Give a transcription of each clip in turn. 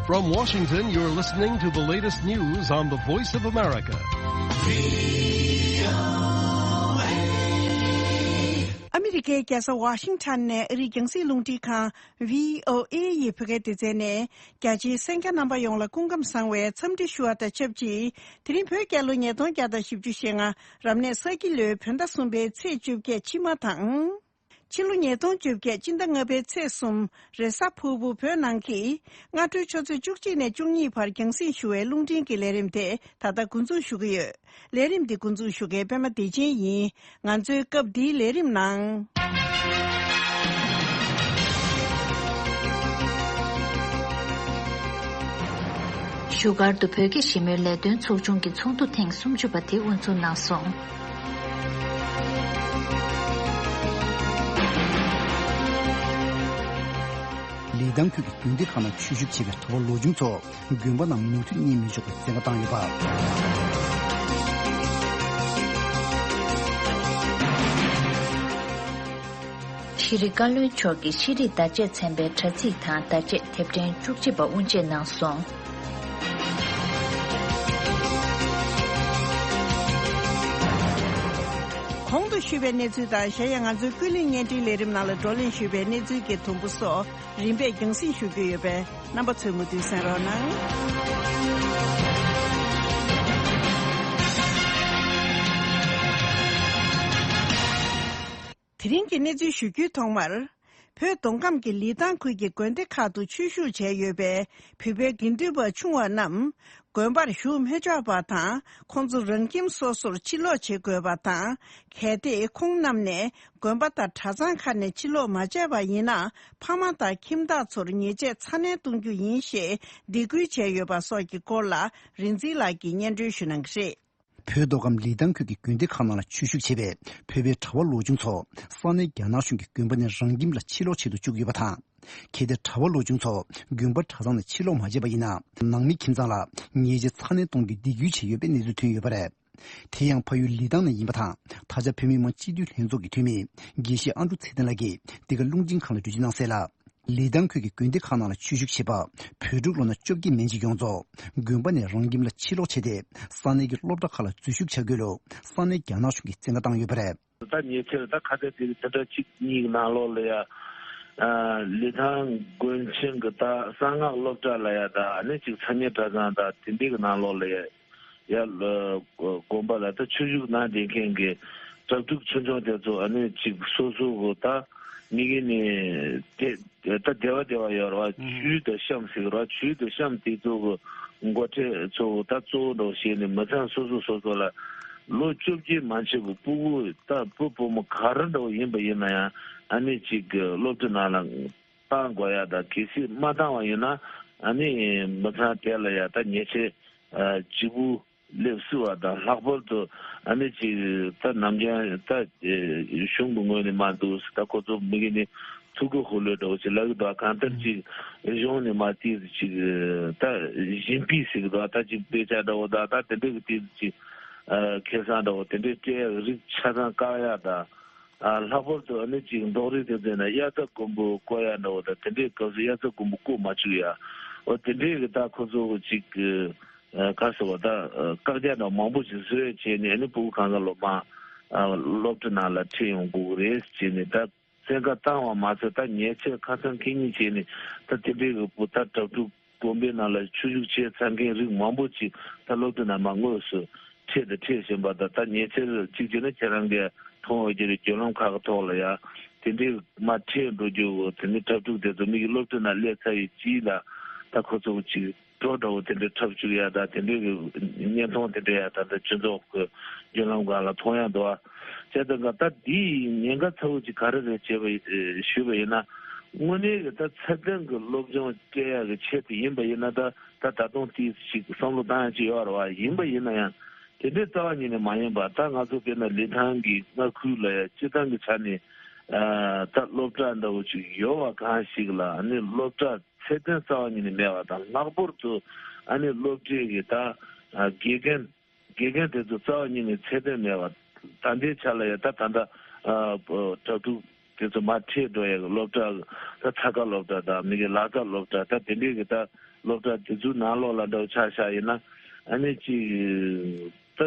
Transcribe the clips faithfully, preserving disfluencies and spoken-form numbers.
From Washington, you're listening to the latest news on the Voice of America. ཨ་མི་རི་ཀའི་རྒྱལ་ས་ཝ་ཤིང་ཊོན་ནས་ཨ་རིའི་རྒྱང་སྲིང་རླུང་འཕྲིན་ཁང་བྷི་ཨོ་ཨེ་ཡི་བོད་སྐད་སྡེ་ཚན་ནས། རྒྱ་ཆེའི་གསན་མཁན་རྣམ་པ་ཡོངས་ལ་སྐུ་ཁམས་བཟང་བའི་འཚམས་འདྲི་ཞུ་བ་དང་ཆབས་ཅིག་དེ་རིང་བོད་རྒྱལ་ལོ་ཉིས་སྟོང་བརྒྱ་དང་བཞི་བཅུ་ཞེ་ལྔ། རབ་གནས་ས་ཁྱི་ལོའི་བོད་ཟླ་གསུམ་པའི་ཚེས་བཅོ་བརྒྱད་ཕྱི་མ་དང་། ཕྱི་ལོ་ཉིས་སྟོང་བཅོ་བརྒྱད་སྤྱི་ཟླ་ལྔ་པའི་ཚེས་གསུམ་རེས་གཟའ་ཕུར་བུ་བོད་ནང་གི་སྔ་དྲོའི་ཆུ་ཚོད་བཅུ་གཅིག་ནས་བཅུ་གཉིས་བར་རྒྱང་སྲིང་ཞུ་བའི་རླུང་འཕྲིན་གྱི་ལས་རིམ་དེ་ད་ལྟ་འགོ་འཛུགས་ཞུ་གི་ཡོད། ལས་རིམ་འདི་འགོ་འཛུགས་ཞུ་མཁན་པད་མ་བདེ་ཆེན་ཡིན། ང་ཚོའི་སྐབས་འདིའི་ལས་རིམ་ནང་། བཞུགས་སྒར་དུ་བོད་ཀྱི་ཞི་མོལ་ལས་དོན་ཚོགས་ཆུང་གི་ཚོགས་འདུ་ཐེངས་སུམ་ཅུ་པ་དེ་དབུ་འཛུགས་གནང་སོང་། ལི་ཐང་ཁུལ་གྱི་དགོན་སྡེ་ཁག་ནང་ཆོས་ཞུགས་བྱེད་པའི་གྲྭ་པ་ལོ་ཆུང་ཚོ་དགོན་པ་ནང་མུ་མཐུད་གཉིད་མི་འཇོག་པའི་བཙན་བཀའ་བཏང་ཡོད་པ། ཤེས་རིག་བཀའ་བློན་མཆོག་གིས་ཤེས་རིག་བརྡ་ཆད་ཚན་པའི་དྲ་ཚིགས་དང་བརྡ་ཆད་དེབ་ཕྲེང་བཅུ་གཅིག་པ་དབུ་འབྱེད་གནང་སོང་། གོང་དུ་ཞུས་པའི་གནས་ཚུལ་དང་། གཞན་ཡང་ང་ཚོའི་ཀུན་གླེང་བརྙན་འཕྲིན་ལས་རིམ་ནང་ལ་བགྲོ་གླེང་ཞུས་པའི་གནས་ཚུལ་གྱི་དུམ་བུ་སོགས་རིམ་པས་རྒྱང་སྲིང་ཞུ་རྒྱུ་ཡོད་པས། རྣམ་པ་ཚོས་མུ་མཐུད་གསན་རོགས་གནང་། དེ་རིང་གི་གནས་ཚུལ་ཞུ་རྒྱུའི་ཐོག་མར། བོད་མདོ་ཁམས་ཀྱི་ལི་ཐང་ཁུལ་གྱི་དགོན་སྡེ་ཁག་ཏུ་ཆོས་ཞུགས་བྱས་ཡོད་པའི་བོད་པའི་དགེ་འདུན་པ་ཆུང་བ་རྣམས་དགོན་པར་ཞུགས་མི་ཆོག་པ་དང་། ཁོང་ཚོ་རང་ཁྱིམ་སོ་སོར་ཕྱིར་ལོག་བྱེད་དགོས་པ་དང་། གལ་ཏེ་ཁོང་རྣམས་ནས་དགོན་པ་དང་གྲྭ་ཚང་ཁག་ནས་ཕྱིར་ལོག་མ་བྱས་པ་ཡིན་ན། ཕ་མ་དང་ཁྱིམ་བདག་ཚོར་ཉེས་ཆད་ཚ་ནན་གཏོང་རྒྱུ་ཡིན་ཞེས་སྡིགས་སྐུལ་བྱས་ཡོད་པ་སོགས་ཀྱི་སྐོར་ལ། རིག་འཛིན་ལགས་ཀྱིས་སྙན་སྒྲོན་ཞུ་གནང་གི་རེད། བོད་མདོ་ཁམས་ལི་ཐང་ཁུལ་གྱི་དགོན་སྡེ་ཁག་ནང་ལ་ཆོས་ཞུགས་བྱེད་པའི་བོད་པའི་གྲྭ་པ་ལོ་ཆུང་ཚོ་ས་གནས་རྒྱ་ནག་གཞུང་གི་དགོན་པ་ནས་རང་ཁྱིམ་ལ་ཕྱིར་ལོག་བྱེད་དུ་བཅུག་ཡོད་པ་དང་། གལ་ཏེ་གྲྭ་པ་ལོ་ཆུང་ཚོ་དགོན་པ་གྲྭ་ཚང་ནས་ཕྱིར་ལོག་མ་བྱས་པ་ཡིན་ན། ནང་མི་ཁྱིམ་ཚང་ལ་ཉེས་ཆད་ཚ་ནན་གཏོང་རྒྱུའི་སྡིགས་སྐུལ་བྱས་ཡོད་པའི་གནས་ཚུལ་ཐོན་ཡོད་པ་རེད། དེ་ཡང་ཕ་ཡུལ་ལི་ཐང་ནས་ཡིན་པ་དང་། ད་ཆ་བོད་མི་མང་སྤྱི་འཐུས་ལྷན་ཚོགས་ཀྱི་འཐུས་མི་དགེ་བཤེས་ཨ་འབྲུག་ཚེ་བརྟན་ལགས་ཀྱིས་འདི་ག་རླུང་འཕྲིན་ཁང་ལ་འགྲེལ་བརྗོད་གནང་གསལ་ལ། ལི་ཐང་ཁུལ་གྱི་དགོན་སྡེ་ཁག་ནང་ལ་ཆོས་ཞུགས་བྱེད་པ་བོད་ཕྲུག་ལོ་ན་བཅོ་བརྒྱད་མན་ཆད་ཡོངས་རྫོགས་དགོན་པ་ནས་རང་ཁྱིམ་ལ་ཕྱིར་ལོག་བྱས་ཏེ། ས་གནས་ཀྱི་སློབ་གྲྭ་ཁག་ལ་འཛུལ་ཞུགས་བྱ་དགོས་ལུགས་ས་གནས་རྒྱ་ནག་གཞུང་གིས་བཙན་བཀའ་བཏང་ཡོད་པ་རེད། ད་ཉེ་ཆར་ད་ཁ་གཏད་དེ་དེ་འདྲ་གཅིག་གཉིས་ཀྱི་ནང་ལོགས་ལ་ཡ། ཨ། ལི་ཐང་དགོན་ཆེན་གྱི་ད་གསང་སྔགས་སློབ་གྲྭ་ལ་ཡ། ད་ཨ་ནི་གཅིག་ཚ་ཉེ་གྲྭ་ཚང་ད་དེ་འདྲའི་གི་ནང་ལོགས་ལ་ཡ། ཡ། དགོན་པ་ལ་ད་ཆོས་ཞུགས་གནང་བསྡད་མཁན་གྱི་གྲྭ་ཕྲུག་ཆུང་ཆུང་དེ་ཚོ་ཨ་ནི་གཅིག་སོ་སོ་གི་ད་མི་གི་ནི་དེ་ད་སྡེ་བ་སྡེ་བ་ཡོད་རེད་བ། ཨུ་ཧུ། ཆོས་དང་གཤམ་ཟེར་གི་རེད་བ། ཆོས་དང་གཤམ་དེ་ཚོ་གི་འགོ་ཁྲིད་ཚོ་ད་གཙོ་བོ་འདྲ་བོ་བྱས་ནས་མི་ཚང་སོ་སོ་སོ་སོ་ལ་ལོ་བཅོ་བརྒྱད་མན་ཆད་གི་སྤུ་གུ་ད་བུ་བུ་མོ་ག་རེ་འདྲ་བོ་ཡིན་པ་ཡིན་ན་ཡང་ཨ་ནི་གཅིག་གི་སློབ་གྲྭ་ནང་ལ་བཏང་དགོས་ཡ། ད་གལ་སྲིད་མ་བཏང་བ་ཡིན་ན་ཨ་ནི་མི་ཚང་དེ་ལ་ཡ་ད་ཉེས་ཆད་ཨ་ལྗིད་པོ་སླེབས་སྲིད་པ་དང་། ལྷག་པར་དུ་ཨ་ནི་ཅིག་ད་ནམ་རྒྱུན་ད་གཞུང་གི་ངོས་ནས་མ་འདུག་ཟེར། ད་ཁོ་ཚོ་མི་གི་ནི་ཐུགས་ཁུར་ལོས་འདྲ་བོ་ཅིག་ལབ་ཀྱི་འདུག། གང་ལྟར་ཅིག་གཞུང་ནས་མ་དེ་ཅིག་ད་བཞིན་པའི་ཟེར་གི་འདུག། ད་ཅིག་དཔེ་ཆ་འདྲ་བོ་ད་ད་དེ་འདྲའི་གི་དེ་ཅིག་ཨ་ཁེ་བཟང་འདྲ་བོ་དེ་འདྲའི་སྤྲད་ཡག་རིགས་ཆ་ཚང་བཀག་ཡ་ད། ཨ་ལྷག་པར་དུ་ཨ་ནི་ཅིག་མདོག་རིགས་དེ་ཚོ་ན་དབྱར་རྩྭ་དགུན་འབུ་བརྐོ་ཡ་འདྲ་བོ་དང་། དེ་འདྲའི་སྐབས་སུ་དབྱར་རྩྭ་དགུན་འབུ་བརྐོ་མ་བཅུག་ཡ། འོ་དེ་འདྲའི་གི་ད་ཁོ་ཚོ་གི་ཅིག་ག་ཟེར་བ་ད་བཀག་རྒྱ་འདྲ་མང་པོ་ཞིག་བཟོས་བྱས་ནས། ཨ་ནི་ཕྲུ་གུ་གང་ག་ལོ་མ་ཨ་སློབ་གྲྭ་ནང་ལ་ཁྲིད་ཡོང་དགོས་གི་རེད་ཟེར་ནས། ད་བཙན་བཀའ་བཏང་བ་མ་ཟད་ད་ཉེས་ཆད་ཁ་སང་ཁེ་ཉིན་བྱས་ནས། ད་དེ་འདྲའི་གི་བུ་ད་གྲྭ་ཕྲུག་དགོན་པའི་ནང་ལ་ཆོས་ཞུགས་བྱས་ཚར་མཁན་རིགས་མང་པོ་ཅིག་ད་སློབ་གྲྭ་ནང་མར་དངོས་སུ་ཁྲིད་དང་ཁྲིད་བཞིན་པ་དང་། ད་ཉེ་ཆར་གཅིག་བྱས་ན་ཁྱེད་རང་གིས་མཐོང་འོས་ཀྱི་རེད། བརྒྱུད་ལམ་ཁག་གི་ཐོག་ལ་ཡ་དེ་འདྲའི་མར་ཁྲིད་འགྲོ་རྒྱུ། དེ་ནི་གྲྭ་ཕྲུག་དེ་ཚོ་མི་གི་སློབ་གྲྭ་ནང་སླེབས་ཚར་བའི་རྗེས་ལ་ད་ཁོ་ཚོ་ཅིག་གྲོགས་འདྲ་བོ་དེ་འདྲའི་འཁྲབ་བཅུག་ཡ་ད། དེ་འདྲའི་གི་བརྙན་ཐུང་དེ་འདྲ་ཡ་ད་ད་སྤྱི་ཚོགས་ཀྱི་བརྒྱུད་ལམ་སྒང་ལ་མཐོང་ཡ་འདུག་ཨ། བྱས་ཙང་ཀ་ད་འདིའི་ཉེན་ཁ་ཚ་བོ་ཅིག་ག་རེ་རེད་བྱས་པ་ཞུས་པ་ཡིན་ན། དངོས་གནས་ཀྱི་ད་ཚད་ལྡན་གྱི་སློབ་སྦྱོང་སྤྲད་ཡག་གི་ཆེད་དུ་ཡིན་པ་ཡིན་ན། ད་ད་ད་དུང་ཏོག་ཙམ་ཅིག་བསམ་བློ་བཏང་ཡག་ཅིག་ཡོད་རེད་བ། ཡིན་པ་ཡིན་ན་ཡང་དེ་འདྲའི་རྩ་བ་ཉིད་ནས་མ་ཡིན་པ། ད་ང་ཚོ་དཔེར་ན་ལི་ཐང་གི་མངའ་ཁུལ་ལ་ཡ་སྤྱིར་བཏང་གི་ཆ་ནས་ད་སློབ་གྲྭ་འདྲ་བོ་ཅིག་ཡོད་པ་གང་ཞིག་ལ་ཨ་ནི་སློབ་གྲྭ་ཚད་ལྡན་རྩ་བ་ཉིད་ནས་མེད་པ་དང་། ལྷག་པར་དུ་ཨ་ནི་སློབ་གྲྭའི་གི་ད་དགེ་རྒན་དགེ་རྒན་དེ་ཚོ་རྩ་བ་ཉིད་ནས་ཚད་ལྡན་མེད་པ། ད་ལྟའི་ཆ་ལ་ཡ་ད་ད་ལྟ་ཨ་གྲྭ་ཕྲུག་དེ་ཚོ་མར་ཁྲིད་འགྲོ་ཡ་གི་སློབ་གྲྭ། ད་ཚ་ཁ་སློབ་གྲྭ་དང་། མི་གི་ལག་རྩལ་སློབ་གྲྭ། ད་དེ་འདྲའི་གི་ད་ སློབ་གྲྭ་དེ་ཚོའི་ནང་ལོགས་ལ་འདྲ་བོ་ཆ་བཞག་ཡིན་ན། ཨ་ནི་ཅིག་ད་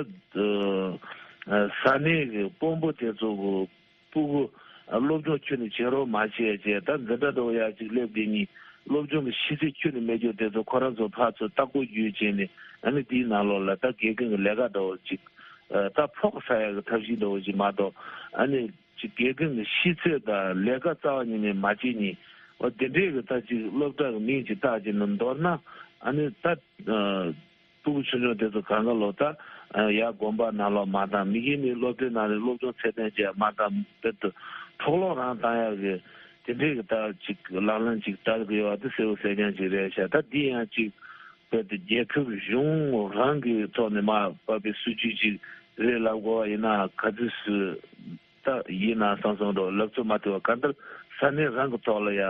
ས་གནས་ཀྱི་དཔོན་པོ་དེ་ཚོ་གི་སྤུ་གུ་སློབ་སྦྱོང་ཁྱོན་ནས་བྱེད་རོགས་མ་བྱས་བྱས། ད་འཛིན་གྲྭ་འདྲ་བོ་ཡར་ཅིག་སླེབས་དེ་ཉིད་སློབ་སྦྱོང་གི་ཤེས་ཚད་ཁྱོན་ནས་མེད་རྒྱུ་དེ་ཚོ་ཁོ་རང་ཚོ་ཕར་ཚུར་ལྟ་སྐོར་བརྒྱུད་བྱས་ནས། ཨ་ནི་དེའི་ནང་ལོགས་ལ་ད་དགེ་རྒན་གྱི་ལས་ཀ་འདྲ་བོ་ཅིག་ད་ཕོག་ས་ཡ་གི་ཐབས་ཤེས་འདྲ་བོ་ཅིག་མ་གཏོགས། ཨ་ནི་ཅིག་དགེ་རྒན་གྱི་ཤེས་ཚད་དང་ལས་ཀ་རྩ་བ་ཉིད་ནས་མ་བྱེད་ཉིན། འོ་དེ་འདྲའི་གི་ད་ཅིག་སློབ་གྲྭ་གི་མིང་ཅིག་བཏགས་བྱས་ནས། མདོར་ན་ཨ་ནི་ད་ཕྲུ་གུ་ཆུང་ཆུང་དེ་ཚོ་གང་ག་ལོ་ད་ཡར་དགོན་པ་ནང་ལོགས་མ་བཏང་། མི་གཞན་མི་སློབ་གྲྭའི་ནང་ནས་སློབ་སྦྱོང་ཚད་ལྡན་བྱས་མ་བཏང་། དེ་ད་འཕྲོ་བརླག་རང་བཏང་ཡག་གི་དེ་འདྲའི་གི་ད་ཅིག་ལག་ལེན་ཅིག་བསྟར་གི་ཡོད་པ་དེ་གསལ་པོ་གསལ་རྐྱང་ཅིག་རེད་ཤག་ད་འདི་ཡང་ཅིག་རྦད་དེ་རྒྱལ་ཁབ་གཞུང་རང་གི་ཐོག་ནས་མར་བབས་པའི་སྲིད་ཇུས་ཅིག་རེད་ལབ་དགོས་པ་ཡིན་ན། ག་ཚོད་སུ་ད་ཡིན་ན་བསམ་བསམ་འགྲོ་ལབ་ཚོད་མ་ཐུབ་པ། གང་ལྟར་ས་གནས་རང་གི་ཐོག་ལ་ཡ།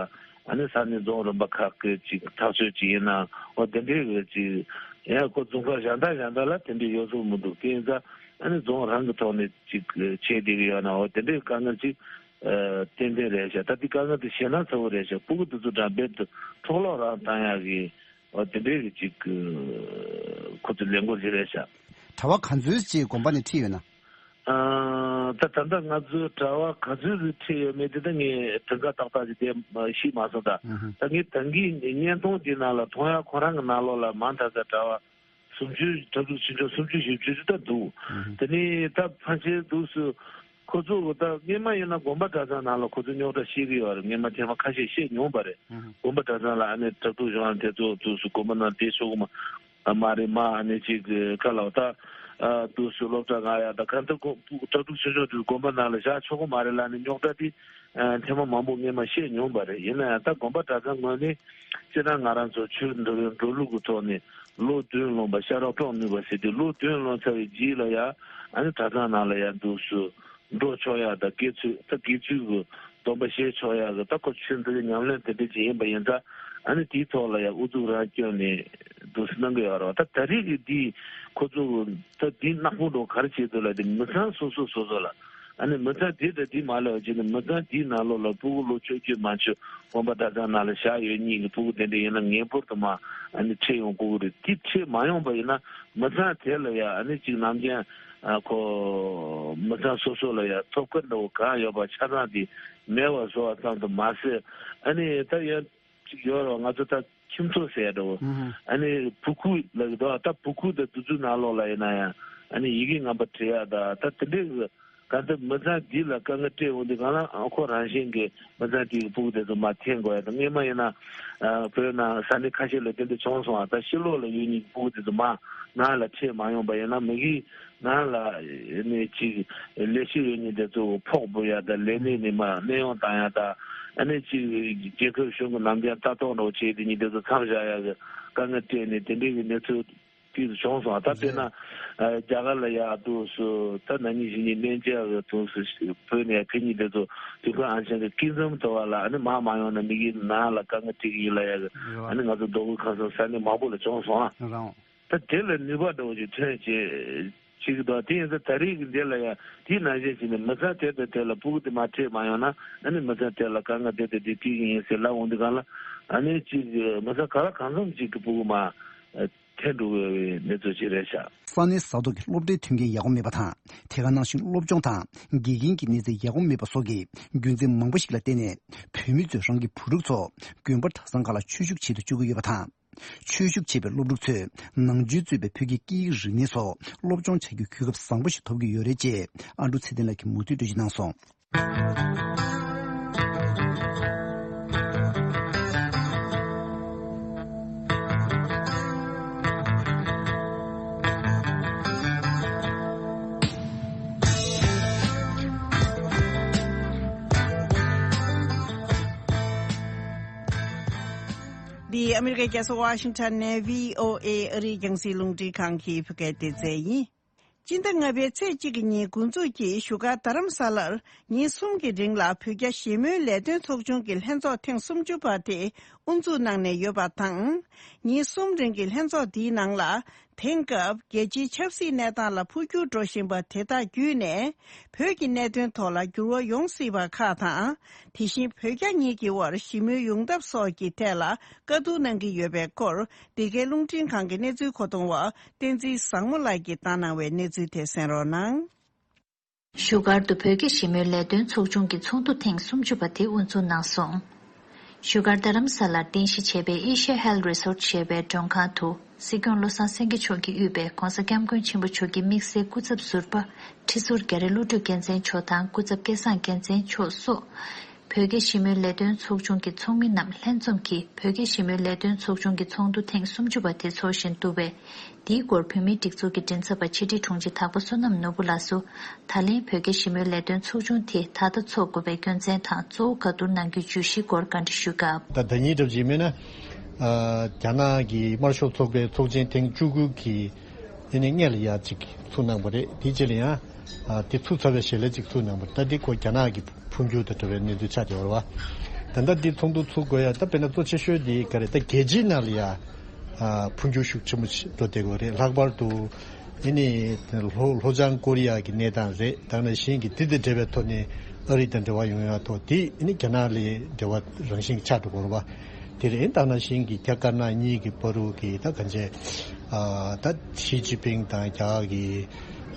ཨ་ནི་ས་གནས་རྫོང་རིམ་པ་ཁག་གི་ཅིག་ཐག་གཅོད་ཅིག་ཡིན་ན། འོ་དེ་འདྲའི་གི་ཅིག་ཡང་ཁོ་རྫོང་ཁག་གཞན་དག་གཞན་དག་ལ་དེ་འདྲའི་ཡོད་ཚོད་མི་འདུག་དེ་ཡིན་ཙང་ཨ་ནི་རྫོང་རང་གི་ཐོག་ནས་ཅིག་བྱས་བསྡད་གི་ཡོད་ན། འོ་དེ་འདྲའི་དཀའ་ངལ་ཅིག་ཏན་ཏན་རེད་ཤག་ད་འདི་དཀའ་ངལ་དེ་ཞེད་སྣང་ཚ་པོ་རེད་ཤག་སྤུ་གུ་དེ་ཚོ་འདྲ་རྦད་དེ་འཕྲོ་བརླག་རང་བཏང་ཡག་གི། འོ་དེ་འདྲའི་གི་ཅིག་ཁོ་ཚོ་ལས་འགུལ་ཅིག་རེད་ཤག་གྲྭ་པ་ག་ཚོད་ཅིག་དགོན་པ་ནས་ཁྲིད་ཡོད་ན། ཨ། ད་ད་ལྟ་ང་ཚོའི་གྲྭ་པ་ག་ཚོད་ཅིག་ཁྲིད་ཡོད་མེད་དེ་ད་ངས་གྲངས་ཀ་ཏག་ཏག་ཅིག་དེ་ཤེས་མ་སོང་ད། ཨུ་ཧུ། ད་ངས་ད་གིན་བརྙན་ཐུང་དེ་ནང་ལ་མཐོང་ཡག་ཁོ་རང་གི་ནང་ལོགས་ལ་མང་ཐག་ཚད་གྲྭ་པ་སུམ་ཅུ། གྲྭ་ཚོགས་ཆེ་ཆུང་སུམ་ཅུ་བཞི་བཅུ་ཅིག་ད་འདུག་ཨུ་ཧུ། དེ་ནས་ད་ཕལ་ཆེར་འདུག་སུ། ཁོ་ཚོ་གི་ད་སྔོན་མ་ཡིན་ན་དགོན་པ་གྲྭ་ཚང་ནང་ལ་ཁོ་ཚོ་རྙོག་དྲ་བཤད་གི་ཡོད་རེད། སྔོན་མ་ཐེངས་མ་ཁ་ཤས་བཤད་མྱོང་པ་རེད། ཨུ་ཧུ། དགོན་པ་གྲྭ་ཚང་ལ་ཨ་ནི་གྲྭ་ཚོགས་གཞུང་དེ་ཚོ་འདུག་སུ་དགོན་པ་ནང་བསྡད་ཆོག་གི་མ་མ་རེད། མ་ཨ་ནི་ཅིག་ག་ལབ་ད། ཨ། འདུག་སུ་སློབ་གྲྭ་ང་ཡ་ད་གང་ལྟར་དགོན་གྲྭ་ཚོགས་ཆེ་ཆུང་དེ་དགོན་པ་ནང་ལ་བཞག་ཆོག་གི་མ་རེད་ལབ་ནས་རྙོག་དྲ་དེ་ཨ་ཐེངས་མ་མང་པོ་སྔོན་མ་བཤད་མྱོང་པ་རེད། ཡིན་ན་ཡང་ད་དགོན་པ་གྲྭ་ཚང་ངོས་ནས་སྤྱིར་བཏང་ང་རང་ཚོ་ཆོས་འདུལ་བའི་འགྲོ་ལུགས་ཀྱི་ཐོག་ནས་ལོ་བདུན་ལོན་པ་ཤ་རོགས་དཀྲོག་ནུས་པ་ཟེར་དུས། ལོ་བདུན་ལོན་ཚར་བའི་རྗེས་ལ་ཡ་ཨ་ནི་གྲྭ་ཚང་ནང་ལ་ཡ་འདུག་སུ་འགྲོ་ཆོག་ཡ་ད་དགེ་ཚུལ། ད་དགེ་ཚུལ་གྱི་སྡོམ་པ་བཞེས་ཆོག་ཡ་གི་ད་ཁོ་ཆོས་འདུལ་བའི་ཉམས་ལེན་དེ་འདྲ་ཅིག་ཡིན་པ་ཡིན་ཙང་། ཨ་ནི་དེའི་ཐོག་ལ་ཡང་ཨུ་ཚུགས་རང་བསྐྱོན་ནས་འདུག་སེ་གནང་གི་ཡོད་རེད་བ། ད་ད་རེས་ཀྱི་འདི་ཁོ་ཚོ་ད་འདི་ནག་པོ་འགྲོ་ག་རེ་བྱེད་འདུག་ལབ་དུས། མི་ཚང་སོ་སོ་སོ་སོ་ལ། ཨ་ནི་མི་ཚང་དེ་དང་དེ་མ་ལབ་བྱས་ནས། མི་ཚང་དེའི་ནང་ལོགས་ལ་སྤུ་གུ་ལོ་ཆུང་ཆུང་མ་ཆུང་དགོན་པ་གྲྭ་ཚང་ནང་ལ་བཞག་ཡོད་མཁན་གྱི་སྤུ་གུ་དེ་འདྲ་ཡིན་ན་ངེས་པར་དུ་མ་ཨ་ནི་ཁྲིད་ཡོང་དགོས་ཀྱི་རེད། དེ་ཁྲིད་མ་ཡོང་པ་ཡིན་ན་མི་ཚང་དེ་ལ་ཡ་ཨ་ནི་ཅིག་ནམ་རྒྱུན་ཨ་ཁོ་མི་ཚང་སོ་སོ་ལ་ཡ་ཐོབ་སྐལ་འདྲ་བོ་གང་ཡོད་པ་ཆ་ཚང་དེ་མེད་པ་བཟོ་བ་ཙམ་དུ་མ་ཟད། ཨ་ནི་ད་ཡ་ཅིག་ཡོད་རེད་བ། ང་ཚོ་ད་ཁྱིམ་ཚང་ཟེར་ཡ་འདྲ་བོ། ཨུ་ཧུ། ཨ་ནི་བུ་ཁུག་ལབ་ཀྱི་འདུག་ད་བུ་ཁུག་དང་དེ་ཚོའི་ནང་ལོགས་ལ་ཡིན་ན་ཡང་ཨ་ནི་ཡི་གེ་ངན་པ་བྲི་ཡ་ད་ད་དེ་འདྲའི་གི་གང་ལྟར་མི་ཚང་འདི་ལ་དཀའ་ངལ་འཕྲད་འོང་དུས་སྒང་ལ་ཨ་ཁོ་རང་བཞིན་གྱིས་མི་ཚང་དེའི་སྤུ་གུ་དེ་ཚོ་མར་འཐེན་དགོས་ཡ་ད། སྔོན་མ་ཡིན་ན་ཨ་བོད་ནང་ས་གནས་ཁ་ཤས་ལ་དེ་འདྲ་བྱུང་སོང་ཨ། ད་ཕྱི་ལོགས་ལ་ཡོད་མཁན་གྱི་སྤུ་གུ་དེ་ཚོ་མར་ནང་ལ་ཁྲིད་མ་ཡོང་པ་ཡིན་ན། མི་གིས་ནང་ལ་ནས་ཅིག་ལས་བྱེད་ཡོད་མཁན་དེ་ཚོ་ཕོགས་འབུལ་ཡ་དང་། ལས་གནས་ནས་མར་གནས་དབྱུང་བཏང་ཡ་དང་། ཨ་ནི་ཅིག་རྒྱལ་ཁབ་གཞུང་གི་ནམ་རྒྱུན་ལྟ་རྟོག་འདྲ་བོ་བྱས་དེ་ཉིད་དེ་ཚོ་མཚམས་བཞག་ཡ་གི་དཀའ་ངལ་སྤྲད་ནས་དེ་འདྲའི་གི་གནས་ཚུལ་དེ་ཚོ་བྱུང་སོང་། ད་དཔེར་ན་ཨ་རྒྱ་གར་ལ་ཡ་འདུག་སུ་ད་ན་ནིང་གཞེས་ནིང་གནས་མཇལ་གི་འདུག་སུ་བོད་ནས་ཡ་ཕེབས་མཁན་དེ་ཚོ་དུས་འཁོར་ཨང་ཆེན་གྱི་སྐུ་མཚམས་དུ་བ་ལ་ཨ་ནི་མར་མ་ཡོང་ན་མི་གིས་ནང་ལ་དཀའ་ངལ་འཕྲད་ཀྱི་ཡིན་ལབ་ཡ་གི། ཨ་ནི་ང་ཚོ་མདོ་དབུས་ཁམས་གསུམ་ས་གནས་མང་པོ་ལ་བྱུང་སོང་ཨ། རང་། ད་དེ་ལ་ནུས་པ་འདྲ་བོ་ཞིག་ཐོན་བྱེད་བྱེད་ཀྱི་འདུག་དེ་ཡིན་ཙང་ད་རེས་ཀྱི་འདི་ལ་ཡང་དེའི་ནང་བཞིན་བྱས་ནས་མི་ཚང་དེ་དང་དེ་ལ་སྤུ་གུ་དེ་མར་ཁྲིད་མ་ཡོང་ན། ཨ་ནི་མི་ཚང་དེ་ལ་དཀའ་ངལ་དེ་དང་དེ་འཕྲད་ཀྱི་ཡིན་ཟེར་ལབ་འོང་དུས་སྒང་ལ། ཨ་ནི་ཅིག་མི་ཚང་ག་ལ་གང་འཚམ་ཅིག་གི་སྤུ་གུ་མར་འཐེན་འགྲོ་གི་ཡོད་པའི་གནས་ཚུལ་ཅིག་རེད་ཤག་ས་གནས་ས་ཐོག་གི་སློབ་གྲྭའི་མཐུན་རྐྱེན་ཡག་པོ་མེད་པ་དང་། དེ་ག་ནང་བཞིན་སློབ་སྦྱོང་དང་དགེ་རྒན་གྱི་གནས་ཚད་ཡག་པོ་མེད་པ་སོགས་ཀྱི་རྒྱུ་མཚན་མང་པོ་ཞིག་ལ་བརྟེན་ནས། བོད་མི་ཚོས་རང་གི་བུ་ཕྲུག་ཚོ་དགོན་པ་གྲྭ་ཚང་ཁག་ལ་ཆོས་ཞུགས་བྱེད་དུ་བཅུག་གི་ཡོད་པ་དང་། ཆོས་ཞུགས་བྱས་པའི་སློབ་ཕྲུག་ཚོས་ནང་ཆོས་གཙོས་པའི་བོད་ཀྱི་སྐད་ཡིག་རིག་གནས་སོགས་སློབ་སྦྱོང་བྱ་རྒྱུའི་གོ་སྐབས་བཟང་པོ་ཞིག་ཐོབ་ཀྱི་ཡོད་རེད་ཅེས་ཨ་འབྲུག་ཚེ་བརྟན་ལགས་ཀྱིས་མུ་མཐུད་འགྲེལ་བརྗོད་གནང་སོང་། འདི་ཨ་མི་རི་ཀའི་རྒྱལ་ས་ཝ་ཤིང་ཊོན་ནས་བྷི་ཨོ་ཨེ་ཨ་རིའི་རྒྱང་སྲིང་རླུང་འཕྲིན་ཁང་གི་བོད་སྐད་སྡེ་ཚན་ཡིན། སྤྱི་ཟླ་ལྔ་པའི་ཚེས་གཅིག་གི་ཉིན་འགོ་འཛུགས་ཀྱིས་བཞུགས་སྒར་རྡ་རམ་ས་ལར་ཉིན་གསུམ་གྱི་རིང་ལ་བོད་རྒྱ་ཞི་མོལ་ལས་དོན་ཚོགས་ཆུང་གི་ལྷན་ཚོགས་ཐེངས་སུམ་ཅུ་པ་དེ་དབུ་འཛུགས་གནང་ནས་ཡོད་པ་དང་། ཉིན་གསུམ་རིང་གི་ལྷན་ཚོགས་འདིའི་ནང་ལ་ དེང་སྐབས་རྒྱལ་སྤྱིའི་ཆབ་སྲིད་གནས་སྟངས་ལ་འཕོ་འགྱུར་འགྲོ་བཞིན་པ་དེ་དག་བརྒྱུད་ནས། བོད་ཀྱི་གནད་དོན་ཐོག་ལ་འགྱུར་བ་ཡོང་སྲིད་པ་ཁག་དང་། དེ་བཞིན་བོད་རྒྱ་གཉིས་ཀྱི་དབར་ཞི་མོལ་ཡོང་ཐབས་སོགས་ཀྱི་ཐད་ལ་བཀའ་བསྡུར་གནང་གི་ཡོད་པའི་སྐོར། འདི་གའི་རླུང་འཕྲིན་ཁང་གི་གནས་ཚུལ་མཁོ་གཏོང་བ་བསྟན་འཛིན་བཟང་མོ་ལགས་ཀྱིས་བཏང་གནང་བའི་གནས་ཚུལ་དེ་གསན་རོགས་གནང་། བཞུགས་སྒར་དུ་བོད་རྒྱ་ཞི་མོལ་ལས་དོན་ཚོགས་ཆུང་གི་ཚོགས་འདུ་ཐེངས་སུམ་ཅུ་པ་དེ་དབུ་འཛུགས་གནང་སོང་། བཞུགས་སྒར་རྡ་རམ་ས་ལར་རྟེན་གཞི་བྱས་པའི་ཨེ་ཤ་ཡ་ཧེལ་རི་སོར་ཊི་ཞེས་པའི་མགྲོན་ཁང་དུ། སྲིད་སྐྱོང་བློ་བཟང་སེང་གེ་མཆོག་གིས་དབུས་པའི་༧གོང་ས་༧སྐྱབས་མགོན་ཆེན་པོ་མཆོག་གི་དམིགས་བསལ་སྐུ་ཚབ་ཟུར་པ་ཁྲི་ཟུར་རྒྱ་རི་བློ་གྲོས་རྒྱལ་མཚན་མཆོག་དང་སྐུ་ཚབ་སྐལ་བཟང་རྒྱལ་མཚན་མཆོག་སོགས། བོད་རྒྱ་ཞི་མོལ་ལས་དོན་ཚོགས་ཆུང་གི་ཚོགས་མི་རྣམས་ལྷན་འཛོམས་ཀྱིས་བོད་རྒྱ་ཞི་མོལ་ལས་དོན་ཚོགས་ཆུང་གི་ཚོགས་འདུ་ཐེངས་སུམ་ཅུ་པ་དེ་འཚོགས་བཞིན་འདུག་པས། འདིའི་སྐོར་བོད་མིའི་སྒྲིག་འཛུགས་ཀྱི་མགྲིན་ཚབ་པ་ཕྱི་དྲིལ་དྲུང་ཆེ་དྭགས་པོ་བསོད་ནམས་ནོར་བུ་ལགས་སུ། ད་ལན་བོད་རྒྱ་ཞི་མོལ་ལས་དོན་ཚོགས་ཆུང་དེ་ད་ལྟ་འཚོགས་དགོས་པའི་རྒྱུ་མཚན་དང་གཙོ་བོ་བཀའ་བསྡུར་གནང་རྒྱུའི་བརྗོད་གཞིའི་སྐོར་བཀའ་འདྲི་ཞུས་སྐབས། ད་ཟླ་ཉིན་གྲབས་ཅིག་མིན་ན། ཨ། རྒྱ་ནག་གི་དམར་ཤོག་ཚོགས་པའི་ཚོགས་ཆེན་ཐེངས་བཅུ་དགུ་གི་ཨེ་ནི་སྔོན་ལ་ཡ་གཅིག་ཚུགས་གནང་བ་རེད། དེའི་རྗེས་ལ་ཡང་། ཨ། དེ་ཚུགས་ཚར་བའི་ཞལ་ལས་གཅིག་ཚུགས་གནང་བ་རེད། ད་འདི་ཁོ་རྒྱ་ནག་གི་འཕོ་འགྱུར་དང་འབྲེལ་བའི་གནས་ཚུལ་ཆགས་བསྡད་ཡོད་རེད་བ། ད་ལྟ་འདི་ཚོགས་འདུ་ཚུགས་དགོས་ཡ་ད་དཔེར་ན་གཙོ་ཆེ་ཤོས་འདི་ག་རེད། ད་རྒྱལ་སྤྱིའི་ནང་ལ་ཡ། ཨ། འཕོ་འགྱུར་ཤུགས་ཆེན་པོ་ཞིག་འགྲོ་བསྡད་ཡོད་རེད། ལྷག་པར་དུ་ཨེ་ནི་ལྷོ་ལྷོ་བྱང་ཀོ་རི་ཡ་གི་གནས་སྟངས་རེད། ད་ནང་བཞིན་གྱི་འདི་དང་འབྲེལ་བའི་ཐོག་ནས་ཨ་རི་དང་འབྲེལ་བ་ཡོང་ཡ་ཐོག་འདི་ཨེ་ནི་རྒྱ་ནག་ལ་འབྲེལ་བ་རང་བཞིན་ཆགས་འགྲོ་གི་རེད་བ། དེ་རིང་ད་ནང་བཞིན་གྱི་རྒྱ་དཀར་ནག་གཉིས་ཀྱི་བར་དུ་གི་ད་གང་ཅི། ཨ། ད་ཞི་ཅིན་ཕིང་དང་རྒྱ་གར་གྱི།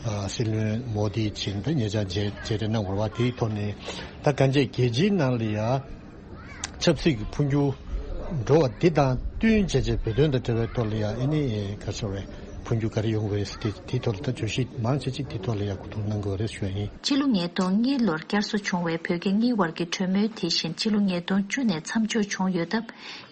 ཨ། སྲིད་བློན་མོ་དི་བྱིན་ད་ཉེ་ཆར་མཇལ་མཇལ་འཕྲད་གནང་བ་རེད་བ། དེའི་ཐོག་ནས་ད་གང་ཅི་རྒྱལ་སྤྱིའི་ནང་ལ་ཡ་ཆབ་སྲིད་ཀྱི་འཕོ་འགྱུར་འགྲོ་བ་འདི་དང་བསྟུན་བྱས་བྱས་བོད་དོན་དང་འབྲེལ་བའི་ཐོག་ལ་ཡ་ཨེ་ནི་ག་རེ་ཟེར་བའི་འཕོ་འགྱུར་ག་རེ་ཡོང་གི་རེད་ཟེར་དེ་དེའི་ཐོག་ལ་ད་བརྗོད་གཞི་མང་ཆེ་ཅིག་དེའི་ཐོག་ལ་ཡ་གོ་བསྡུར་གནང་དགོས་རེད་ཞུ་ཡ་ཡིན། ཕྱི་ལོ་ཉིས་སྟོང་གཉིས་ལོར་བསྐྱར་གསོ་བྱུང་བའི་བོད་རྒྱ་གཉིས་དབར་གྱི་གྲོས་མོལ་དེ་བཞིན་ཕྱི་ལོ་ཉིས་སྟོང་བཅུ་ནས་མཚམས་འཇོག་བྱུང་ཡོད་སྟབས།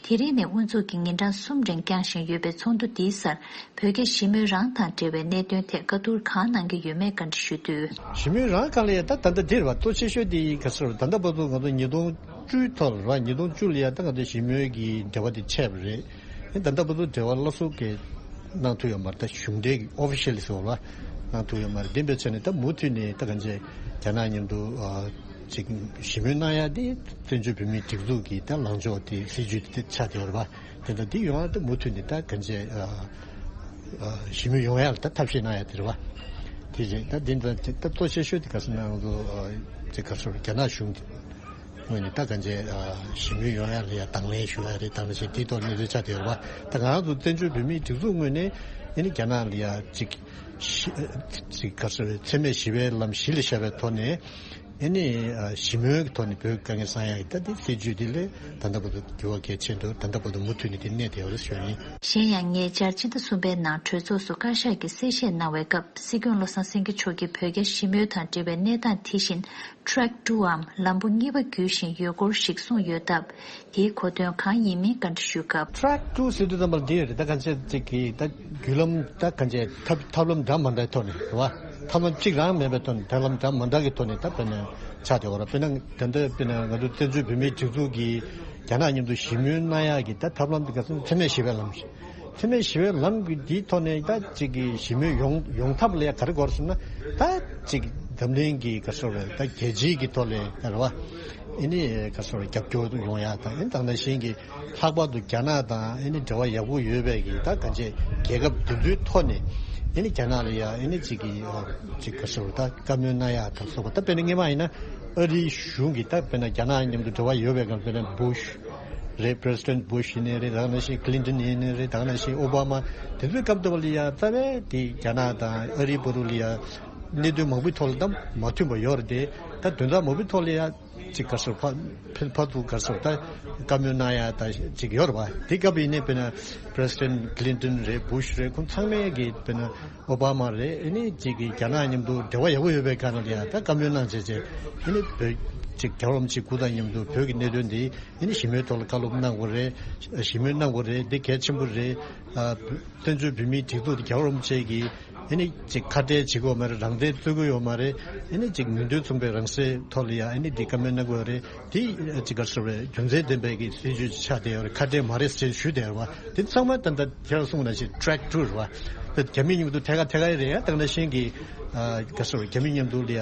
དེ་རིང་ནས་དབུ་འཛུགས་ཀྱིས་ཉིན་གྲངས་གསུམ་རིང་བསྐྱངས་བཞིན་ཡོད་པའི་ཚོགས་འདུ་འདིའི་སར་བོད་རྒྱ་ཞི་མོལ་རང་དང་འབྲེལ་བའི་གནད་དོན་ཐད་བཀའ་བསྡུར་གང་གནང་གི་ཡོད་མེད་བཀའ་འདྲི་ཞུས་དུས། ཞི་མོལ་རང་སྒང་ལ་ཡ་ད་ད་ལྟ་འདིར་བ་གཙོ་ཆེ་ཤོས་དེ་ག་ཟེར་བ་ད་ལྟ་བར་དུ་ང་ཚོ་ཉིས་སྟོང་བཅུའི་ཐོག་ལ་ར་ཉིས་སྟོང་བཅུ་ལ་ཡ་ད་ང་ཚོ་ཞི་མོལ་གྱི་འབྲེལ་བ་དེ་ཆད་པ་རེད། ཨེ་ད་ལྟ་བར་དུ་འབྲེལ་བ་སླར་གསོ་གི་གནང་ཐུབ་ཡོད་མ་རེད། ད་གཞུང་འབྲེལ་གྱི་ཨོ་ཕི་ཤལ་ཟེར་བ་ལ་གནང་ཐུབ་ཡོད་མ་རེད། དེ་འབད་བྱས་ནས་ད་མུ་མཐུད་ནས་ད་གང་ཅི་རྒྱ་ནག་མཉམ་དུ་ཨ་ཅིག་ཞི་མོལ་གནང་ཡ་དེ་བཙན་བྱོལ་བོད་མིའི་སྒྲིག་འཛུགས་ཀྱི་ད་ལངས་ཕྱོགས་དེ་སྲིད་ཇུས་དེ་ཆགས་བསྡད་ཡོད་རེད་པ། དེ་འདྲ་དེ་ཡོང་ཡ་ད་མུ་མཐུད་ནས་ད་གང་ཅི་ཨ་ཨ་ཞི་མོལ་ཡོང་ཡ་ལ་ད་ཐབས་ཤེས་གནང་ཡ་དེ་རེད་པ། དེ་རེད། ད་འདི་འདྲ་ད་གཙོ་ཆེ་ཤོས་དེ་ག་ཟེར་ན་ང་ཚོ་ཨ་ཅིག་ག་ཟེར་རྒྱ་ནག་གཞུང་དེ། ངོས་ནས་ད་གང་ཅི་ཨ་ཞི་མོལ་ཡོང་ཡ་ལ་ཡ་དང་ལེན་ཞུ་ཡ་རེད། དང་ལེན་བྱེད་དེའི་ཐོག་གནས་ཚུལ་ཆགས་བསྡད་ཡོད་རེད་པ། ད་ང་རང་ཚོ་བཙན་བྱོལ་བོད་མིའི་སྒྲིག་འཛུགས་ངོས་ནས་ཨ་ནི་རྒྱ་ནག་ལ་ཡ་ཅིག་ཞི་ཅིག་ག་ཟེར་བའི་འཚེ་མེད་ཞི་བའི་ལམ་གཞི་ལ་བཞག་པའི་ཐོག་ནས་ཨ་ནི་ཨ་ཞི་མོལ་གྱི་ཐོག་ནས་བོད་དཀའ་ངལ་སེལ་ཡ་གི་ད་དེ་སྲིད་ཇུས་དེ་ལས་ད་ལྟ་བར་དུ་འགྱུར་བ་གལ་ཆེན་འགྲོ། ད་ལྟ་བར་དུ་མུ་མཐུད་ནས་དེ་གནས་བསྡད་ཡོད་རེད་ཞུ་ཡ་ཡིན། གཞན་ཡང་ཉེ་ཆར་སྤྱི་ཟླ་གསུམ་པའི་ནང་གྲོས་ཚོགས་སུ་བཀའ་ཤག་གིས་གསལ་བཤད་གནང་བའི་སྐབས་སྲིད་སྐྱོང་བློ་བཟང་སེང་གེ་མཆོག་གིས་བོད་རྒྱ་ཞི་མོལ་དང་འབྲེལ་བའི་གནས་སྟངས་དེ་བཞིན། Track two འམ་ལམ་བུ་གཉིས་པ་བརྒྱུད་བཞིན་ཡོད་སྐོར་ཞིག་གསུངས་ཡོད་སྟབས། དེའི་གོ་དོན་གང་ཡིན་མིན་བཀའ་འདྲི་ཞུས་སྐབས། Track two ཟེར་དུས་ཙམ་པར་འདི་ཡོད་རེད། ད་གང་ཅི་ཅིག་གིས་ད་བརྒྱུད་ལམ་ད་གང་ཅི་ཐབས་ཐབས་ལམ་འདྲ་མ་འདྲའི་ཐོག་ནས་རེད་བ། ཐབས་ལམ་གཅིག་རང་མེད་པའི་ཐོག་ནས་ཐབས་ལམ་འདྲ་མ་འདྲ་གི་ཐོག་ནས་ད་དཔེར་ན་ཆགས་བསྡད་ཡོད་རེད། དཔེར་ན་ད་ལྟ་དཔེར་ན་ང་ཚོ་བཙན་བྱོལ་བོད་མིའི་སྒྲིག་འཛུགས་ཀྱིས་རྒྱ་ནག་མཉམ་དུ་ཞི་མོལ་གནང་ཡག་གི་ད་ཐབས་ལམ་དེ་ག་ཚོད་འཚེ་མེད་ཞི་བའི་ལམ། འཚེ་མེད་ཞི་བའི་ལམ་གྱི་འདིའི་ཐོག་ནས་ད་ཅིག་གི་ཞི་མོལ་ཡོང་ཡོང་ཐབས་ལ་ཡ་ག་རེ་དགོས་ཟེར་ན། ད་ཅིག་འཛམ་གླིང་གི་ག་ཟེར་རེད། ད་རྒྱལ་སྤྱིའི་གི་ཐོག་ལ་ཡ་རེད་བ། ཨེ་ནི་ག་ཟེར་རེད། རྒྱབ་སྐྱོར་ཡོང་ཡ་དང་ཨེ་དེ་ནང་བཞིན་གྱི་ལྷག་པར་དུ་རྒྱ་ནག་དང་ཨེ་ནི་འབྲེལ་བ་ཡག་པོ་ཡོད་པའི་གི་ད་གང་ཅི་རྒྱལ་ཁབ་དེ་ཚོའི་ཐོག་ནས་ཨེ་ནི་རྒྱ་ནག་ལ་ཡ་ཨེ་ནི་ཅིག་གི་ཅིག་ག་ཟེར་རེད། ད་བཀའ་མོལ་གནང་ཡ་དང་སོགས་པ། ད་དཔེར་ན་སྔོན་མ་ཡིན་ན་ཨ་རིའི་གཞུང་གི་ད་དཔེར་ན་རྒྱ་ནག་མཉམ་དུ་འབྲེལ་བ་ཡོད་པའི་སྒང་དཔེར་ན་Bush རེད། President Bush ཡིན་ནའི་རེད། ད་ག་ནང་བཞིན་Clinton ཡིན་ནའི་རེད། ད་ག་ནང་བཞིན་Obama དེ་ཚོའི་སྐབས་དུ་བ་ལ་ཡ་རྩ་བའི་དེ་རྒྱ་ནག་དང་ཨ་རིའི་བར་དུ་ལ་ཡ་གནད་དོན་མང་པོའི་ཐོག་ལ་ད་མ་མཐུན་པ་ཡོད་རེད་དེ། ད་དོན་དག་མང་པོའི་ཐོག་ལ་ཡ་ཅིག་ག་ཟེར་ཕ་ཕ་ཕ་ཚུ་ག་ཟེར་ད་བཀའ་མོལ་གནང་ཡ་ད་ཅིག་ཡོད་རེད་བ། དེ་སྐབས་ཡིན་ནའི་དཔེར་ན་President Clinton རེད། Bush རེད། ཁོང་ཚང་མས་གི་དཔེར་ན་Obama རེད། ཨེ་ནི་ཅིག་གི་རྒྱ་ནག་མཉམ་དུ་འབྲེལ་བ་ཡག་པོ་ཡོད་པའི་སྒང་ལ་ཡ་ད་བཀའ་མོལ་གནང་བྱས་བྱས་ཨེ་ནི་བོད་ཅིག་རྒྱལ་བ་རིན་པོ་ཆེ་སྐུ་དང་མཉམ་དུ་བོད་ཀྱི་གནད་དོན་འདི་ཨེ་ནི་ཞི་མོལ་ཐོག་ལ་བཀའ་སློབ་གནང་དགོས་རེད། ཞི་མོལ་གནང་དགོས་རེད། འདི་གལ་ཆེན་པོ་རེད། ཨ་བཙན་བྱོལ་བོད་མིའི་སྒྲིག་འཛུགས་འདི་རྒྱལ་བ་རིན་པོ་ཆེ་གིས་ཨེ་ནི་ཅིག་ཁ་བྲལ་བྱེད་དགོས་མ་རེད། རང་བཙན་རྩོད་དགོས་ཡོད་མ་རེད། ཨེ་ནི་ཅིག་མིང་དོན་མཚུངས་པའི་རང་སྲིད་ཐོག་ལ་ཡ་ཨེ་ནི་འདི་བཀའ་མོལ་གནང་དགོས་རེད། དེ་ཅིག་ག་ཟེར་བའི་རྒྱུ་མཚན་ལྡན་པའི་གི་སྲིད་ཇུས་ཆགས་བསྡད་ཡོད་རེད། ཁ་བྲལ་མ་རེད་ཟེར་ཞུས་བསྡད་ཡོད་རེད་བ། དེ་ཚང་མ་ད་ལྟ་ཁྱེད་རང་གསུངས་ནང་བཞིན་Track two རེད་བ། རྒྱ་མི་མཉམ་དུ་ཐད་ཀར་ཐད་ཀར་རེད་ཡ། ད་ག་ནང་བཞིན་གྱི་ཨ་ག་ཟེར་རྒྱ་མི་མཉམ་དུ་ལ་ཡ་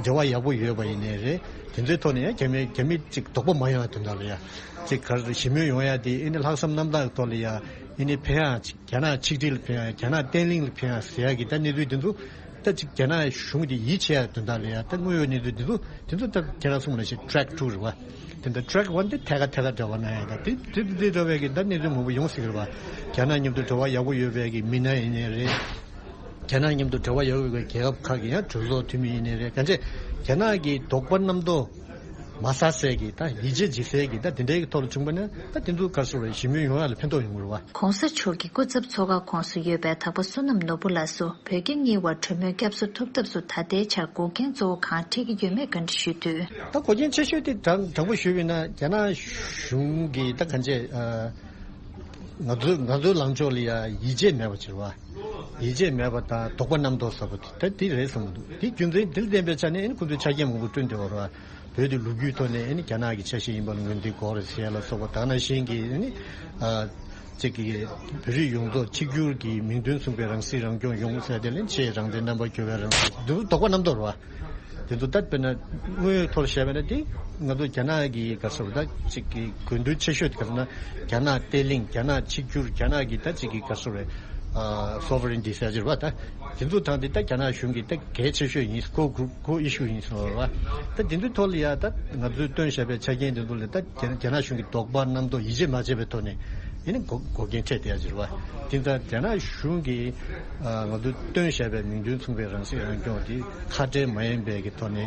འབྲེལ་བ་ཡག་པོ་ཡོད་པ་ཡིན་ནའི་རེད། དེ་ཚོའི་ཐོག་ནས་ཡ་རྒྱ་མི་རྒྱ་མི་ཅིག་དོགས་པ་མ་ཡོང་བའི་དོན་དག་ལ་ཡ། ཅིག་ག་རེ་ཞི་མོལ་ཡོང་ཡ་དེ་ཨེ་ནི་ལྷག་བསམ་རྣམ་དག་གི་ཐོག་ལ་ཡ་ཨེ་ནི་ཕན་ཡ་ཅིག་རྒྱ་ནག་ཆིག་སྒྲིལ་ལ་ཕན་ཡ་རྒྱ་ནག་བརྟན་ལྷིང་ལ་ཕན་ཡ་ཟེར་ཡ་གི་ད་གནས་ཚུལ་དེ་ཚོ། ད་ཅིག་རྒྱ་ནག་གཞུང་དེ་ཡིད་ཆེས་ཡ་དོན་དག་ལ་ཡ་ད་དངོས་ཡོད་གནས་ཚུལ་དེ་ཚོ་དེ་ཚོ་ད་ཁྱེད་རང་གསུངས་ལ་ཞིག་track two རེད་བ། དེ་འདྲ་track one དེ་ཐད་ཀར་ཐད་ཀར་འབྲེལ་བ་གནང་ཡ་ད་དེ་དེ་དེ་འདྲ་བའི་གི་ད་གནས་ཚུལ་མང་པོ་ཡོང་སྲིད་གི་རེད་བ། རྒྱ་ནག་མཉམ་དུ་འབྲེལ་བ་ཡག་པོ་ཡོད་པའི་གི་མི་སྣ་ཡིན་ནའི་རེད། རྒྱ་ནག་མཉམ་དུ་འབྲེལ་བ་ཡག་པོ་ཡོད་པའི་རྒྱལ་ཁབ་ཁག་གི་ཡང་གྲོས་ཚོགས་འཐུས་མི་ཡིན་ནའི་རེད། གང་ཅི་རྒྱ་ནག་གི་དོགས་པ་རྣམ་རྟོག་མ་ཟ་སའི་གི་ད་ཡིད་ཆེས་བྱེད་སའི་གི་ད་དེ་འདྲའི་གི་ཐོག་ལ་བྱུང་པ་ན་ད་དེ་ཚོ་ག་རེ་ཟེར་རེད་ཞི་མོལ་ཡོང་ཡ་ལ་ཕན་ཐོགས་ཡོང་གི་རེད་བ། ྋགོང་ས་མཆོག་གི་སྐུ་ཚབ་ཚོགས་ཁང་ཁོངས་སུ་ཡོད་པའི་དག་པ་བསོད་ནམས་ནོར་བུ་ལགས་སུ་བོད་རྒྱ་གཉིས་བར་གྲོས་མོལ་བསྐྱར་གསོ་ཐུབ་ཐབས་སུ་ད་ལྟའི་ཆར་འགོག་རྐྱེན་གཙོ་བོ་གང་འཕྲད་ཀྱི་ཡོད་མེད་བཀའ་འདྲི་ཞུས་དུས། ད་འགོག་རྐྱེན་ཆེ་ཤོས་དེ་དྲང་དྲང་པོ་ཞུས་པ་ཡིན་ན་རྒྱ་ནག་གཞུང་གིས་ད་གང་བྱས་ཨ། ང་ཚོའི་ང་ཚོའི་ལངས་ཕྱོགས་ལ་ཡ་ཡིད་ཆེས་མེད་པ་བྱེད་པ། ཡིད་ཆེས་མེད་པ་དང་དོགས་པ་རྣམ་རྟོག་ཟ་བ་དེ་ད་དེ་རེད་བསམ་གྱི་འདུག་དེ་རྒྱུ་མཚན་དེ་ལ་བརྟེན་པའི་ཆ་ནས་ཨ་ནི་ཁོ་ཚོས་ཆ་རྐྱེན་མང་པོ་བསྐྲུན་བསྡད་པ་རེད་བ། བོད་དེ་ལོ་རྒྱུས་ཐོག་ནས་ཨ་ནི་རྒྱ་ནག་གི་ཆ་ཤས་ཡིན་པ་ལ་ངོས་འཛིན་དགོས་རེད་ཟེར་ཡ་ལ་སོགས་པ་དེ་ནང་བཞིན་གྱི་ཨ་ནི་ཨ་གཅིག་གི་བོད་རིགས་ཡོངས་རྫོགས་གཅིག་གྱུར་གྱི་མིང་དོན་མཚུངས་པའི་རང་སྲིད་རང་སྐྱོང་ཡོང་ཟེར་དེ་ལ་ཆེས་རང་བཙན་རྣམ་པ་འགྱུར་བའི་རང་སྲིད་འདི་ཚོ་དོགས་པ་རྣམ་རྟོག་རེད་བ། དེ་ཚོ་ད་དཔེར་ན་དངོས་ཡོད་ཐོག་བཤད་པ་ན་དེ་ང་ཚོ་རྒྱ་ནག་གི་ག་རེ་ཟེར་བ་ད་གཅིག་གི་དགོས་འདུན་ཆེ་ཤོས་དེ་ག་རེ་ཟེར་ན་རྒྱ་ནག་བརྟན་ལྷིང་རྒྱ་ནག་གཅིག་གྱུར་རྒྱ་ནག་གི་ད་གཅིག་གི་ག་རེ་ཟེར་བའི་ཨ་sovereignty ཟེར་གྱི་རེད་བ། ད་དེ་ཚོ་དང་དེ་ད་རྒྱ་ནག་གཞུང་གི་ད་གལ་ཆེ་ཤོས་ཡིན། core group core issue ཡིན་ཟེར་བ་རེད་བ། ད་དེ་ཚོའི་ཐོག་ལ་ཡ་ད་ང་ཚོས་བཏོན་བཞག་པའི་ཆ་རྐྱེན་དེ་ཚོ་ལ་ད་རྒྱ་རྒྱ་ནག་གཞུང་གི་དོགས་པ་རྣམ་རྟོག་ཡིད་ཆེས་མ་བྱས་པའི་ཐོག་ནས་ཡིན་ན་འགོག་འགོག་རྐྱེན་འཕྲད་བསྡད་ཡ་ཅིག་རེད་བ། དེ་ཙང་རྒྱ་ནག་གཞུང་གིས་ཨ་ང་ཚོས་བཏོན་བཞག་པའི་མིང་དོན་མཚུངས་པའི་རང་སྲིད་རང་སྐྱོང་དེ་ཁ་བྲལ་མ་ཡིན་པའི་གི་ཐོག་ནས་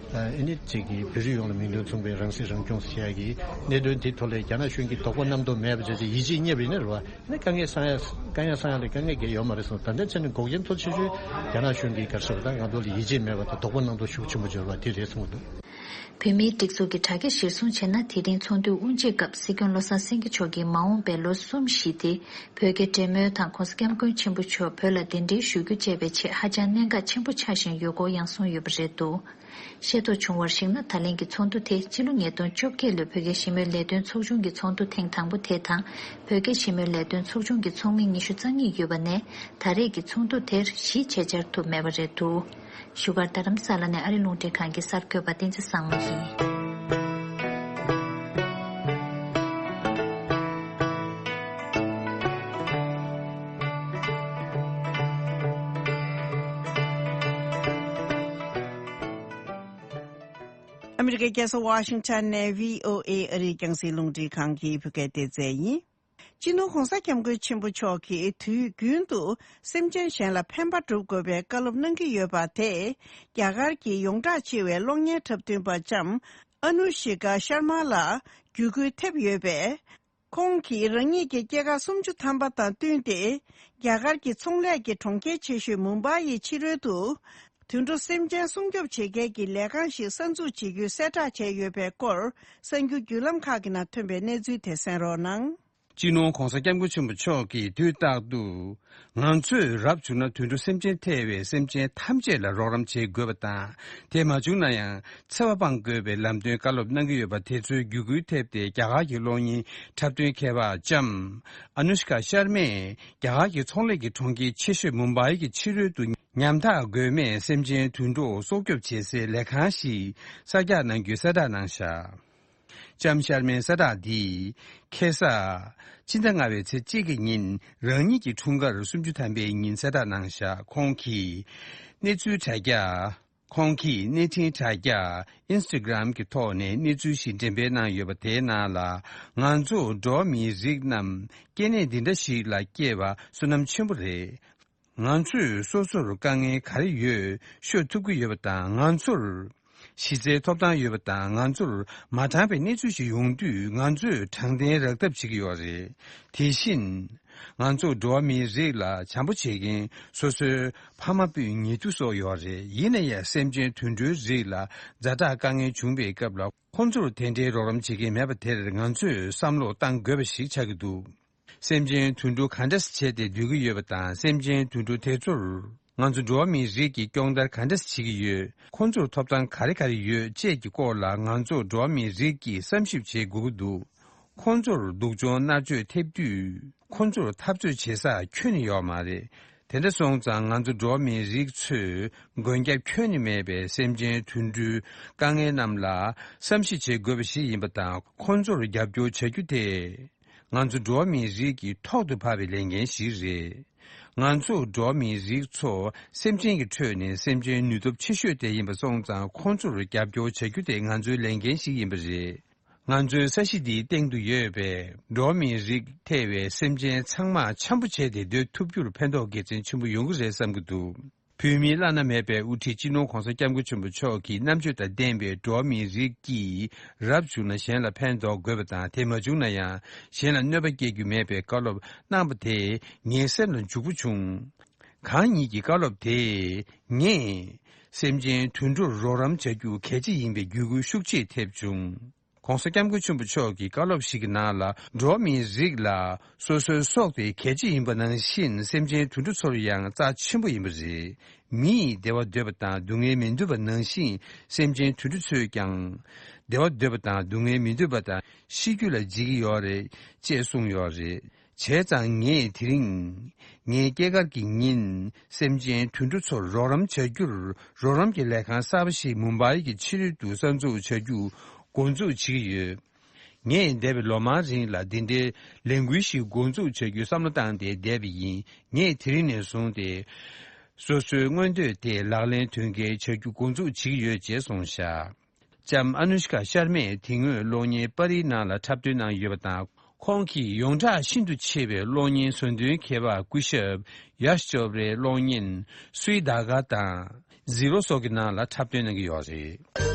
ཨ་ཨེ་ནི་གཅིག་གིས་བོད་རིགས་ཡོངས་ལ་མིང་དོན་མཚུངས་པའི་རང་སྲིད་རང་སྐྱོང་ཟེར་ཡ་གི་གནད་དོན་དེ་ཐོག་ལ་རྒྱ་ནག་གཞུང་གིས་དོགས་པ་རྣམ་རྟོག་མེད་པ་བྱས་ཏེ་ཡིད་ཆེས་རྙེད་པ་ཡིན་ན་རེད་བ། ཨེ་ནི་དཀའ་ངལ་སང་ཡ་དཀའ་ངལ་སང་ཡ་ལ་དཀའ་ངལ་གང་ཡོད་མ་རེད་གསུངས། ད་ལྟའི་ཆ་ནས་འགོག་རྐྱེན་གཙོ་ཆེ་ཤོས་རྒྱ་ནག་གཞུང་གིས་ག་རེ་ཟེར་བ་ད་ང་ཚོ་ལ་ཡིད་ཆེས་མེད་པ་དང་དོགས་པ་རྣམ་རྟོག་ཤུགས་ཆེན་པོ་འབྱོར་བ་དེ་རེད་གསུངས་འདུག་བོད་མིའི་སྒྲིག་འཛུགས་ཀྱི་དྲ་རྒྱ་གཞིར་བཟུང་བྱས་ན་དེ་རིང་ཚོགས་འདུའི་དབུ་འབྱེད་སྐབས་སྲིད་སྐྱོང་བློ་བཟང་སེང་གེ་མཆོག་གིས་མ་འོངས་པའི་ལོ་གསུམ་བཞི་སྟེ་བོད་རྒྱ་འབྲེལ་མོལ་དང་ྋགོང་ས་ྋསྐྱབས་མགོན་ཆེན་པོ་མཆོག་བོད་ལ་གདན་འདྲེན་ཞུ་རྒྱུ་བཅས་པའི་ཆེད་ཧ་ཅང་གནད་འགག་ཆེན་པོ་ཆགས་བཞིན་ཡོད་སྐོར་ཡང་གསུངས་ཡོད་པ་རེད་འདུག་ཤེས་རྟོགས་བྱུང་བར་གཞིགས་ན་ད་ལན་གྱི་ཚོགས་འདུ་དེ་ཕྱི་ལོ་ཉིས་སྟོང་བཅོ་བརྒྱད་ལོའི་བོད་རྒྱ་ཞི་མོལ་ལས་དོན་ཚོགས་ཆུང་གི་ཚོགས་འདུ་ཐེངས་དང་པོ་དེ་དང་བོད་རྒྱ་ཞི་མོལ་ལས་དོན་ཚོགས་ཆུང་གི་ཚོགས་མི་ཉི་ཤུ་རྩ་གཉིས་ཡོད་པ་ནས་ད་རེས་ཀྱི་ཚོགས་འདུ་དེར་བཞི་བྱས་བཅར་ཐུབ་མེད་པ་རེད་འདུག་བཞུགས་སྒར་རྡ་རམ་ས་ལ་ནས་ཨ་རི་རླུང་འཕྲིན་ཁང་གི་གསར་འགོད་པ་བསྟན་འཛིན་བཟང་མོ་ཡིན། ཨ་མི་རི་ཀའི་རྒྱལ་ས་ཝ་ཤིང་ཊོན་ནས་བྷི་ཨོ་ཨེ་ཨ་རིའི་རྒྱང་སྲིང་རླུང་འཕྲིན་ཁང་གི་བོད་སྐད་སྡེ་ཚན་ཡིན། སྤྱི་ནོར་༧གོང་ས་༧སྐྱབས་མགོན་ཆེན་པོ་མཆོག་གིས་དུས་རྒྱུན་དུ་སེམས་ཅན་གཞན་ལ་ཕན་པ་སྒྲུབ་དགོས་པའི་བཀའ་སློབ་གནང་གི་ཡོད་པ་དེས་རྒྱ་གར་གྱི་ཡོངས་གྲགས་ཆེ་བའི་གློག་བརྙན་འཁྲབ་སྟོན་པ་ལྕམ་ཨ་ནུ་ཤི་ཀ་ཤར་མ་ལ་བརྒྱུད་སྐུལ་ཐེབས་ཡོད་པས། ཁོང་གིས་རང་ཉིད་ཀྱི་སྐྱེས་སྐར་སུམ་ཅུ་ཐམ་པ་དང་བསྟུན་ཏེ། རྒྱ་གར་གྱི་ཚོང་ལས་ཀྱི་གྲོང་ཁྱེར་ཆེ་ཤོས་མུམ་བྷ་ཡི་ཕྱི་རོལ་དུ། དུད་འགྲོ་སེམས་ཅན་སྲུང་སྐྱོབ་བྱེད་མཁན་གྱི་ལས་ཁང་ཞིག་གསར་འཛུགས་བྱེད་རྒྱུའི་གསལ་བསྒྲགས་བྱས་ཡོད་པའི་སྐོར། གསར་འགྱུར་བརྒྱུད་ལམ་ཁག་གི་ནང་ཐོན་པའི་གནས་ཚུལ་དེ་གསན་རོགས་གནང་། སྤྱི་ནོར་༧གོང་ས་༧སྐྱབས་མགོན་ཆེན་པོ་མཆོག་གིས་དུས་རྟག་ཏུ། ང་ཚོས་རབ་བྱུང་ན་དུད་འགྲོ་སེམས་ཅན་ཐེ་བའི་སེམས་ཅན་ཐམས་ཅད་ལ་རོགས་རམ་བྱེད་དགོས་པ་དང་། དེ་མ་བྱུང་ན་ཡང་འཚེ་བ་སྤང་དགོས་པའི་ལམ་སྟོན་བཀའ་སློབ་གནང་གི་ཡོད་པ་དེ་ཚོའི་བརྒྱུད་སྐུལ་ཐེབས་ཏེ་རྒྱ་གར་གྱི་གློག་བརྙན་འཁྲབ་སྟོན་མཁས་པ་ལྕམ་ཨ་ནུ་ཤི་ཀ་ཤར་མས་རྒྱ་གར་གྱི་ཚོང་ལས་ཀྱི་གྲོང་ཁྱེར་ཆེ་ཤོས་མུམ་བྷའི་གྱི་ཕྱི་རོལ་དུ་ཉམ་ཐག་མགོན་མེད་སེམས་ཅན་དུད་འགྲོ་སྲོག་སྐྱོབ་བྱེད་སའི་ལས་ཁང་ཞིག་གསར་རྒྱག་གནང་རྒྱུའི་གསལ་བསྒྲགས་གནང་བཞག་ལྕམ་ཤར་མའི་གསལ་བསྒྲགས་འདིས་ཁ་སང་ཕྱི་ཟླ་ལྔ་པའི་ཚེས་གཅིག་གི་ཉིན་རང་ཉིད་ཀྱི་འཁྲུངས་སྐར་སུམ་ཅུ་ཐམ་པའི་ཉིན་གསལ་བསྒྲགས་གནང་བཞག་ཁོང་གིས་གནས་ཚུལ་དྲ་རྒྱ། ཁོང་གིས་གནས་འཕྲིན་དྲ་རྒྱ་Instagram གྱི་ཐོག་ནས་གནས་ཚུལ་ཞིག་འགྲེམས་སྤེལ་གནང་ཡོད་པ་དེའི་ནང་ལ། ང་ཚོ་འགྲོ་བ་མིའི་རིགས་རྣམས་སྐྱེ་གནས་འདི་འདྲ་ཞིག་ལ་སྐྱེས་པ་བསོད་ནམས་ཆེན་པོ་རེད། ང་ཚོས་སོ་སོར་དཀའ་ངལ་ག་རེ་ཡོད་ཤོད་ཐུབ་ཀྱི་ཡོད་པ་དང་། ང་ཚོར་གཞི་རྩའི་ཐོབ་ཐང་ཡོད་པ་དང་། ང་ཚོར་མ་དྲང་པའི་གནས་ཚུལ་ཞིག་ཡོང་དུས་ང་ཚོས་དྲང་བདེན་རག་ཐབས་བྱེད་ཀྱི་ཡོད་རེད། དེ་བཞིན། ང་ཚོ་འགྲོ་བ་མིའི་རིགས་ལ་བྱམས་པོ་བྱེད་མཁན་སོ་སོའི་ཕ་མ་སྤུན་ཉེ་དུ་སོགས་ཡོད་རེད། ཡིན་ན་ཡང་སེམས་ཅན་དུད་འགྲོའི་རིགས་ལ་ཛ་དྲག་དཀའ་ངལ་བྱུང་བའི་སྐབས་ལ་ཁོང་ཚོར་དེ་འདྲའི་རོགས་རམ་བྱེད་མཁན་མེད་པ་དེར་ང་ཚོས་བསམ་བློ་བཏང་དགོས་པ་ཞིག་ཆགས་ཀྱི་འདུག་སེམས་ཅན་དུད་འགྲོ་ག་འདྲ་བྱས་ཏེ་སྡོད་ཀྱི་ཡོད་པ་དང་། སེམས་ཅན་དུད་འགྲོ་དེ་ཚོར་ང་ཚོ་འགྲོ་བ་མིའི་རིགས་ཀྱིས་སྐྱོང་བརྡར་ག་འདྲ་བྱེད་ཀྱི་ཡོད། ཁོང་ཚོར་ཐོབ་ཐང་ག་རེ་ག་རེ་ཡོད་བཅས་ཀྱི་སྐོར་ལ་ང་ཚོ་འགྲོ་བ་མིའི་རིགས་ཀྱིས་བསམ་ཞིབ་བྱེད་དགོས་ཀྱི་འདུག་ཁོང་ཚོར་སྡུག་སྦྱོང་མནར་གཅོད་ཐེབས་དུས་ཁོང་ཚོར་འཐབ་རྩོད་བྱེད་ས་ཁྱོན་ནས་ཡོད་མ་རེད། དེ་འདྲ་སོང་ཙང་ང་ཚོ་འགྲོ་བ་མིའི་རིགས་ཚོས་མགོན་སྐྱབས་ཁྱོན་ནས་མེད་པའི་སེམས་ཅན་དུད་འགྲོའི་དཀའ་ངལ་རྣམས་ལ་བསམ་གཞིག་བྱེད་དགོས་པ་ཞིག་ཡིན་པ་དང་། ཁོང་ཚོར་རྒྱབ་སྐྱོར་བྱ་རྒྱུ་དེ། ང་ཚོ་འགྲོ་བ་མིའི་རིགས་ཀྱི་ཐོག་ཏུ་བབས་པའི་ལས་འགན་ཞིག་རེད། ང་ཚོ་འགྲོ་བ་མིའི་རིགས་ཚོ་སེམས་ཅན་གྱི་ཁྲོད་ནས་སེམས་ཅན་ནུས་སྟོབས་ཆེ་ཤོས་དེ་ཡིན་པ་སོང་ཙང་། ཁོང་ཚོར་རྒྱབ་སྐྱོར་བྱ་རྒྱུ་དེ་ང་ཚོའི་ལས་འགན་ཞིག་ཡིན་པ་རེད། ང་ཚོའི་ས་གཞི་འདིའི་སྟེང་དུ་ཡོད་པའི་འགྲོ་བ་མིའི་རིགས་ཐེ་བའི་སེམས་ཅན་ཚང་མ་འཆམ་པོ་བྱས་ཏེ་སྡོད་ཐུབ་རྒྱུར་ཕན་ཐོགས་དགེ་མཚན་ཆེན་པོ་ཡོང་གི་རེད་བསམ་གྱི་འདུག་བོད་མིའི་བླ་ན་མེད་པའི་དབུ་ཁྲིད་སྤྱི་ནོར་༧གོང་ས་༧སྐྱབས་མགོན་ཆེན་པོ་མཆོག་གི་རྣམ་དཔྱོད་དང་ལྡན་པའི་འགྲོ་བ་མིའི་རིགས་ཀྱིས་རབ་བྱུང་ན་གཞན་ལ་ཕན་འདོགས་དགོས་པ་དང་། དེ་མ་བྱུང་ན་ཡང་གཞན་ལ་གནོད་པ་སྐྱེལ་རྒྱུ་མེད་པའི་བཀའ་སློབ་གནང་པ་དེ་ངའི་སེམས་ལ་འཇུག་པོ་བྱུང་། གང་ཉིད་ཀྱི་བཀའ་སློབ་དེས་ངས་སེམས་ཅན་དུད་འགྲོར་རོགས་རམ་བྱ་རྒྱུ་གལ་ཆེ་ཡིན་པའི་བརྒྱུད་སྐུལ་ཤུགས་ཆེ་ཐེབས་བྱུང་། ༸གོང་ས་༸སྐྱབས་མགོན་ཆེན་པོ་མཆོག་གི་བཀའ་སློབ་ཞིག་གི་ནང་ལ། འགྲོ་བ་མིའི་རིགས་ལ་སོ་སོའི་སྲོག་དེ་གལ་ཆེ་ཡིན་པ་ནང་བཞིན། སེམས་ཅན་དུད་འགྲོ་ཚོར་ཡང་རྩ་ཆེན་པོ་ཡིན་པ་རེད། མི་ཡིས་བདེ་བ་འདོད་པ་དང་སྡུག་བསྔལ་མི་འདོད་པ་ནང་བཞིན། སེམས་ཅན་དུད་འགྲོ་ཚོས་ཀྱང་བདེ་བ་འདོད་པ་དང་སྡུག་བསྔལ་མི་འདོད་པ་དང་། ཤི་རྒྱུ་ལ་འཇིགས་ཀྱི་ཡོད་རེད་ཅེས་གསུངས་ཡོད་རེད། བྱས་ཙང་ངས་དེ་རིང་ངའི་སྐྱེས་སྐར་གྱི་ཉིན། སེམས་ཅན་དུད་འགྲོ་ཚོར་རོགས་རམ་བྱ་རྒྱུར་རོགས་རམ་གྱི་ལས་ཁང་གསར་པ་ཞིག་མུམ་བྷའི་གི་ཕྱི་རོལ་དུ་གསར་འཛུགས་བྱ་རྒྱུ་འགོ་འཛུགས་བྱེད་ཀྱི་ཡོད། ངས་འདས་པའི་ལོ་མང་རིང་ལ་འདི་འདྲའི་ལས་འགུལ་ཞིག་འགོ་འཛུགས་བྱ་རྒྱུའི་བསམ་བློ་བཏང་སྟེ་བསྡད་པ་ཡིན། ངས་དེ་རིང་ནས་བཟུང་སྟེ་སོ་སོའི་མངོན་འདོད་དེ་ལག་ལེན་དོན་འཁེལ་བྱ་རྒྱུ་འགོ་འཛུགས་བྱེད་ཀྱི་ཡོད་ཅེས་གསུངས་བཞག་ལྕམ་ཨ་ནུ་ཤི་ཀ་ཤར་མས་དེ་སྔོན་གློག་བརྙན་པར་རིས་ནང་ལ་འཁྲབ་སྟོན་གནང་ཡོད་པ་དང་། ཁོང་གིས་ཡོངས་གྲགས་ཤིན་ཏུ་ཆེ་བའི་གློག་བརྙན་བཟོ་འདུན་མཁས་པ་སྐུ་ཞབས་ཡཱཤ་ཅོབ་རའི་གློག་བརྙན་སུའི་ད་ག་དང་ཛི་རོ་སོགས་ཀྱི་ནང་ལ་འཁྲབ་སྟོན་གནང་གི་ཡོད་རེད།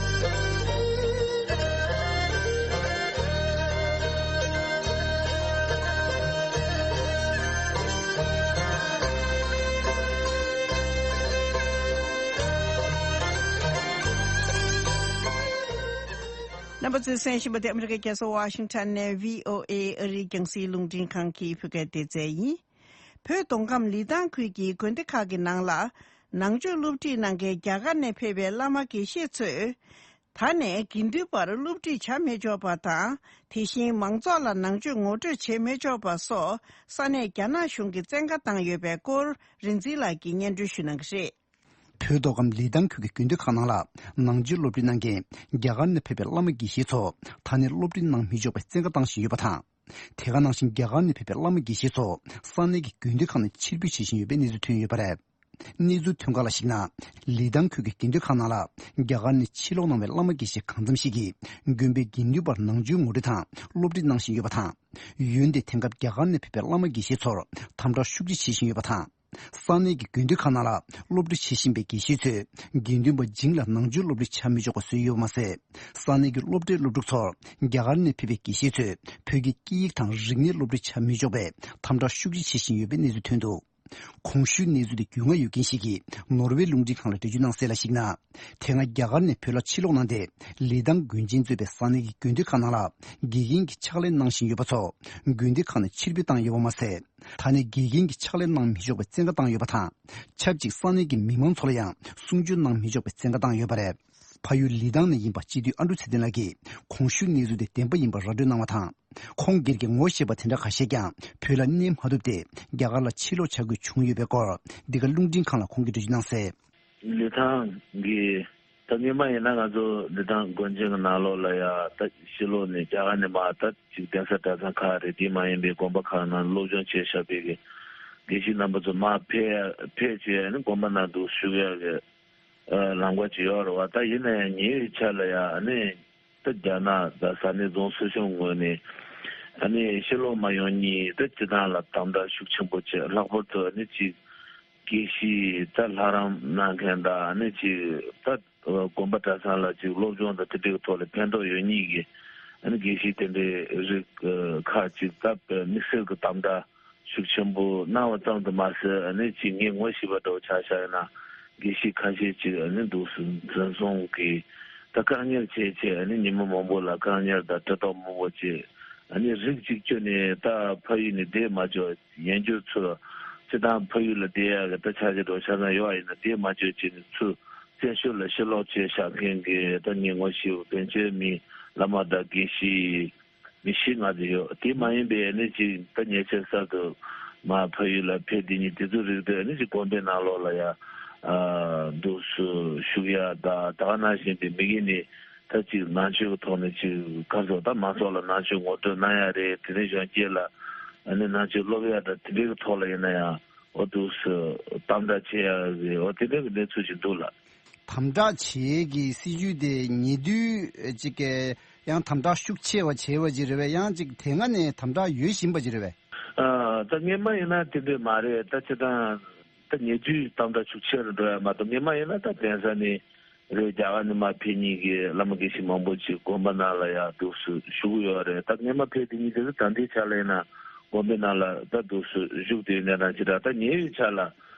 རྣམ་པ་ཚོས་གསན་བཞིན་པ་དེ་ཨ་མི་རི་ཀའི་རྒྱལ་ས་ཝ་ཤིང་ཊོན་ནས་བྷི་ཨོ་ཨེ་ཨ་རིའི་རྒྱང་སྲིང་རླུང་འཕྲིན་ཁང་གི་བོད་སྐད་སྡེ་ཚན་ཡིན། བོད་མདོ་ཁམས་ལི་ཐང་ཁུལ་གྱི་དགོན་སྡེ་ཁག་གི་ནང་ལ་ནང་ཆོས་སློབ་ཁྲིད་གནང་མཁན་རྒྱ་གར་ནས་ཕེབས་པའི་བླ་མ་དགེ་བཤེས་ཚོས། ད་ནས་དགེ་འདུན་པར་སློབ་ཁྲིད་བྱ་མི་ཆོག་པ་དང་། དེ་བཞིན་མང་ཚོགས་ལ་ནང་ཆོས་ངོ་སྤྲོད་བྱེད་མི་ཆོག་པ་སོགས་ས་གནས་རྒྱ་ནག་གཞུང་གིས་བཙན་བཀའ་བཏང་ཡོད་པའི་སྐོར་རིག་འཛིན་ལགས་ཀྱིས་སྙན་སྒྲོན་ཞུ་གནང་གི་རེད། བོད་མདོ་ཁམས་ལི་ཐང་ཁུལ་གྱི་དགོན་སྡེ་ཁག་ནང་ལ་ནང་ཆོས་སློབ་ཁྲིད་གནང་མཁན་རྒྱ་གར་ནས་ཕེབས་པའི་བླ་མ་དགེ་བཤེས་ཚོ་ད་ནས་སློབ་ཁྲིད་གནང་མི་ཆོག་པའི་བཙན་བཀའ་བཏང་བཞིན་ཡོད་པ་དང་། དེ་ག་ནང་བཞིན་རྒྱ་གར་ནས་ཕེབས་པའི་བླ་མ་དགེ་བཤེས་ཚོ་ས་གནས་ཀྱི་དགོན་སྡེ་ཁག་ནས་ཕྱིར་འབུད་བྱེད་བཞིན་ཡོད་པའི་གནས་ཚུལ་ཐོན་ཡོད་པ་རེད། གནས་ཚུལ་ཐོན་ཁག་ལ་གཞིགས་ན། ལི་ཐང་ཁུལ་གྱི་དགོན་སྡེ་ཁག་ནང་ལ་རྒྱ་གར་ནས་ཕྱིར་ལོག་གནང་བའི་བླ་མ་དགེ་བཤེས་གང་འཚམ་ཞིག་གིས་དགོན་པའི་དགེ་འདུན་པར་ནང་ཆོས་ངོ་སྤྲོད་དང་སློབ་ཁྲིད་གནང་བཞིན་ཡོད་པ་དང་། འོན་ཏེ་དེང་སྐབས་རྒྱ་གར་ནས་ཕེབས་པའི་བླ་མ་དགེ་བཤེས་ཚོར་དམ་དྲག་ཤུགས་ཆེ་བྱེད་བཞིན་ཡོད་པ་དང་། ས་གནས་ཀྱི་དགོན་སྡེ་ཁག་ནང་ལ་སློབ་ཁྲིད་བྱེད་བཞིན་པའི་དགེ་བཤེས་ཚོས་དགེ་འདུན་པ་བྱིངས་ལ་ནང་ཆོས་སློབ་ཁྲིད་བྱ་མི་ཆོག་པ་བཟོས་ཡོད་པ་མ་ཟད། ས་གནས་ཀྱི་སློབ་གྲྭའི་སློབ་ཕྲུག་ཚོར་རྒྱ་གར་ནས་ཕེབས་པའི་དགེ་བཤེས་ཚོས་བོད་ཀྱི་སྐད་ཡིག་དང་རིག་གནས་སློབ་ཁྲིད་བྱ་མི་ཆོག་པའི་དམ་དྲག་ཤུགས་ཆེ་བྱེད་བཞིན་ཡོད་པའི་གནས་ཚུལ་ཐོན་འདུག་གོང་ཞུས་གནས་ཚུལ་དེ་རྒྱུས་མངའ་ཡོད་མཁན་ཞིག་གིས་ནོར་ཝེ་རླུང་འཕྲིན་ཁང་ལ་འགྲེལ་བརྗོད་གནང་གསལ་ལ་གཞིགས་ན། དེ་སྔ་རྒྱ་གར་ནས་བོད་ལ་ཕྱིར་ལོག་གནང་སྟེ། ལི་ཐང་དགོན་ཆེན་གཙོས་པའི་ས་གནས་ཀྱི་དགོན་སྡེ་ཁག་ནང་ལ་དགེ་རྒན་གྱི་ཕྱག་ལས་གནང་བཞིན་ཡོད་པ་ཚོ་དགོན་སྡེ་ཁག་ནས་ཕྱིར་འབུད་བཏང་ཡོད་པ་མ་ཟད། ད་ནི་དགེ་རྒན་གྱི་ཕྱག་ལས་གནང་མི་ཆོག་པའི་བཙན་བཀའ་བཏང་ཡོད་པ་དང་། ཆབས་ཅིག་ས་གནས་ཀྱི་མི་མང་ཚོ་ལ་ཡང་གསུང་ཆོས་གནང་མི་ཆོག་པའི་བཙན་བཀའ་བཏང་ཡོད་པ་རེད། ཕ་ཡུལ་ལི་ཐང་ནས་ཡིན་པ་སྤྱི་འཐུས་ཨ་འབྲུག་ཚེ་བརྟན་ལགས་ཀྱིས་གོང་ཞུས་གནས་ཚུལ་དེ་བདེན་པ་ཡིན་པར་ར་སྤྲོད་གནང་བ་དང་། ཁོང་སྒེར་གྱི་ངོ་ཤེས་པ་དེ་འདྲ་ཁ་ཤས་ཀྱང་བོད་ལ་གནས་མ་ཐུབ་སྟེ་རྒྱ་གར་ལ་ཕྱིར་ལོག་བྱ་དགོས་བྱུང་ཡོད་པའི་སྐོར་འདི་ག་རླུང་འཕྲིན་ཁང་ལ་ཁོང་གིས་འགྲེལ་བརྗོད་གནང་གསལ། ལི་ཐང་གི་ད་སྔོན་མ་ཡིན་ན་ང་ཚོ་ལི་ཐང་དགོན་ཆེན་གྱི་ནང་ལོགས་ལ་ཡ་ད་ཕྱི་ལོགས་ནས་རྒྱ་གར་ནས་མར་ད་ཅིག་གདན་ས་གྲྭ་ཚང་ཁག་རེད། དེ་མ་ཡིན་པའི་དགོན་པ་ཁག་ནང་སློབ་སྦྱོང་བྱས་བཞག་པའི་གི་དགེ་བཤེས་རྣམ་པ་ཚོ་མར་ཕེབས་ཕེབས་བྱས་ནས་དགོན་པ་ནང་དུ་བཞུགས་ཡག་གི་ལམ་ཁ་ཅིག་ཡོད་རེད་བ། ད་ཡིན་ན་ཡང་ཉེ་བའི་ཆར་ལ་ཡང་ཨ་ནི་ད་རྒྱ་ནག་དང་ས་གནས་རྫོང་སོ་སྐྱོང་ངོས་ནས་ཨ་ནི་ཕྱིར་ལོག་མ་ཡོང་སྙིང་ད་སྤྱི་བཏང་ལ་དམ་དྲག་ཤུགས་ཆེན་པོ་བྱས། ལྷག་པར་དུ་ཨ་ནི་ཅིག་དགེ་བཤེས་ད་ལྷ་རམས་གནང་མཁན་དང་ཨ་ནི་ཅིག་ད་དགོན་པ་གྲྭ་ཚང་ལ་ཅིག་སློབ་སྦྱོང་དང་དེ་འདྲའི་ཐོག་ལ་ཕན་ཐོགས་ཡོད་སྙིང་གི་ཨ་ནི་དགེ་བཤེས་དེ་འདྲའི་རིགས་ཁག་ཅིག་ད་དམིགས་བསལ་གྱི་དམ་དྲག་ཤུགས་ཆེན་པོ་གནང་བ་ཙམ་དུ་མ་ཟད། ཨ་ནི་ཅིག་ངས་ངོ་ཤེས་པ་འདྲ་བོ་ཆ་བཞག་ཡོད་ན་དགེ་བཤེས་ཁ་ཤས་ཅིག་ཨ་ནི་འདུག་སེ་འཛིན་བཟུང་གིས་ད་བཀག་ཉར་བྱས་བྱས། ཨ་ནི་ཉི་མ་མང་པོ་ལ་བཀག་ཉར་དང་བཀྲ་ཐོག་མང་པོ་བྱས། ཨ་ནི་རིགས་གཅིག་གྱུར་ནས་ད་ཕ་ཡུལ་ནས་བསྡད་མ་ཆོག་ཡན་གྱོད་ཚུར་སྤྱི་བཏང་ཕ་ཡུལ་ལ་བསྡད་ཡག་གི་ད་ཆ་རྐྱེན་འདྲ་བོ་ཆ་ཚང་ཡོད་པ་ཡིན་ན་བསྡད་མ་ཆོག་བྱས་ནས་ཚུར་བཙན་བྱོལ་ལ་ཕྱིར་ལོག་བྱས་བཞག་མཁན་གྱི་ད་ངས་ངོ་ཤེས་པ་བན་ཆོས་མི་བླ་མ་དང་དགེ་བཤེས་མི་བཞི་ལྔ་ཙམ་ཡོད། དེ་མ་ཡིན་པའི་ཨ་ནི་ཅིག་ད་ཉེ་ཆར་གསར་དུ་ མར་ཕ་ཡུལ་ལ་ཕེབས་དེ་ཉིད་དེ་ཚོ་རིགས་དེ་ནི་ཅིག་དགོན་པའི་ནང་ལོགས་ལ་ཡ་འདུག་སེ་བཞུགས་ཡ་ད་ད་ག་ནང་བཞིན་དེ་མི་གི་ནི་ད་ཅིག་ནང་ཆོས་ཀྱི་ཐོག་ནས་ཅིག་ག་ཚོད་ད་མང་ཚོགས་ལ་ནང་ཆོས་ངོ་སྤྲོད་གནང་ཡ་རེད། དེ་ནས་གཞོན་སྐྱེས་ལ་ཨ་ནི་ནང་ཆོས་སློབ་ཡ་ད་དེ་འདྲའི་གི་ཐོག་ལ་ཡིན་ན་ཡང་འོ་འདུག་སེ་དམ་དྲག་བྱེད་ཡ་རེད། འོ་དེ་འདྲའི་གི་གནས་ཚུལ་ཅིག་འདུག་ལགས། དམ་དྲག་བྱེད་ཀྱི་སྲིད་ཇུས་དེ་ཉེ་དུས་ཅིག་གི་ཡང་དམ་དྲག་ཤུགས་ཆེ་བ་བྱས་པ་ཅིག་རེད་པས། ཡང་ཅིག་དེ་སྔ་ནས་དམ་དྲག་ཡོད་བཞིན་པ་ཅིག་རེད་པས། ཨ་ད་སྔས་མ་ཡིན་ན་དེ་འདྲ་མ་རེད། ད་སྤྱིར་བཏང་ད་ཉེ་དུས་དམ་དྲག་ཤུགས་ཆེ་རུ་འགྲོ་ཡ་མ་གཏོགས་སྔས་མ་ཡིན་ན་ད་གདན་ས་ནས་རེད། རྒྱ་གར་ནས་མར་ཕེབས་མཁན་གྱི་བླ་མ་དགེ་བཤེས་མང་པོ་ཅིག་དགོན་པ་ནང་ལ་ཡ་འདུག་སེ་བཞུགས་ཡོད་རེད། ད་སྔས་མ་ཕེབས་དེ་ཉིད་དེ་ད་ལྟའི་ཆ་ལ་ཡིན་ན་དགོན་པའི་ནང་ལ་ད་འདུག་སེ་བཞུགས་བསྡད་ཡོད་གནས་སྟངས་ཅིག་རེད། ད་ཉེ་བའི་ཆར་ལ་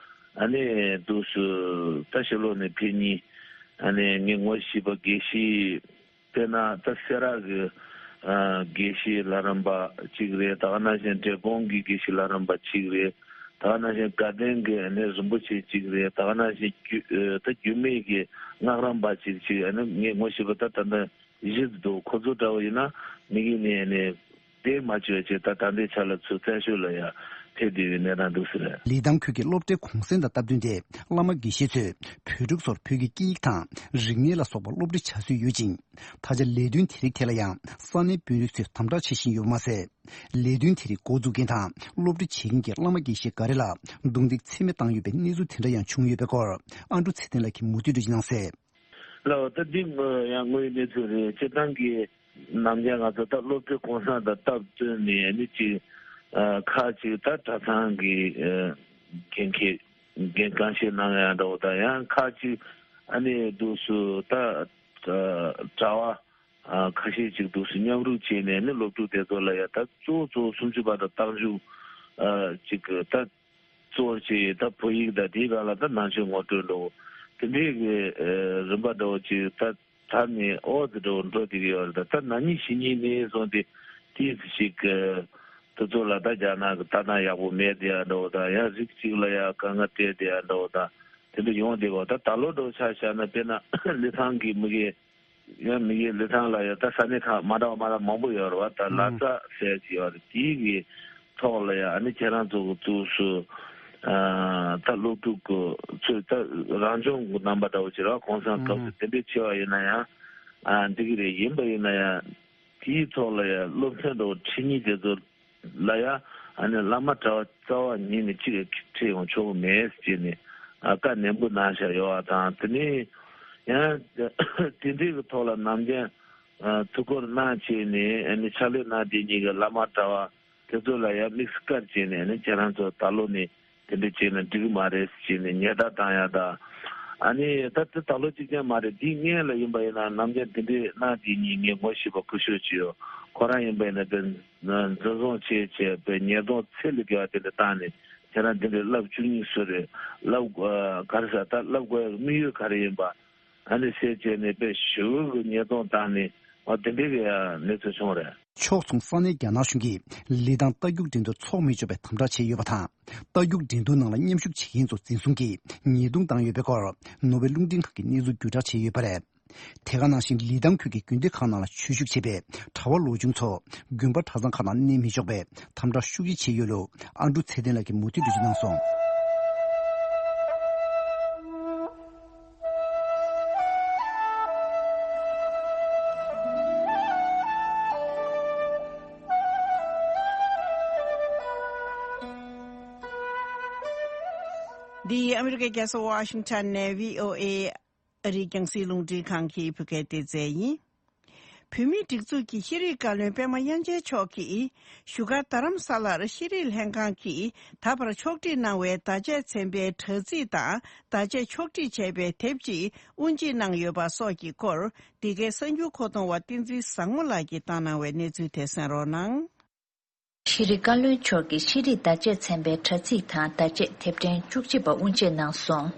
ཨ་ནི་འདུག་སེ་ད་ཕྱི་ལོགས་ནས་ཕེབས་མཁན་ཨ་ནི་ངས་ངོ་ཤེས་པ་དགེ་བཤེས། དཔེར་ན་ད་སེ་ར་གི་ཨ་དགེ་བཤེས་ལྷ་རམས་པ་གཅིག་རེད། ད་ག་ནང་བཞིན་འབྲས་སྤུངས་ཀྱི་དགེ་བཤེས་ལྷ་རམས་པ་གཅིག་རེད། ད་ག་ནང་བཞིན་དགའ་ལྡན་གྱི་ཨ་ནི་རིན་པོ་ཆེ་གཅིག་རེད། ད་ག་ནང་བཞིན་རྒྱུད་ཨ་ད་རྒྱུད་སྨད་ཀྱི་སྔགས་རམས་པ་གཅིག་གཅིག་ཨ་ནི་ངས་ངོ་ཤེས་པ་ད་ད་ལྟ་བཞི་འདུག་ཁོ་ཚོ་འདྲ་བོ་ཡིན་ན་མི་གི་ནས་ཨ་ནི་དེ་མ་བཅོས་བྱས་ད་ད་ལྟའི་ཆ་ལ་ཚུར་བཙན་བྱོལ་ལ་ཡ་ཕེབས་བསྡད་པའི་གནས་སྟངས་འདུག་ཟེར། ལི་ཐང་ཁུལ་གྱི་སློབ་གྲྭའི་གུང་སེང་དང་སྟབས་བསྟུན་ཏེ་བླ་མ་དགེ་བཤེས་ཚོས་བོད་ཕྲུག་ཚོར་བོད་ཀྱི་སྐད་ཡིག་དང་རིག་གནས་ལ་སོགས་པ་སློབ་ཁྲིད་བྱ་སྲོལ་ཡོད་ཅིང་། ད་ཆ་ལས་དོན་དེ་རིགས་ཐད་ལ་ཡང་ས་གནས་དཔོན་རིགས་ཚོས་དམ་དྲག་བྱེད་བཞིན་ཡོད་པ་མ་ཟད། ལས་དོན་དེ་རིགས་འགོ་འཛུགས་མཁན་དང་སློབ་ཁྲིད་བྱེད་མཁན་གྱི་བླ་མ་དགེ་བཤེས་འགའ་རེ་ལ་རྡུང་རྡེག་ཚད་མེད་བཏང་ཡོད་པའི་གནས་ཚུལ་དེ་འདྲ་ཡང་བྱུང་ཡོད་པའི་སྐོར་ཨ་འབྲུག་ཚེ་བརྟན་ལགས་ཀྱིས་མུ་མཐུད་དུ་གནང་གསལ། ལགས་ད་འདི་ཡང་དངོས་ཡོད་གནས་ཚུལ་རེད། སྤྱིར་བཏང་གི་ནམ་རྒྱུན་ང་ཚོ་ད་སློབ་གྲྭའི་གུང་སེང་དང་སྟབས་བསྟུན་ནས་ཨ་ནི་ཅིག་ཨ་ཁག་ཅིག་ད་གྲྭ་ཚང་གི་ཨ་འགན་འཁྱེར་འགན་གང་བཞེས་གནང་ཡ་འདྲ་བོ་དང་ཡང་ཁག་ཅིག་ཨ་ནི་འདུག་སེ་ད་ཨ་གྲྭ་བ་ཨ་ཁ་ཤས་ཅིག་འདུག་སེ་མཉམ་རུབ་བྱས་ནས་ཨ་ནི་སློབ་ཕྲུག་དེ་ཚོ་ལ་ཡ་ད་གཙོ་བོ་གཙོ་བོ་སུམ་ཅུ་པ་དང་རྟགས་འཇུག་ཨ་ཅིག་ད། གཙོ་བོར་བྱས་ད་བོད་ཡིག་དང་དེའི་སྒང་ལ་ད་ནང་ཆོས་ངོ་སྤྲོད་འདྲ་བོ་དེ་འདྲའི་གི་ཨ་རིམ་པ་འདྲ་བོ་ཅིག་ད་དར་ནས་ཨོ་ཙི་འདྲ་བོ་འགྲོ་བསྡད་ཀྱི་ཡོད་རེད། ད་ད་ན་ནིང་གཞེས་ནིང་ནས་བཟུང་སྟེ་དེ་ཅིག་ཨ་དེ་ཚོ་ལ་ད་རྒྱ་ནག་གི་ལྟ་སྟངས་ཡག་པོ་མེད་བསྡད་ཡ་འདྲ་བོ་དང་ཡང་རིགས་གཅིག་ལ་ཡ་དཀའ་ངལ་སྤྲད་བསྡད་ཡ་འདྲ་བོ་དང་དེ་འདྲ་ཡོང་བསྡད་པ། ད་ད་ལོ་འདྲ་བོ་ཆ་བཞག་ན་དཔེར་ན་ལི་ཐང་གི་མི་གི་ཡང་མི་གི་ལི་ཐང་ལ་ཡང་ད་ས་གནས་ཁག་མ་འདྲ་བ་མ་འདྲ་མང་པོ་ཡོད་རེད་བ། ད་ལྷ་ས་ཟེར་གྱི་ཡོད་རེད། དེའི་གི་ཐོག་ལ་ཡང་ཨ་ནི་ཁྱེད་རང་ཚོ་གི་འདུག་སེ་ཨ་ད་སློབ་ཕྲུག་གི་ཚོས་ད་རང་སྦྱོང་གི་རྣམ་པ་འདྲ་བོ་ཅིག་རེད་བ། གུང་སེང་སྐབས་སུ་དེ་འདྲས་བྱས་པ་ཡིན་ན་ཡང་ཨ་འགྲིག་གི་རེད། ཡིན་པ་ཡིན་ན་ཡང་དེའི་ཐོག་ལ་ཡང་སློབ་ཚན་འདྲ་བོ་ཁྲིད་མཁན་དེ་ཚོ་ལ་ཡ་ཨ་ནི་བླ་མ་གྲྭ་བ་རྩ་བ་ཉིད་ནས་གཅིག་ཁྲིད་ཡོང་ཆོག་གི་མེད་ཟེར་ནས་ཨ་བཀའ་ནན་པོ་གནང་བཞག་ཡོད་པ་དང་། དེ་ནས་ཡང་དེ་འདྲའི་གི་ཐོག་ལ་ནམ་རྒྱུན་ཨ་ཐུགས་ཁུར་གནང་བྱས་ནས་ཨ་ནི་ཕྱག་ལས་གནང་བསྡད་མཁན་གྱི་བླ་མ་གྲྭ་བ་དེ་ཚོ་ལ་ཡ་དམིགས་སུ་བཀར་བྱས་ནས་ཨ་ནི་ཁྱེད་རང་ཚོ་ད་ལོ་ནས་དེ་འདྲ་བྱས་ན་འགྲིག་གི་མ་རེད་ཟེར་ནས་ཉེས་བརྡ་བཏང་ཡ་དང་། ཨ་ནི་ད་དེ་ད་ལོ་གཅིག་ཀྱང་མ་རེད། དེའི་སྔོན་ལ་ཡིན་པ་ཡིན་ན་ནམ་རྒྱུན་དེ་འདྲའི་གནང་དེ་ཉིད་ངས་ངོ་ཤེས་པ་སྐུ་ཞབས་ཅིག་ཡོད། ཁོ་རང་ཡིན་པ་ཡིན་ན་དཔེ་འཛིན་བཟུང་བྱས་བྱས་པའི་ཉེས་རྡུང་ཚད་ལས་བརྒལ་བ་དེ་འདྲ་བཏང་ནས་ཁྱེད་རང་དེ་འདྲའི་བསླབ་བཅུ་གཉིས་སུ་རེད། བསླབ་ག་རེ་ཟེར་ད་བསླབ་དགོས་ཡ་དམིགས་ཡུལ་ག་རེ་ཡིན་པ། ཨ་ནི་ཟེར་བྱས་ནས་དཔེ་ཞེ་པོ་གི་ཉེས་རྡུང་བཏང་ནས་འོ་དེ་འདྲའི་གི་ཡ་གནས་ཚུལ་བྱུང་རེད། ཕྱོགས་མཚུངས་ས་གནས་རྒྱ་ནག་གཞུང་གིས་ལི་ཐང་རྟ་རྒྱུག་འགྲན་བསྡུར་འཚོགས་མི་ཆོག་པའི་དམ་དྲག་བྱས་ཡོད་པ་དང་། རྟ་རྒྱུག་འགྲན་བསྡུར་ནང་ལ་མཉམ་ཞུགས་བྱེད་མཁན་ཚོ་འཛིན་བཟུང་གིས་ཉེས་རྡུང་བཏང་ཡོད་པའི་སྐོར་ནོར་ཝེ་རླུང་འཕྲིན་ཁང་གིས་གནས་ཚུལ་བརྒྱུད་བསྒྲགས་བྱས་ཡོད་པ་རེད། དེ་ག་ནང་བཞིན་ལི་ཐང་ཁུལ་གྱི་རྒྱུན་སྡོད་ཁག་ནང་ལ་ཆོས་ཞུགས་བྱེད་པའི་གྲྭ་བ་ལོ་ཆུང་ཚོ་དགོན་པ་གྲྭ་ཚང་ཁག་ནང་གནས་མི་ཆོག་པའི་དམ་དྲག་ཤུགས་ཆེ་བྱས་ཡོད་ལུགས་ཨ་འབྲུག་ཚེ་བརྟན་ལགས་ཀྱིས་མུ་མཐུད་འགྲེལ་བརྗོད་གནང་སོང་། འདི་ཨ་མི་རི་ཀའི་རྒྱལ་ས་ཝ་ཤིང་ཊོན་ནས་བྷི་ཨོ་ཨེ་ཨ་རིའི་རྒྱང་སྲིང་རླུང་འཕྲིན་ཁང་གི་བོད་སྐད་སྡེ་ཚན་ཡིན། བོད་མིའི་སྒྲིག་འཛུགས་ཀྱི་ཤེས་རིག་བཀའ་བློན་པད་མ་དབྱངས་ཅན་མཆོག་གིས་བཞུགས་སྒར་རྡ་རམ་ས་ལར་ཤེས་རིག་ལྷན་ཁང་གིས་ད་བར་ཕྱོགས་སྒྲིག་གནང་བའི་བརྡ་ཆད་ཚན་པའི་དྲ་ཚིགས་དང་བརྡ་ཆད་ཕྱོགས་སྒྲིག་བྱས་པའི་དེབ་ཅིག་དབུ་འབྱེད་གནང་ཡོད་པ་སོགས་ཀྱི་སྐོར་འདི་གའི་གསར་འགྱུར་མཁོ་གཏོང་བ་བསྟན་འཛིན་བཟང་མོ་ལགས་ཀྱིས་བཏང་གནང་བའི་གནས་ཚུལ་དེ་གསན་རོགས་གནང་། ཤེས་རིག་བཀའ་བློན་མཆོག་གིས་ཤེས་རིག་བརྡ་ཆད་ཚན་པའི་དྲ་ཚིགས་དང་བརྡ་ཆད་དེབ་ཕྲེང་བཅུ་གཅིག་པ་དབུ་འབྱེད་གནང་སོང་།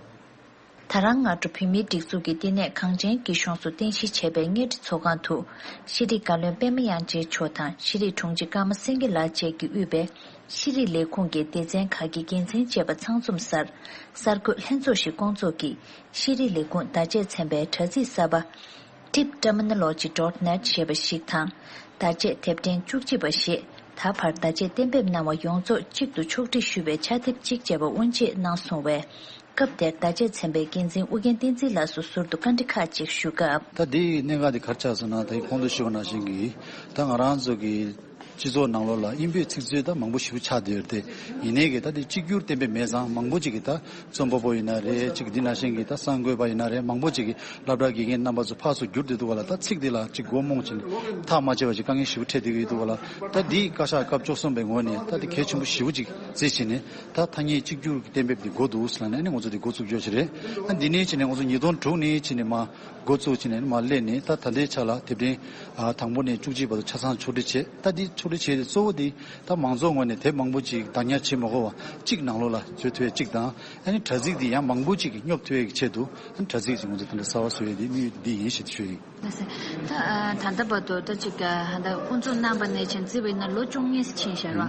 ད་རང་སྔ་དྲོ་བོད་མིའི་སྒྲིག་འཛུགས་ཀྱི་བསྟི་གནས་གངས་ཅན་སྐྱིད་གཤོངས་སུ་རྟེན་གཞི་བྱས་པའི་གཉའ་ཁྲི་ཚོགས་ཁང་དུ་ཤེས་རིག་བཀའ་བློན་པད་མ་དབྱངས་ཅན་མཆོག་དང་ཤེས་རིག་དྲུང་ཆེ་ཀརྨ་སེང་གེ་ལགས་བཅས་ཀྱིས་དབུས་པའི་ཤེས་རིག་ལས་ཁུངས་ཀྱི་སྡེ་ཚན་ཁག་གི་འགན་འཛིན་བཅས་པ་ཚང་འཛོམས་སར་གསར་འགོད་ལྷན་ཚོགས་ཤིག་བསྐོང་ཚོགས་ཀྱིས་ཤེས་རིག་ལས་ཁུངས་བརྡ་ཆད་ཚན་པའི་དྲ་ཚིགས་གསར་པ། Tip Terminology dot net ཞེས་པ་ཞིག་དང་། བརྡ་ཆད་དེབ་ཕྲེང་བཅུ་གཅིག་པ་ཞེས་ ད་བར་བརྡ་ཆད་གཏན་འབེབས་གནང་བ་ཡོངས་རྫོགས་གཅིག་ཏུ་ཕྱོགས་སྒྲིག་ཞུ་བའི་ཕྱག་དེབ་གཅིག་བཅས་པ་དབུ་འབྱེད་གནང་སོང་བས། སྐབས་དེར་བརྡ་ཆད་ཚན་པའི་འགན་འཛིན་ཨུ་རྒྱན་བསྟན་འཛིན་ལགས་སུ་ཟུར་དུ་བཀའ་འདྲི་ཁག་ཅིག་ཞུ་སྐབས། ད་དེའི་གནད་འགག་དེ་ག་རེ་ཆགས་སོང་ན། ད་གོང་དུ་ཞུས་པ་ནང་བཞིན་གྱི་ད་ང་རང་ཚོ་གི་སྤྱི་ཚོགས་ནང་ལོགས་ལ་དབྱིན་བོད་ཚིག་མཛོད་ད་མང་པོ་ཞིག་ཆགས་བསྡད་ཡོད་དེ། ཡིན་ནའི་གི་ད་དེ་གཅིག་གྱུར་གཏན་འབེབས་མེད་ཙང་མང་པོ་ཅིག་གི་ད་རྩོམ་པ་པོ་ཡིན་ན་རེད། ཅིག་འདི་ནང་བཞིན་གྱི་ད་གསར་འགོད་པ་ཡིན་ན་རེད། མང་པོ་ཅིག་གི་སློབ་གྲྭ་དགེ་རྒན་རྣམ་པ་ཚོ་ཕར་ཚུར་བསྒྱུར་བསྡད་འདུག་ག་ལ། ད་ཚིག་འདི་ལ་ཅིག་མགོ་རྨོངས་བྱས་ནས་ཐག་མ་ཆོད་པ་ཅིག་དཀའ་ངལ་ཞེ་པོ་འཕྲད་བསྡད་ཀྱི་ཡོད་འདུག་ག་ལ། ད་འདིའི་བཀའ་ཤག་སྐབས་བཅུ་གསུམ་པའི་ངོས་ནས་ད་འདི་གལ་ཆེན་པོ་ཞེ་པོ་ཅིག་བརྩིས་བྱས་ནས། ད་ཐ་སྙད་གཅིག་གྱུར་གྱི་གཏན་འབེབས་འདི་དགོས་འདུག་ཟེར་ལབ་ནས་ཨ་ནི་ང་ཚོ་འདི་འགོ་བཙུགས་རྒྱུ་ཞིག་རེད། ཨ་འདི་ནས་བྱས་ནས་ང་ཚོ་ཉིས་སྟོང་དྲུག་ནས་བྱས་ནས་མར་འགོ་བཙུགས་བྱས་ནས་མར་སླེབས་ནས། ད་ད་ལྟའི་ཆ་ལ་དེབ་ཕྲེང་ཨ་དང་པོ་ནས་བཅུ་གཅིག་བར་དུ་ཆ་ཚང་ཕྱོགས་སྒྲིག་བྱས། ད་འདི་ཕྱོགས་སྒྲིག་བྱས་ཏེ་གཙོ་བོ་འདི་ད་མང་ཚོགས་ངོས་ནས་དེབ་མང་པོ་ཅིག་བདག་ཉར་བྱེད་མ་དགོས་པ་གཅིག་ནང་ལོགས་ལ་འཛུལ་ཐུབ་ཡ་གཅིག་དང་། ཨ་ནི་དྲ་ཚིགས་འདི་ཡང་མང་པོ་ཅིག་གིས་སྙོབ་ཐུབ་ཡ་གི་ཆེད་དུ། ཨ་ནི་དྲ་ཚིགས་ཅིག་ང་ཚོ་དེ་འདྲ་གསར་པ་བཟོ་ཡ་འདི་དམིགས་ཡུལ་འདི་ཡིན་ཞེས་ཞུ་ཡི། ལགས་སོ། ད་ཨ་ད་ལྟ་བར་དུ་ད་ཅིག་ཨ་ད་དབུ་འཛུགས་གནང་བ་ནས་བྱས་བརྩིས་པ་ཡིན་ན་ལོ་བཅུ་གཉིས་ཕྱིན་བཞག་ར།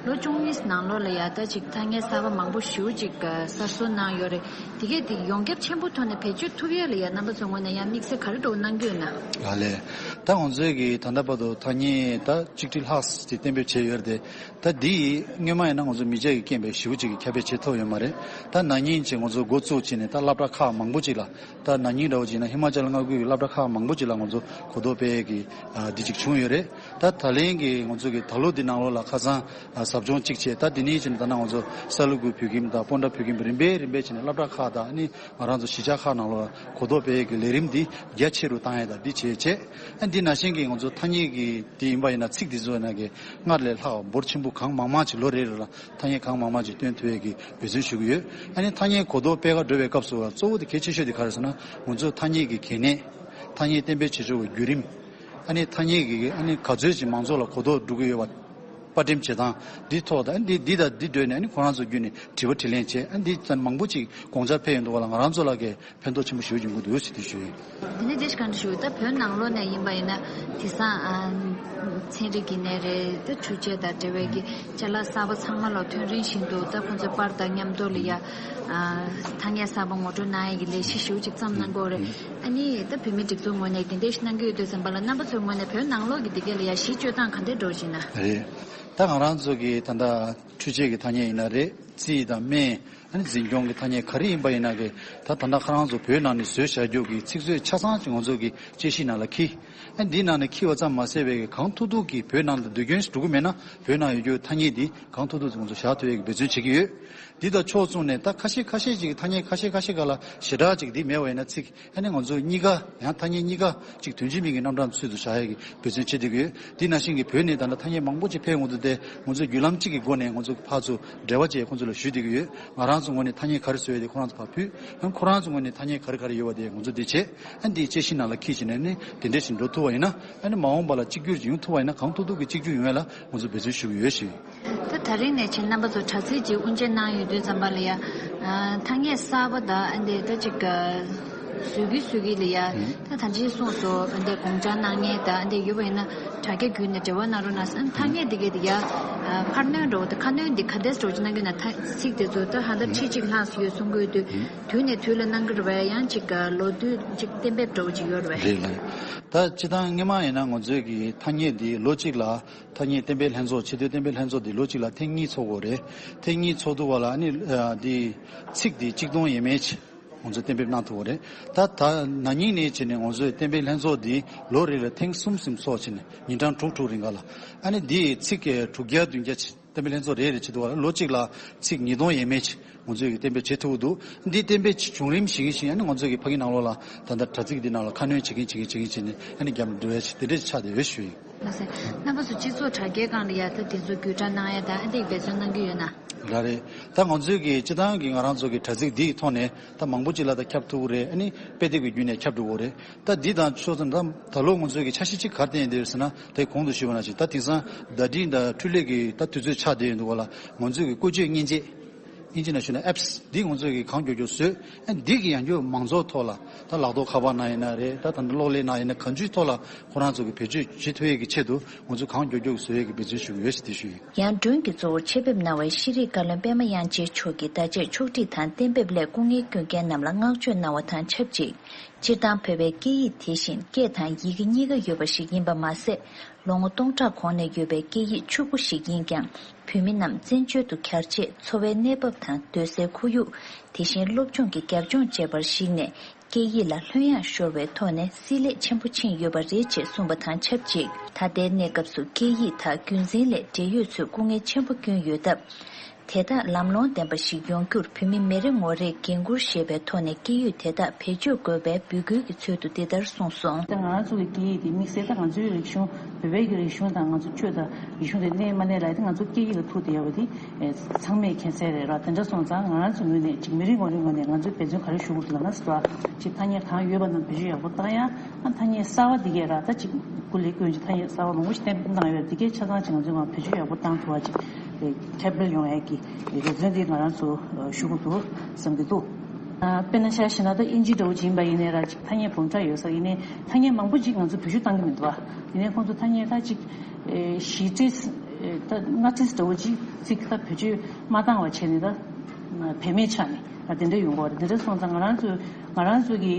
ལོ་བཅུ་གཉིས་ནང་ལོགས་ལ་ཡ་ད་ཅིག་ཐ་སྙད་གསར་པ་མང་པོ་ཞེ་པོ་ཅིག་གསར་བཟོ་གནང་ཡོད་རེད། དེ་གས་དེ་ཡོངས་ཁྱབ་ཆེན་པོ་ཐོག་ནས་བེད་སྤྱོད་ཐུབ་ཡས་ལ་ཡ་རྣམ་པ་ཚོའི་ངོས་ནས་ཡང་དམིགས་བསལ་ག་རེ་འདྲ་བོ་གནང་གི་ཡོད་ན། ལགས་ལས། ད་ང་ཚོའི་གི་ད་ལྟ་བར་དུ་ཐ་སྙད་ད་གཅིག་ཁྲི་ལྷག་ཅིག་གཏན་འབེབས་བྱས་ཡོད་རེད་དེ། ད་འདི་སྔོན་མ་ཡིན་ན་ང་ཚོ་མི་ཆ་གི་རྐྱེན་པས་ཞེ་པོ་ཅིག་གི་ཁྱབ་སྤེལ་བྱེད་ཐུབ་ཡོད་མ་རེད། ད་ན་ནིང་ཅིག་ང་ཚོ་འགོ་བཙུགས་བྱས་ནས་ད་སློབ་གྲྭ་ཁག་མང་པོ་ཅིག་ལ། ད་ན་ནིང་འདྲ་བོ་ཅིག་ན་ཧི་མ་ཅལ་མངའ་ཁུལ་གྱི་སློབ་གྲྭ་ཁག་མང་པོ་ཅིག་ལ་ང་ཚོ་གོ་རྟོགས་སྤེལ་ཡས་ཀྱི་ཨ་འདི་ཅིག་བྱུང་ཡོད་རེད། ད་ད་ལན་གྱི་ང་ཚོ་གི་ད་ལོ་འདི་ནང་ལོགས་ལ་ཁ་སང་ཨ་ཟབ་སྦྱོང་གཅིག་བྱས། ད་འདི་ནས་བྱས་ནས་ད་ནང་ང་ཚོ་ས་ལུ་གུ་བོད་ཁྱིམ་དང་སྤོན་ཊ་བོད་ཁྱིམ་རིམ་པས་རིམ་པས་བྱས་ནས་སློབ་གྲྭ་ཁག་དང་ཨ་ནི་ང་རང་ཚོ་གཞིས་ཆགས་ཁག་ནང་ལོགས་ལ་གོ་རྟོགས་སྤེལ་ཡས་ཀྱི་ལས་རིམ་འདི་རྒྱ་ཆེ་རུ་བཏང་ཡས་དང་འདི་བྱས་བྱས། ཨ་འདི་ནང་བཞིན་གྱི་ང་ཚོ་ཐ་སྙད་ཀྱི་འདི་ཡིན་པ་ཡིན་ན་ཚིག་འདི་ཚོ་ཡིན་ན་གི་སྔར་ལས་ལྷག་འབོར་ཆེན་པོ་གང་མང་མང་ཅིག་ལོ་རེ་རེ་ལ་ཐ་སྙད་གང་མང་མང་ཅིག་བཏོན་ཐུབ་ཡས་ཀྱི་འབད་བརྩོན་ཞུ་གི་ཡོད། ཨ་ནི་ཐ་སྙད་གོ་རྟོགས་སྤེལ་ག་འགྲོ་བའི་སྐབས་སུ་གཙོ་བོ་དེ་གལ་ཆེ་ཤོས་དེ་ག་རེ་ཟེར་ན། ང་ཚོ་ཐ་སྙད་ཀྱི་གལ་གནད། ཐ་སྙད་གཏན་འབེབས་བྱེད་ཕྱོགས་ཀྱི་བརྒྱུད་རིམ། ཨ་ནི་ཐ་སྙད་ཀྱི་ཨ་ནི་ག་ཚོད་ཅིག་མང་ཚོགས་ལ་གོ་རྟོགས་འགྲོ་གི་ཡོད་པ། པར་འགྲེམས་བྱེད་སྟངས་འདི་ཐོག་དང་འདི་འདི་དང་འདི་འདྲ་བོ་ནས་ཨ་ནི་ཁོ་རང་ཚོ་བརྒྱུད་ནས་དྲི་བ་དྲིས་ལན་བྱས། ཨ་འདི་ཙམ་མང་པོ་ཅིག་དགོངས་འཆར་ཕེབས་ཡོང་དུས་སྒང་ལ་ང་རང་ཚོ་ལ་གི་ཕན་ཐོགས་ཆེན་པོ་ཞེ་པོ་ཡོང་གི་འདུག་ཟེར་དེ་ཞུ་ཡིན། འདི་ནས་དེ་གང་འདྲ་ཞུ། ད་བོད་ནང་ལོགས་ནས་ཡིན་པ་ཡིན་ན་དེང་སང་ཨ་ཚན་རིག་གི་ནས་རེད། ད་འཕྲུལ་ཆས་དང་འབྲེལ་བའི་གི་ཅ་ལག་གསར་པ་ཚང་མ་ལ་ཐོན་རིམ་བཞིན་དུ་ད་ཁོང་ཚོའི་པར་དང་མཉམ་དུ་ལ་ཡ་ཨ་ཐ་སྙད་གསར་པ་ངོ་སྤྲོད་གནང་ཡས་ཀྱི་ལས་གཞི་ཞེ་པོ་ཅིག་བརྩམས་གནང་གི་ཡོད་རེད། ཨ་ནི་ད་བོད་མིའི་སྒྲིག་འཛུགས་ངོས་ནས་དེ་འདྲ་ཞིག་གནང་གི་ཡོད་དུས་ཙམ་པ་ལ་རྣམ་པ་ཚོའི་ངོས་ནས་བོད་ནང་ལོགས་ཀྱི་དེ་གས་ལ་ཡ་གཞི་བཅོལ་སྟངས་ག་འདྲ་འགྲོ་བཞིན་ན། རེད། ད་ང་རང་ཚོ་གི་ད་ལྟ་འཕྲུལ་ཆས་ཀྱི་ཐ་སྙད་ཡིན་ན་རེད། རྩིས་དང་སྨན། ཨ་ནི་འཛིན་སྐྱོང་གི་ཐ་སྙད་ག་རེ་ཡིན་པ་ཡིན་ན་གི་ད་ད་ལྟ་ཁོ་རང་ཚོ་བོད་ནང་ནས་བཟོས་བཞག་རྒྱུ་གི་ཚིག་མཛོད་ཆ་ཚང་ཅིག་ང་ཚོ་གི་དཔྱད་གཞི་ནང་ལ་འཁྱེར། ཨ་འདི་ནང་ནས་འཁྱེར་བ་ཙམ་མ་ཟད་པའི་གི་གང་ཐུབ་ཐུབ་ཀྱིས་བོད་ནང་ལ་དུས་རྒྱུན་འགྲོ་གི་མེད་ན་བོད་ནང་ཡོད་རྒྱུ་ཐ་སྙད་འདི་གང་ཐུབ་ཐུབ་ང་ཚོ་བཞག་ཐུབ་ཡས་ཀྱི་འབད་བརྩོན་བྱེད་ཀྱི་ཡོད། འདི་དང་ཕྱོགས་མཚུངས་ནས་ད་ཁ་ཤས་ཁ་ཤས་ཅིག་ཐ་སྙད་ཁ་ཤས་ཁ་ཤས་ག་ལ་ཞེ་དྲག་ཅིག་འདི་མེད་པ་ཡིན་ན་ཚིག་ཨ་ནི་ང་ཚོ་གཉིས་ཀ་ཡང་ཐ་སྙད་གཉིས་ཀ་ཅིག་དོན་གཅིག་མིང་གི་རྣམ་གྲངས་ཚུལ་དུ་བཞག་ཡས་ཀྱི་འབད་བརྩོན་བྱེད་བསྡད་ཀྱི་ཡོད། འདི་ནང་བཞིན་གྱི་བོད་ནས་ད་ལྟ་ཐ་སྙད་མང་པོ་ཅིག་ཕེབས་ཡོང་དུས་དེ་ང་ཚོས་བརྒྱུད་ལམ་གཅིག་གི་སྒོ་ནས་ང་ཚོ་ཕར་ཚུར་འབྲེལ་བ་བྱས་ཁོང་ཚོ་ལ་ཞུ་བསྡད་ཀྱི་ཡོད། ང་རང་ཚོ་ངོས་ནས་ཐ་སྙད་ག་རེ་བཟོས་ཡོད་དེ་ཁོ་རང་ཚོ་ཕར་ཕུལ། ཡང་ཁོ་རང་ཚོ་ངོས་ནས་ཐ་སྙད་ག་རེ་ག་རེ་ཡོད་པ་དེ་ང་ཚོ་འདི་བྱས། ཨ་འདི་དཔྱད་གཞི་ནང་ལ་འཁྱེར་བྱས་ནས་ནི་དེ་འདྲ་ཞིག་འགྲོ་ཐུབ་པ་ཡིན་ན། ཨ་ནི་མ་འོངས་པ་ལ་གཅིག་གྱུར་ཅིག་ཡོང་ཐུབ་པ་ཡིན་ན། གང་ཐུབ་ཐུབ་ཀྱིས་གཅིག་གྱུར་ཡོང་ཡ་ལ་ང་ཚོ་འབད་བརྩོན་ཞུ་གི་ཡོད་ཞུ་ཡིན། ད་ད་རིང་ནས་ཕྱིན་རྣམ་པ་ཚོ་དྲ་ཚིགས་ཀྱི་དབུ་འབྱེད་གནང་ཡོད་དུས་ཙམ་པ་ལ་ཡ། ཨ་ཐ་སྙད་གསར་པ་དང་ཨ་འདི་ད་ཅིག་ཨ་བཟོ་གི་བཟོ་གི་ལ་ཡ། ད་ད་ཅི་གསུངས་སོ། ཨ་འདི་དགོངས་འཆར་གནང་མཁན་དང་ཨ་འདི་ཡོད་པ་ཡིན་ན་དྲ་རྒྱ་བརྒྱུད་ནས་འབྲེལ་བ་གནང་རོགས་གནང་ཟེར། ཨ་ཐ་སྙད་འདི་གའི་འདི་ཡ། ཨ་ཕར་གནོན་འགྲོ་བ་དང་ཁ་གནོན་འདི་ག་འདྲས་འགྲོ་ཅིག་གནང་གི་ན། ད་ཚིག་དེ་ཚོ་ད་ཧ་ད་ཁྲི་གཅིག་ལྷག་ཙམ་ཡོད་གསུང་གི་ཡོད་དུས། དུས་ནས་དུས་ལ་གནང་གི་རེད་པས། ཡང་ཅིག་ཨ་ལོ་དུས་ཅིག་གཏན་འབེབས་འདྲ་བོ་ཅིག་ཡོད་རེད་པས། རེད་ལགས། ད་སྤྱིར་བཏང་སྔོན་མ་ཡིན་ན་ང་ཚོའི་གི་ཐ་སྙད་འདི་ལོ་གཅིག་ལ་ཐ་སྙད་གཏན་འབེབས་ལྷན་ཚོགས། ཆེས་མཐོའི་གཏན་འབེབས་ལྷན་ཚོགས་འདི་ལོ་གཅིག་ལ་ཐེངས་གཉིས་ཚོགས་དགོས་རེད། ཐེངས་གཉིས་ཚོགས་དུས་སྒང་ལ་ཨ་ནི་ཨ་འདི་ཚིག་འདི་གཅིག་སྟོང་ཡས་མས་ཅིག་ང་ཚོས་གཏན་འབེབས་གནང་ཐུབ་པ་རེད། ད་ད་ན་ནིང་ནས་བྱས་ནས་ང་ཚོས་གཏན་འབེབས་ལྷན་ཚོགས་འདི་ལོ་རེ་ལ་ཐེངས་གསུམ་གསུམ་ཚོགས་བྱས་ནས་ཉིན་གྲངས་དྲུག་དྲུག་རིང་ག་ལ། ཨ་ནི་འདི་ཚིག་གི་དྲུག་བརྒྱ་བདུན་བརྒྱ་ཅིག་གཏན་འབེབས་ལྷན་ཚོགས་རེ་རེ་བྱེད་དུས་སྒང་ལ་ལོ་གཅིག་ལ་ཚིག་ཉིས་སྟོང་ཡས་མས་ཅིག་ང་ཚོས་ཀྱི་གཏན་འབེབས་བྱེད་ཐུབ་ཀྱི་འདུག་འདི་གཏན་འབེབས་བྱུང་རིམ་ཞིག་ཞིག་ཨ་ནི་ང་ཚོས་ཀྱི་ཕ་གི་ནང་ལོགས་ལ་ད་ལྟ་དྲ་ཚིགས་འདི་ནང་ལ་ཁ་སྣོན་བྱེད་མཁན་བྱེད་མཁན་བྱེད་མཁན་བྱས་ནས་ཨ་ནི་རྒྱབ་ལ་འགྲོ་ཡ་ཞིག་དེ་འདྲས་ཆགས་བསྡད་ཡོད་ཞུ་ཡིན། ལགས་སོ། རྣམ་པ་ཚོ་སྤྱི་ཚོགས་དྲ་རྒྱའི་སྒང་ལ་ཡ་ད་དེ་ཚོ་བརྒྱུད་བསྒྲགས་གནང་ཡ་ད་ཨ་འདི་འབད་བརྩོན་གནང་གི་ཡོད་ན། ར་རེད། ད་ང་ཚོས་ཀྱི་སྤྱིར་བཏང་གི་ང་རང་ཚོ་གི་དྲ་ཚིགས་འདིའི་ཐོག་ནས་ད་མང་པོ་ཅིག་ལ་ད་ཁྱབ་ཐུབ་ཀྱི་རེད། ཨ་ནི་དཔེ་དེབ་ཀྱི་བརྒྱུད་ནས་ཁྱབ་འགྲོ་གི་རེད། ད་འདི་དང་ཕྱོགས་མཚུངས་ད་ད་ལོ་ང་ཚོས་ཀྱི་འཆར་གཞི་གཅིག་ག་རེ་བཏིང་ཡོད་དེ་ཟེར་ན། དེ་གོང་དུ་ཞུས་པ་ནང་བཞིན་ད་དེང་སང་བརྡ་འཕྲིན་དང་འཕྲུལ་ལས་ཀྱི་ད་དུས་ཚོད་ཆགས་བསྡད་ཡོད་འདུག་ག་ལ། ང་ཚོས་ཀྱི་བཀོལ་སྤྱོད་མཉེན་ཆས། ཨིན་ཇི་ནང་ཞུས་ན་ཨེབ་སི་འདི་ང་ཚོས་ཀྱི་གང་མགྱོགས་མགྱོགས་བཟོས། ཨ་འདི་གི་ཡང་མགྱོགས་མང་ཚོགས་ཐོག་ལ་ད་ལག་ཐོག་ཁ་པར་ནང་ཡིན་ན་རེད། ད་ད་ལྟ་གློག་ཀླད་ནང་ཡིན་ན་གང་ཅིའི་ཐོག་ལ་ཁོ་རང་ཚོ་གི་བེད་སྤྱོད་བྱེད་ཐུབ་ཡས་ཀྱི་ཆེད་དུ་ང་ཚོ་གང་མགྱོགས་མགྱོགས་བཟོ་ཡས་ཀྱི་འབད་བརྩོན་ཞུ་གི་ཡོད་ཞེས་དེ་ཞུ་ཡིན། ཡང་མགྲོན་གྱི་གཙོ་བོར་ཆེད་ཕེབས་གནང་བའི་ཤེས་རིག་བཀའ་བློན་པད་མ་དབྱངས་ཅན་མཆོག་གིས་བརྡ་ཆད་ཕྱོགས་སྒྲིག་དང་གཏན་འབེབས་སླད་སྐུ་ངལ་བསྐྱོན་མཁན་རྣམས་ལ་བསྔགས་བརྗོད་གནང་བ་དང་ཆབས་ཅིག་སྤྱིར་བཏང་བོད་པའི་སྐད་ཡིག་དེ་བཞིན་སྐད་དང་ཡི་གེ་གཉིས་ཀ་ཡོད་པ་ཞིག་ཡིན་པ་མ་ཟད། ལོ་ངོ་སྟོང་ཕྲག་གོང་ནས་ཡོད་པའི་སྐད་ཡིག་ཕྱུག་པོ་ཞིག་ཡིན་ཀྱང་། བོད་མི་རྣམས་བཙན་བྱོལ་དུ་གྱར་རྗེས་འཚོ་བའི་གནས་བབ་དང་སྡོད་སའི་ཁོར་ཡུག་དེ་བཞིན་སློབ་སྦྱོང་གི་རྒྱབ་ལྗོངས་བཅས་པར་གཞིགས་ནས། སྐད་ཡིག་ལ་ལྷོད་ཡངས་ཤོར་བའི་ཐོག་ནས་བསྲེ་ལྷད་ཆེན་པོ་ཕྱིན་ཡོད་པ་རེད་ཅེས་གསུངས་པ་དང་ཆབས་ཅིག་ད་ལྟའི་གནས་སྐབས་སུ་སྐད་ཡིག་དང་རྒྱུན་འཛིན་ལས་འབྲེལ་ཡོད་ཚོས་སྐུ་ངལ་ཆེན་པོ་བསྐྱོན་ཡོད་སྟབས། དེ་དག་ལམ་ལྷོང་ལྡན་པ་ཞིག་ཡོང་རྒྱུར་བོད་མི་མི་རེ་ངོ་རེས་འགན་འཁུར་བཞེས་པའི་ཐོག་ནས་སྐད་ཡིག་དེ་དག་བེད་སྤྱོད་དགོས་པའི་འབོད་སྐུལ་གྱི་ཚུལ་དུ་འདི་ལྟར་གསུངས་སོང་། ད་ང་རང་ཚོ་གི་སྐད་ཡིག་དེ་དམིགས་བསལ་ད་ང་ཚོའི་རིག་གཞུང་བོད་པའི་གི་རིག་གཞུང་དང་ང་ཚོ་ཆོས་དང་རིག་གཞུང་དེ་གནས་མ་གནས་ལ་དེ་ང་ཚོ་སྐད་ཡིག་ལ་ཐུག་བསྡད་ཡོད་པ་དེ་ཚང་མས་མཁྱེན་གསལ་རེད་ར། དེ་འདྲ་སོང་ཙང་ང་རང་ཚོ་ངོས་ནས་ཅིག་མི་རེ་ངོ་རེ་ངོས་ནས་ང་ཚོས་འབད་བརྩོན་ག་རེ་ཞུ་དགོས་འདུག་ལབ་ན་ཅིག་ཐ་སྙད་གང་ཡོད་པ་རྣམས་བེད་སྤྱོད་ཡག་པོ་བཏང་ཡ། ཨ་ཐ་སྙད་གསར་བ་འདི་གས་ར་ད་ཅིག་སྐུ་ལས་བསྐོས་ཀྱི་ཐ་སྙད་གསར་བ་མང་པོ་ཞིག་གཏན་འབེབས་གནང་ཡོད། འདི་གས་ཆ་ཚང་ཅིག་ང་ཚོས་ང་བེད་སྤྱོད་ཡག་པོ་བཏང་ཐུབ་པ་ཅིག་ཁྱབ་སྤེལ་ཡོང་ཡས་ཀྱི་འབད་བརྩོན་འདི་ང་རང་ཚོ་ཞུ་དགོས་འདུག་བསམ་གྱི་འདུག་ཨ་དཔེར་ན་ཆ་བཞག་ན་ད་ཨིན་ཇི་འདྲ་བོ་ཅིག་ཡིན་པ་ཡིན་ནའི་ར་ཅིག་ཐ་སྙད་འབུམ་ཕྲག་ཡོད་ས་ཡིན་ནའི་ཐ་སྙད་མང་པོ་ཅིག་ང་ཚོ་བེད་སྤྱོད་བཏང་གི་མི་འདུག་བ། ཡིན་ནའི་ཁོང་ཚོ་ཐ་སྙད་ད་ཅིག་བཞི་ཁྲི་ད་ལྔ་ཁྲི་འདྲ་བོ་ཅིག་ཅིག་ད་བེད་སྤྱོད་མ་བཏང་བ་བྱས་ནས་ད་བེད་མེད་ཆགས་ནས་ད་དེ་འདྲ་ཡོང་གི་ཡོད་རེད། དེ་འདྲ་སོང་ཙང་ང་རང་ཚོ་ང་རང་ཚོ་གི་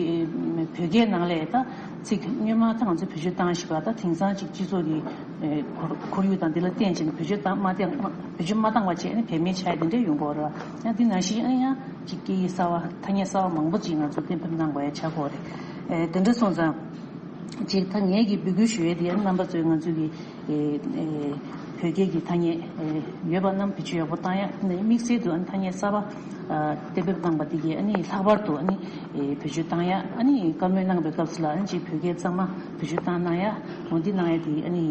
བོད་སྐད་ནང་ལས་ད་ཚིག་སྔོན་མ་ད་ང་ཚོས་བེད་སྤྱོད་བཏང་བཞིན་པ་ད་དེང་སང་ཅིག་སྤྱི་ཚོགས་ཀྱི་ཨེ་ཁོར་ཁོར་ཡུག་དང་འདི་ལ་བརྟེན་བྱས་ནས་བེད་སྤྱོད་བཏང་མ་བཏང་བེད་སྤྱོད་མ་བཏང་བ་བྱས་ནས་བེད་མེད་ཆགས་ཡ་དེ་འདྲ་ཡོང་གི་ཡོད་རེད་བ། ཡང་འདི་ནང་བཞིན་ཨ་ཡང་ཅིག་སྐད་ཡིག་གསར་བ་ཐ་སྙད་གསར་བ་མང་པོ་ཅིག་ང་ཚོ་གཏན་འབེབས་གནང་དགོས་ཡ་ཆགས་ཀྱི་ཡོད་རེད། ཨེ་དེ་འདྲ་སོང་ཙང་ཅིག་ད་ངས་ཀྱི་འབོད་སྐུལ་ཞུ་ཡས་དེ་ཡང་རྣམ་པ་ཚོས་ང་ཚོས་ཀྱི་ཨེ་ཨེ་བོད་སྐད་ཀྱི་ཐ་སྙད་ཨེ་ཡོད་པ་རྣམས་བེད་སྤྱོད་ཡག་པོ་བཏང་ཡ། དམིགས་བསལ་དུ་ཨ་ནི་ཐ་སྙད་གསར་པ་ཨ་གཏན་འབེབས་གནང་པ་འདི་གས་ཨ་ནི་ལྷག་པར་དུ་ཨ་ནི་ཨེ་བེད་སྤྱོད་བཏང་ཡ། ཨ་ནི་བཀའ་མོལ་གནང་པའི་སྐབས་སུ་ལ་ཨ་ནི་ཅིག་བོད་སྐད་གཙང་མ་བེད་སྤྱོད་བཏང་གནང་ཡ། འོ་འདི་གནང་ཡ་དེ་ཨ་ནི་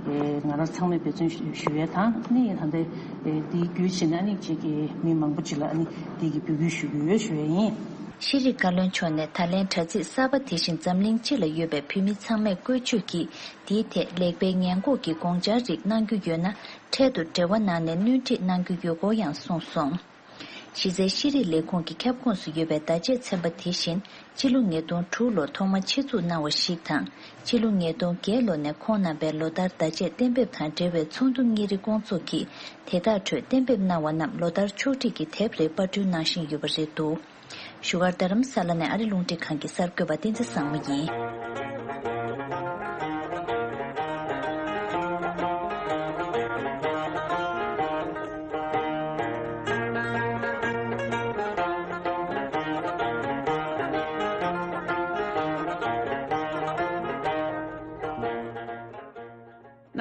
ཨེ་ང་རང་ཚང་མས་འབད་བརྩོན་ཞུ་ཞུ་ཡ་དང་། ཨ་ནི་ད་ལྟའི་ཨེ་འདི་བརྒྱུད་བྱས་ནས་ཨ་ནི་ཅིག་གི་མི་མང་པོ་ཅིག་ལ་ཨ་ནི་འདི་གི་འབོད་སྐུལ་ཞུ་གི་ཡོད་ཞུ་ཡ་ཡིན། ཤེས་རིག་བཀའ་བློན་མཆོག་ནས་ད་ལན་དྲ་ཚིགས་གསར་པ་དེ་བཞིན་འཛམ་གླིང་སྤྱི་ལ་ཡོད་པའི་བོད་མི་ཚང་མས་བཀོལ་སྤྱོད་ཀྱིས་འདིའི་ཐད་ལེགས་སྤེལ་ཉེས་འགོག་གི་དགོངས་འཆར་རིགས་གནང་རྒྱུ་ཡོད་ན། འཕྲལ་དུ་འབྲེལ་བ་གནང་ནས་སྣོན་འཕྲི་གནང་རྒྱུ་ཡོད་སྐོར་ཡང་གསུངས་སོང་། གཞི་རྩའི་ཤེས་རིག་ལས་ཁུངས་ཀྱི་ཁྱབ་ཁོངས་སུ་ཡོད་པའི་བརྡ་ཆད་ཚན་པ་དེ་བཞིན་ཕྱི་ལོ་ཉིས་སྟོང་དྲུག་ལོར་ཐོག་མ་ཆེད་འཛུགས་གནང་བ་ཞིག་དང་། ཕྱི་ལོ་ཉིས་སྟོང་བརྒྱད་ལོ་ནས་ཁོང་རྣམ་པའི་ལོ་ལྟར་བརྡ་ཆད་གཏན་འབེབས་དང་འབྲེལ་བའི་ཚོགས་འདུ་གཉིས་རེ་སྐོང་ཚོགས་ཀྱིས་དེ་དག་ཁྲོད་གཏན་འབེབས་གནང་བ་རྣམས་ལོ་ལྟར་ཕྱོགས་སྒྲིག་གིས་དེབ་རེ་པར་སྐྲུན་གནང་བཞིན་ཡོད་པ་རེད་འདུག་བཞུགས་སྒར་རྡ་རམ་ས་ལ་ནས་ཨ་རི་རླུང་འཕྲིན་ཁང་གི་གསར་འགོད་པ་བསྟན་འཛིན་བཟང་མོ་ཡིན།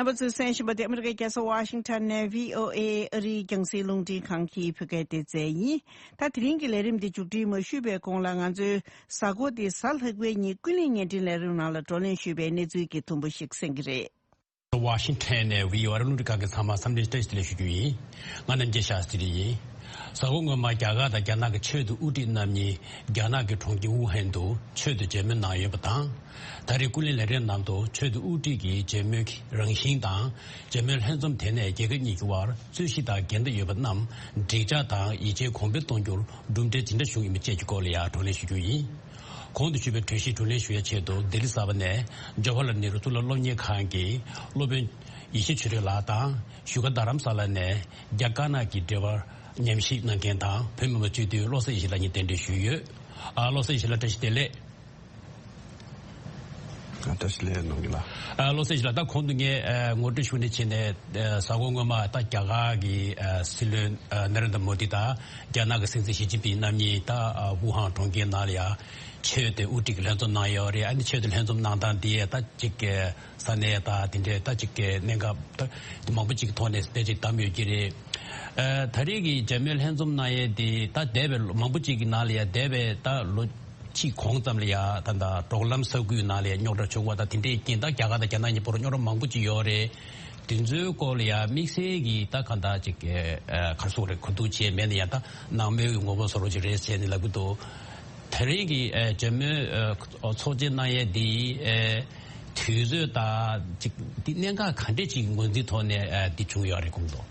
རྣམ་པ་ཚོས་གསན་བཞིན་པ་དེ་ཨ་མི་རི་ཀའི་རྒྱལ་ས་ཝ་ཤིང་ཊོན་ནས་བྷི་ཨོ་ཨེ་ཨ་རིའི་རྒྱང་སྲིང་རླུང་འཕྲིན་ཁང་གི་བོད་སྐད་སྡེ་ཚན་ཡིན། ད་དེ་རིང་གི་ལས་རིམ་འདི་མཇུག་སྒྲིལ་མ་ཞུས་པའི་གོང་ལ་ང་ཚོའི་གཟའ་འཁོར་འདིའི་གཟའ་ལྷག་པའི་ཉིན་ཀུན་གླེང་བརྙན་འཕྲིན་ལས་རིམ་ནང་ལ་བགྲོ་གླེང་ཞུས་པའི་གནས་ཚུལ་གྱི་དུམ་བུ་ཞིག་གསན་གྱི་རེད། ཝ་ཤིང་ཊོན་ནས་བྷི་ཨོ་ཨེ་རླུང་འཕྲིན་ཁང་གི་ཚང་མ་འཚམས་འདྲི་བཀྲ་ཤིས་བདེ་ལེགས་ཞུ་རྒྱུ་ཡིན། ང་རྣམ་རྒྱལ་ཤཱ་སྟྲི་ཡིན། གཟའ་འཁོར་སྔོན་མ་རྒྱ་གར་དང་རྒྱ་ནག་གི་ཆོས་དང་དབུ་ཁྲིད་རྣམ་གཉིས་རྒྱ་ནག་གི་གྲོང་ཁྱེར་ཝུ་ཧན་དུ་ཆོས་དང་མཇལ་མོལ་གནང་ཡོད་པ་དང་། ད་རེས་ཀུན་གླེང་ལས་རིམ་ནང་དུ་ཆོས་དང་དབུ་ཁྲིད་ཀྱི་མཇལ་མོལ་གྱི་རང་བཞིན་དང་། མཇལ་མོལ་ལྷན་འཛོམས་དེ་ནས་རྒྱལ་ཁབ་གཉིས་ཀྱི་དབར་རྩོད་གཞི་དང་འགལ་ཟླ་ཡོད་པ་རྣམས་འགྲིག་འཇགས་དང་ཡིད་ཆེས་གོང་འཕེལ་གཏོང་རྒྱུར་གྲུབ་འབྲས་ཇི་འདྲ་བྱུང་ཡོད་མེད་བཅས་ཀྱི་སྐོར་ལ་ཡང་བགྲོ་གླེང་ཞུ་རྒྱུ་ཡིན། གོང་དུ་ཞུས་པའི་གྲོས་གཞི་བགྲོ་གླེང་ཞུ་ཡའི་ཆེད་དུ་ལྡི་ལི་གསར་པ་ནས་ཇོ་ཧར་ལལ་ནེ་རུ་གཙུག་ལག་སློབ་གཉེར་ཁང་གི་སློབ་དཔོན་ཡེ་ཤེས་ཆོས་སྒྲོན་ལགས་དང་། བཞུགས་སྒར་རྡ་རམ་ས་ལ་ནས་རྒྱ་དཀར་ནག་གི་འབྲེལ་བར་ཉམས་ཞིབ་གནང་མཁན་དང་བོད་མི་མང་སྤྱི་འཐུས་བློ་བཟང་ཡེ་ཤེས་ལགས་གཉིས་གདན་འདྲེན་ཞུས་ཡོད། ཨ། བློ་བཟང་ཡེ་ཤེས་ལགས་བཀྲ་ཤིས་བདེ་ལེགས། བཀྲ་ཤིས་བདེ་ལེགས་ནོར་བུ་ལགས། ཨ། བློ་བཟང་ཡེ་ཤེས་ལགས། ད་གོང་དུ་ངས་ཨ་ངོ་སྤྲོད་ཞུ་ནས་བྱས་ནས་ཨ་གཟའ་འཁོར་སྔོན་མ་ད་རྒྱ་གར་གྱི་ཨ་སྲིད་བློན་ཨ་ནེ་རེན་དྲ་མོ་དི་དང་རྒྱ་ནག་གི་སྲིད་འཛིན་ཞི་ཅིན་ཕིང་རྣམ་གཉིས་ད་ཨ་ཝུ་ཧན་གྲོང་ཁྱེར་ནང་ལ་ཡ་ཆོས་དང་དབུ་ཁྲིད་ཀྱི་ལྷན་འཛོམས་གནང་ཡོད་རེད། ཨ་ནི་ཆོས་དང་ལྷན་འཛོམས་གནང་སྟངས་དེ་ད་ཅིག་ས་གནས་ད་དེ་འདྲའི་ད་ཅིག་གནད་འགག་ད་མང་པོ་ཅིག་གི་ཐོག་ནས་དེ་ཅིག་བདམས་ཡོད་ཀྱི་རེད། ཨ་ད་རེས་ཀྱི་མཇལ་མོལ་ལྷན་འཛོམས་གནང་ཡས་དེ་ད་འདས་པའི་ལོ་མང་པོ་ཅིག་གི་ནང་ལ་ཡ་འདས་པའི་ད་ལོ་གཅིག་གོང་ཙམ་ལ་ཡ་ད་ད་འབྲོག་ལམ་ས་ཁུལ་ནང་ལ་ཡ་རྙོག་དྲ་བྱུང་བ་དང་དེ་འདྲའི་རྐྱེན་ད་རྒྱ་གར་དང་རྒྱ་ནག་གཉིས་བར་རྙོག་དྲ་མང་པོ་ཅིག་ཡོད་རེད། དེ་ཚོའི་སྐོར་ལ་ཡ་དམིགས་བསལ་གྱི་ད་གང་ལྟར་ཅིག་ག་རེ་ཟེར་དགོས་རེད། གོ་བསྡུར་བྱས་མེད་ན་ཡང་ད་ནང་མོལ་གྱི་ངོ་བོ་བཟོ་འདྲ་ཅིག་རེད་ཟེར་ནས་ལབ་ཀྱི་འདུག་ད་རེས་ཀྱི་ཨ་མཇལ་མོལ་ཨ་ཚོགས་ཆེན་གནང་ཡས་འདི་ཨ་དུས་ཚོད་དང་ཅིག་འདི་གནད་འགག་ག་འདྲས་ཅིག་ངོས་འཛིན་ཐོག་ནས་ཨ་འདི་བྱུང་ཡོད་རེད་དགོངས་འདུག་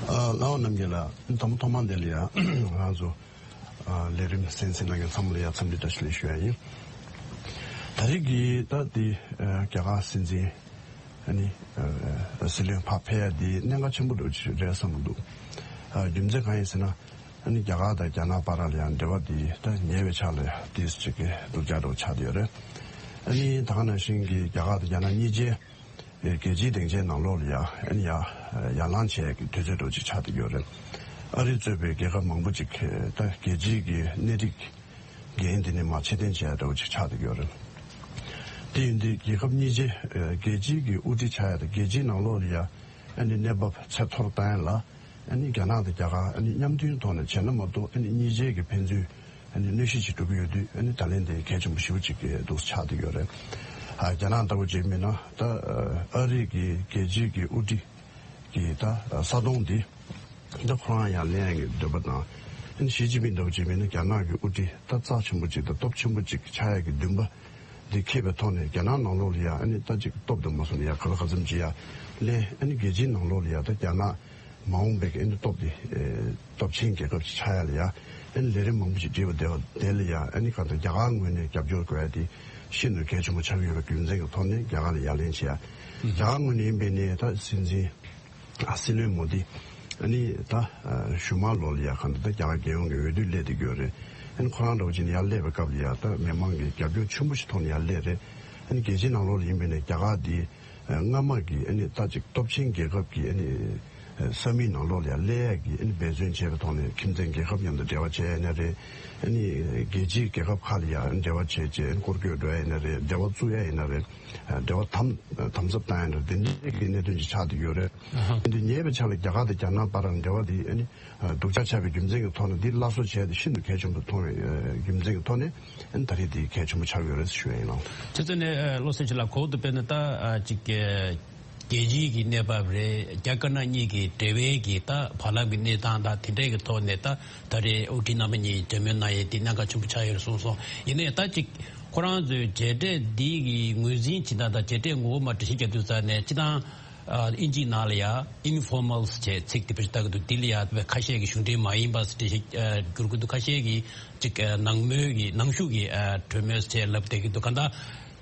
ཨ་ལགས་འོ་རྣམ་རྒྱལ་ལགས། དང་པོ་ཐོག་མ་འདི་ལ་ཡ་ང་ཚོ་ཨ་ལས་རིམ་གསན་གཟིགས་གནང་མཁན་ཚང་མ་ལ་ཡ་འཚམས་འདྲི་བཀྲ་ཤིས་བདེ་ལེགས་ཞུ་ཡ་ཡིན། ད་རེས་ཀྱི་ད་འདི་ཨ་རྒྱ་གར་སྲིད་འཛིན་ཨ་ནི་ཨ་སྲིད་བློན་ཕར་ཕེབས་ཡ་འདི་གནད་འགག་ཆེན་པོ་འདྲ་བོ་ཅིག་རེད་བསམ་གྱི་འདུག་ཨ་རྒྱུ་མཚན་གང་ཡིན་ཟེར་ན། ཨ་ནི་རྒྱ་གར་དང་རྒྱ་ནག་བར་ལ་ཡང་འབྲེལ་བ་འདི་ད་ཉེ་བའི་ཆར་ལ་ཡང་ཏོག་ཙམ་ཅིག་གི་སྡུག་ཅག་འདྲ་བོ་ཆགས་བསྡད་ཡོད་རེད། ཨ་ནི་ད་ག་ནང་བཞིན་གྱི་རྒྱ་གར་དང་རྒྱ་ནག་གཉིས་ཆའི་རྒྱལ་སྤྱིའི་སྡིངས་ཆའི་ནང་ལོགས་ལ་ཡ་ཨ་ནི་ཡ་ཡར་ལངས་བྱས་ཀྱི་དུས་ཚོད་འདྲ་བོ་ཅིག་ཆགས་བསྡད་ཡོད་རེད། ཨ་རི་གཙོས་པའི་རྒྱལ་ཁབ་མང་པོ་ཅིག་ད་རྒྱལ་སྤྱིའི་གི་གནས་རིགས་འགན་འདི་ནས་མར་ཕྱིར་འཐེན་བྱས་འདྲ་བོ་ཅིག་ཆགས་བསྡད་ཡོད་རེད། དེ་ཡིན་དུས་རྒྱལ་ཁབ་གཉིས་ཆའི་རྒྱལ་སྤྱིའི་གི་དབུ་ཁྲིད་ཆགས་ཡ་དང་རྒྱལ་སྤྱིའི་ནང་ལོགས་ལ་ཡ་ཨ་ནི་གནས་བབ་ཚད་མཐོར་བཏང་ཡ་ལ་ཨ་ནི་རྒྱ་ནག་དང་རྒྱ་གར་ཨ་ནི་མཉམ་མཐུན་ཐོག་ནས་བྱས་ན་མ་གཏོགས་ཨ་ནི་གཉིས་ཆའི་གི་ཕན་ཚུན་ཨ་ནི་གནོད་གཞི་ཅིག་འགྲོ་གི་ཡོད་དུས་ཨ་ནི་ད་ལན་དེ་གལ་ཆེན་པོ་ཞེ་པོ་ཅིག་གི་འདུག་ཆགས་བསྡད་ཡོད་རེད། ཨ་རྒྱ་ནག་ལྟ་བུ་ཅིག་མིན་ན་ད་ཨ་རི་གི་རྒྱལ་སྤྱིའི་གི་དབུ་ཁྲིད་ཀྱི་ད་ས་དོང་འདི་ད་ཁོ་རང་ཡར་ལེན་ཡ་གི་འདོད་པ་དང་ཨ་ནི་ཞི་ཅིན་ཕིང་ལྟ་བུ་ཅིག་མིན་ན་རྒྱ་ནག་གི་དབུ་ཁྲིད་ད་རྩ་ཆེན་པོ་ཅིག་དང་སྟོབས་ཆེན་པོ་ཅིག་ཆགས་ཡ་གི་འདུན་པ་འདི་འཁྱེར་བའི་ཐོག་ནས་རྒྱ་ནག་ནང་ལོགས་ལ་ཡ་ཨ་ནི་ད་ཅིག་སྟོབས་དང་མ་སོང་ན་ཡ་ག་ལ་ག་ཙམ་ཅིག་ཡ་ལེན་ཨ་ནི་རྒྱལ་སྤྱིའི་ནང་ལོགས་ལ་ཡ་ད་རྒྱ་ནག་མ་འོངས་པའི་ཨ་ནི་སྟོབས་དེ་ཨེ་སྟོབས་ཆེན་རྒྱལ་ཁབ་ཅིག་ཆགས་ཡ་ལ་ཡ་ཨ་ནི་ལས་རིམ་མང་པོ་ཅིག་བསྒྲིགས་པ་དེ་བ་དེ་ལ་ཡ་ཨ་ནི་གང་ལྟར་རྒྱ་གར་ངོས་ནས་རྒྱབ་སྐྱོར་དགོས་ཡ་དེ་ཤིན་ཏུ་གལ་ཆེན་པོ་ཆགས་ཀྱི་ཡོད་པའི་རྒྱུ་མཚན་གྱི་ཐོག་ནས་རྒྱ་གར་ལ་ཡ་ལན་བྱེད་ཡ། རྒྱ་གར་ངོས་ནས་ཡིན་པའི་ནས་ད་སྲིད་འཛིན་ཨ་སྲིད་བློན་མོ་དི་ཨ་ནི་ད་ཨ་ཞུ་མ་ལོ་ལ་ཡ་གང་ལྟར་ད་རྒྱ་གར་རྒྱལ་ཡོངས་ཀྱི་འོས་བསྡུ་སླེབས་བསྡད་ཀྱི་ཡོད་རེད། ཨ་ནི་ཁོ་རང་འདྲ་བོ་ཅིག་ནས་ཡར་སླེབས་པའི་སྐབས་ལ་ཡ་ད་མི་མང་གི་རྒྱབ་སྐྱོར་ཆེན་པོ་ཞིག་ཐོག་ནས་ཡར་སླེབས་རེད། ཨ་ནི་རྒྱལ་སྤྱིའི་ནང་ལོགས་ལ་ཡིན་པའི་ནས་རྒྱ་གར་དེ། སྔ་མ་གི་ཨ་ནི་ད་ཅིག་སྟོབས་ཆེན་རྒྱལ་ཁབ་ཀྱི་ཨ་ནི་ས་མིག་ནང་ལོགས་ལ་ཡང་སླེབས་ཡ་གི་ཨ་ནི་འབད་བརྩོན་བྱས་པའི་ཐོག་ནས་ཁྱིམ་མཚེས་རྒྱལ་ཁབ་མཉམ་དུ་འབྲེལ་བ་བྱས་ཡིན་ན་རེད། ཨ་ནི་རྒྱལ་སྤྱིའི་རྒྱལ་ཁབ་ཁག་ལ་ཡང་འབྲེལ་བ་བྱས་བྱས་སྐོར་སྐྱོད་འགྲོ་ཡ་ཡིན་ན་རེད། འབྲེལ་བ་བཙུགས་ཡ་ཡིན་ན་རེད། འབྲེལ་བ་དམ་དམ་ཟབ་བཏང་ཡ་ཡིན་ན་རེད། དེ་འདྲའི་གི་གནད་དོན་ཅིག་ཆགས་བསྡད་ཡོད་རེད། ཨ་ནི་ཉེ་བའི་ཆར་ལ་རྒྱ་གར་དང་རྒྱ་ནག་བར་ལ་འབྲེལ་བ་དེ་ཨ་ནི་སྡུག་ཅག་ཆགས་པའི་རྒྱུ་མཚན་གྱི་ཐོག་ནས་འདི་སླར་གསོ་བྱས་ཏེ་ཤིན་ཏུ་གལ་ཆེན་པོ་མཐོང་བའི་རྒྱུ་མཚན་གྱི་ཐོག་ནས་ཨ་ནི་ད་རེས་འདི་གལ་ཆེན་པོ་ཆགས་ཡོད་རེད་ཞུ་ཡ་ཡིན་ལགས། དེ་ཚོ་ནས་བློ་སེང་ཆེ་ལགས་གོང་དུ་དཔེར་ན་ད་ཅིག་རྒྱལ་སྤྱིའི་གི་གནས་བབ་རེད། རྒྱ་དཀར་ནག་གཉིས་ཀྱི་འབྲེལ་བའི་གི་ད་བར་ལམ་གྱི་གནས་སྟངས་དང་དེ་འདྲའི་གི་ཐོག་ནས་ད་ད་རེས་དབུ་ཁྲིད་རྣམ་པ་གཉིས་མཇལ་མོལ་གནང་ཡས་དེ་གནད་འགག་ཆེན་པོ་ཆགས་ཡོད་རེད་གསུངས་སོང་། ཡིན་ནའི་ད་ཅིག་ཁོ་རང་ཚོའི་མཇལ་འཕྲད་འདི་གི་ངོས་འཛིན་བྱེད་སྟངས་དང་མཇལ་འཕྲད་ངོ་བོ་མར་འགྲེལ་བཤད་རྒྱག་དུས་ཙང་ནས་སྤྱིར་བཏང་ཨ་ཨིན་ཇིའི་ནང་ལ་ཡ་ཨིན་ཕོར་མལ་ཟེར་ཚིག་དེ་བེད་སྤྱོད་བཏང་གི་འདུག་འདི་ལ་ཡ་ཁ་ཤས་ཀྱིས་གཞུང་འབྲེལ་མ་ཡིན་པ་ཟེར་འགྲེལ་བཤད་ཨ་བསྒྱུར་གྱི་འདུག་ཁ་ཤས་ཀྱིས་ཅིག་ཨ་ནང་མོལ་གྱི་ནང་ཞུགས་ཀྱི་ཨ་གྲོས་མོལ་ཟེར་ལབ་བསྡད་ཀྱི་འདུག་གང་ལྟར་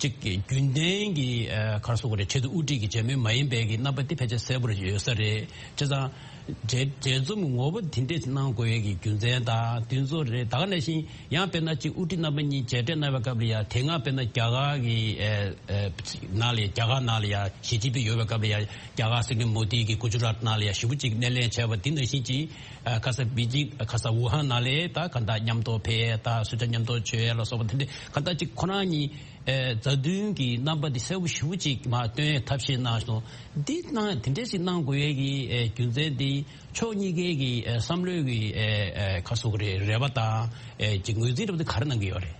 ཅིག་རྒྱུན་ལྡན་གྱི་ཨ་ག་རེ་ཟེར་དགོས་རེད། ཆེད་དུ་དབུ་ཁྲིད་ཀྱི་མཇལ་མོལ་མ་ཡིན་པའི་གི་རྣམ་པ་དེ་ཕལ་ཆེར་གསལ་པོ་རེད་ཡོད་ས་རེད། བྱས་ཙང་མཇལ་མཇལ་འཛོམས་ངོ་བོ་དེ་འདྲས་གནང་དགོས་ཡས་ཀྱི་རྒྱུ་མཚན་དང་དེ་ཚོ་རེད། ད་ག་ནང་བཞིན་ཡང་དཔེར་ན་ཅིག་དབུ་ཁྲིད་རྣམ་པ་གཉིས་མཇལ་འཕྲད་གནང་བའི་སྐབས་ལ་ཡ་དེ་སྔ་དཔེར་ན་རྒྱ་གར་གྱི་ཨེ་ཨེ་ནང་ལ་རྒྱ་གར་ནང་ལ་ཡ་ཞི་ཅིན་ཕིང་ཡོད་པའི་སྐབས་ལ་ཡ་རྒྱ་གར་སྲིད་བློན་མོ་དི་གིས་གུ་ཇུ་རཱཏ་ནང་ལ་ཡ་ཞེ་པོ་ཅིག་སྣེ་ལེན་བྱས་པ་འདི་ནང་བཞིན་ཅིག་ཨ་ཁ་ས་པེ་ཅིང་ཁ་ས་ཝུ་ཧན་ནང་ལ་ད་ག་འདྲ་མཉམ་དུ་ཕེབས་ཡས་ད་གསོལ་ཇ་མཉམ་དུ་མཆོད་ཡས་ལ་སོགས་པ་དེ་འདྲ་ག་འདྲ་ཅིག་ཁོ་རང་གཉིས་ཨེ་མཛའ་མཐུན་གྱི་རྣམ་པ་འདི་གསལ་པོ་ཞེ་པོ་ཅིག་མར་སྟོན་ཡས་ཐབས་ཤེས་གནང་སོང་། འདི་གནང་དེ་འདྲས་ཅིག་གནང་དགོས་ཡས་ཀྱི་ཨེ་རྒྱུ་མཚན་འདི་ཕྱོགས་གཉིས་ཀའི་གི་ཨེ་བསམ་བློའི་གི་ཨེ་ཨེ་ཁ་སོ་གི་རེད་རེ་བ་དང་ཨེ་ཅིག་ངོས་འཛིན་འདྲ་པོ་འདི་ག་རེ་གནང་གི་ཡོད་རེད།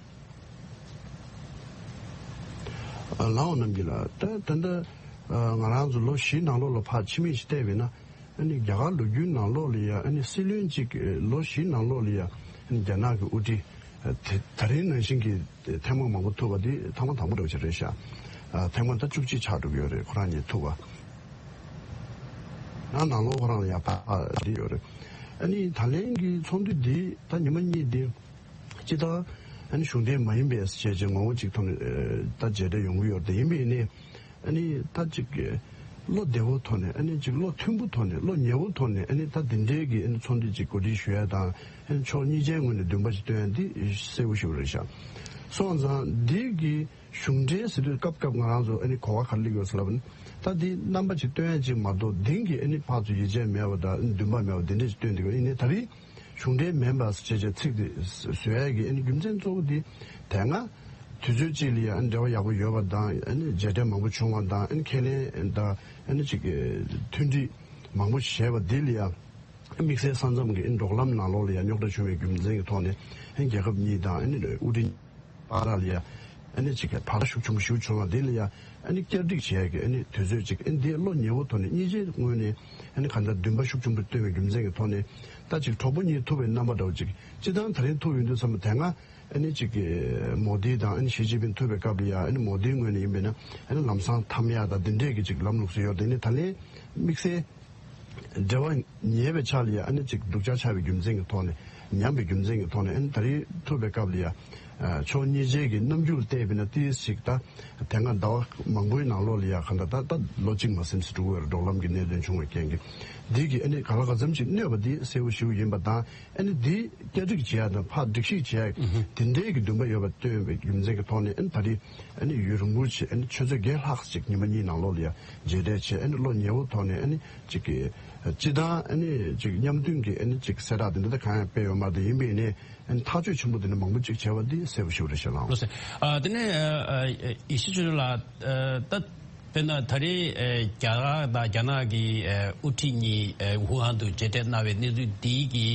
ལའོ་རྣམ་རྒྱལ་ལགས། ད་ད་ལྟ་ང་རང་ཚོ་ལོ་བཞི་ནང་ལོགས་ལ་ཕར་ཕྱི་མིག་ཅིག་བལྟས་པས་ན། ཨ་ནི་རྒྱ་གར་ལོ་རྒྱུས་ནང་ལོགས་ལ་ཡ་ཨ་ནི་སྲིད་བློན་གཅིག་ལོ་བཞི་ནང་ལོགས་ལ་ཡ་ཨ་ནི་རྒྱ་ནག་གི་དབུ་ཁྲིད་དེ་ད་རིང་ནང་བཞིན་གྱི་ཐེངས་མ་མང་པོ་ཐུག་པ་འདི་ཐེངས་མ་དང་པོ་འདྲ་བོ་ཞིག་རེད་ཤག་ཨ་ཐེངས་མ་ད་བཅུ་གཅིག་ཆགས་འགྲོ་གི་ཡོད་རེད། ཁོ་རང་གཉིས་ཐུག་པ། ཡང་ནང་ལོགས་ཁོ་རང་ལ་ཡང་ཕར་འདི་ཡོད་རེད། ཨ་ནི་ད་ལན་གྱི་ཚོགས་འདུ་འདི་ད་ཉི་མ་གཉིས་འདི་སྤྱིར་བཏང་ཨ་ནི་གཞུང་འབྲེལ་མ་ཡིན་པའི་བྱས་རྗེས་ངོ་བོ་གཅིག་ཐོག་ནས་ད་མཇལ་འཕྲད་ཡོང་གི་ཡོད་རེད། ཡིན་པས་ནི་ཨ་ནི་ད་ཅིག་བློ་བདེ་བོ་ཐོག་ནས་ཨ་ནི་ཅིག་བློ་མཐུན་པོ་ཐོག་ནས་བློ་ཉེ་བོ་ཐོག་ནས་ཨ་ནི་ད་འདི་འདྲའི་གི་ཨ་ནི་ཚོགས་འདུ་ཅིག་གོ་སྒྲིག་ཞུ་ཡ་དང་ཨ་ནི་ཕྱོགས་གཉིས་ཆའི་ངོས་ནས་འདུན་པ་ཅིག་སྟོན་ཡ་འདི་གསལ་པོ་ཞེ་པོ་རེད་ཤག་སོང་ཙང་འདི་གི་གཞུང་འབྲེལ་ཟེར་དུས་སྐབས་སྐབས་ང་རང་ཚོ་ཨ་ནི་གོ་བ་ག་རེ་སླེབས་ཡོད་ཟེར་ལབ་ན། ད་འདི་རྣམ་པ་ཅིག་སྟོན་ཡ་ཅིག་མ་གཏོགས་འདི་གི་ཨ་ནི་ཕར་ཚུར་ཡིད་ཆེས་མེད་པ་དང་ཨ་ནི་འདུན་པ་མེད་པ་འདི་འདྲ་ཅིག་སྟོན་འདི་ག་ཡིན་ནའི་ད་རེས་གཞུང་འབྲེལ་མིན་པ་ཞེས་བྱས་ཚིག་འདི་བཟོ་ཡ་གི་ཨ་ནི་རྒྱུ་མཚན་གཙོ་བོ་འདི་དེ་སྔ་དུས་ཚོད་ཅིག་ལ་ཡ་ཨ་ནི་འབྲེལ་བ་ཡག་པོ་ཡོད་པ་དང་ཨ་ནི་མཇལ་འཕྲད་མང་པོ་བྱུང་བ་དང་ཨ་ནི་ཁས་ལེན་དང་ཨ་ནི་ཅིག་མཐུན་སྒྲིལ་མང་པོ་བྱས་པ་འདི་ལ་ཡ། དམིགས་བསལ་ས་མཚམས་ཀྱི་འབྲོག་ལམ་ནང་ལོགས་ལ་ཡང་རྙོག་དྲ་བྱུང་བའི་རྒྱུ་མཚན་གྱི་ཐོག་ནས་ཨ་ནི་རྒྱལ་ཁབ་གཉིས་དང་ཨ་ནི་དབུ་ཁྲིད་བར་ལ་ཡང་ཨ་ནི་ཅིག་བར་ཐག་ཤུགས་ཆེན་པོ་ཞིག་བྱུང་བ་འདི་ལ་ཡང་ཨ་ནི་བསྐྱར་སྒྲིག་བྱེད་ཡག་གི་ཨ་ནི་དུས་ཚོད་ཅིག་ཨ་ནི་འདི་བློ་ཉེ་བོ་ཐོག་ནས་གཉིས་ཆའི་ངོས་ནས་ཨ་ནི་གང་ལྟར་འདུན་པ་ཤུགས་ཆེན་པོ་བཏོན་པའི་རྒྱུ་མཚན་གྱི་ཐོག་ནས་ད་ཅིག་གྲོགས་པོ་གཉིས་ཐུག་པའི་རྣམ་པ་འདྲ་བོ་ཅིག་སྤྱིར་བཏང་ད་རིང་ཐུག་ཡོང་དུས་ཙམ་པ་དེ་སྔ་ཨ་ནི་ཅིག་མོ་དི་དང་ཨ་ནི་ཞི་ཅིན་ཕིང་ཐུག་པའི་སྐབས་ལ་ཡང་ཨ་ནི་མོ་དིའི་ངོས་ནས་ཡིན་པས་ན་ཨ་ནི་ལམ་སང་འཐམ་ཡག་དང་འདི་འདྲས་ཀྱི་ཅིག་ལམ་ལུགས་སུ་ཡོད། དེ་ནི་ད་ལན་དམིགས་བསལ། འབྲེལ་བ་ཉེ་བའི་ཆ་ལ་ཡང་ཨ་ནི་ཅིག་སྡུག་ཅག་ཆགས་པའི་རྒྱུ་མཚན་གྱི་ཐོག་ནས་ཉམས་པའི་རྒྱུ་མཚན་གྱི་ཐོག་ནས་ཨ་ནི་ད་རེས་ཐུག་པའི་སྐབས་ལ་ཡང་ ཕྱོགས་གཉིས་ཆའི་གི་རྣམ་འགྱུར་བལྟས་པས་ན་ཏིས་ཞིག་ད་དེ་སྔ་ཟླ་བ་མང་པོའི་ནང་ལོགས་ལ་ཡ་ག་འདྲ་ད་ད་ལོ་གཅིག་མ་ཟིན་ཙམ་འགྲོ་གི་ཡོད་རེད། འབྲོག་ལམ་གྱི་གནད་དོན་བྱུང་བའི་རྐྱེན་གྱིས་འདི་གི་ཨ་ནི་ག་ལ་ག་ཙམ་ཅིག་གནོད་པ་འདི་གསལ་པོ་ཞེ་པོ་ཡིན་པ་དང་། ཨ་ནི་འདི་བསྐྱར་སྒྲིག་བྱེད་ཡ་དང་ཕར་སྒྲིག་གཞི་བྱེད་ཡ་དེ་འདྲའི་གི་འདུན་པ་ཡོད་པ་སྟོན་པའི་རྒྱུ་མཚན་གྱི་ཐོག་ནས། ཨ་ནི་ད་རེས་ཨ་ནི་ཡུན་རིང་པོ་ཞིག་ཨ་ནི་ཆུ་ཚོད་བརྒྱད་ལྷག་ཅིག་ཉི་མ་གཉིས་ནང་ལོགས་ལ་ཡ་མཇལ་འཕྲད་བྱས། ཨ་ནི་བློ་ཉེ་བོ་ཐོག་ནས་ཨ་ནི་ཅིག་གི་སྤྱི་བཏང་ཨ་ནི་ཅིག་མཉམ་མཐུན་གྱི་ཨ་ནི་ཅིག་གསལ་བསྒྲགས་དེ་འདྲ་ད་གང་ཡང་སྤེལ་ཡོད་མ་རེད། ཡིན་པས་ནས་ཨ་ནི་ཐག་གཅོད་ཆེན་པོ་དེ་འདྲ་མང་པོ་ཅིག་བྱས་པ་འདི་གསལ་པོ་ཞིག་རེད་ཤག་ལགས། ལགས་སོ། ཨ་དེ་ནས་ཨ་ཨ་ཡེ་ཤེས་ཆོས་སྒྲོན་ལགས། ཨ་ད་དཔེར་ན་ད་རེས་ཨ་རྒྱ་གར་དང་རྒྱ་ནག་གི་ཨ་དབུ་ཁྲིད་གཉིས་ཨ་ཝུ་ཧན་དུ་མཇལ་འཕྲད་གནང་བའི་གནས་ཚུལ་འདི་གི་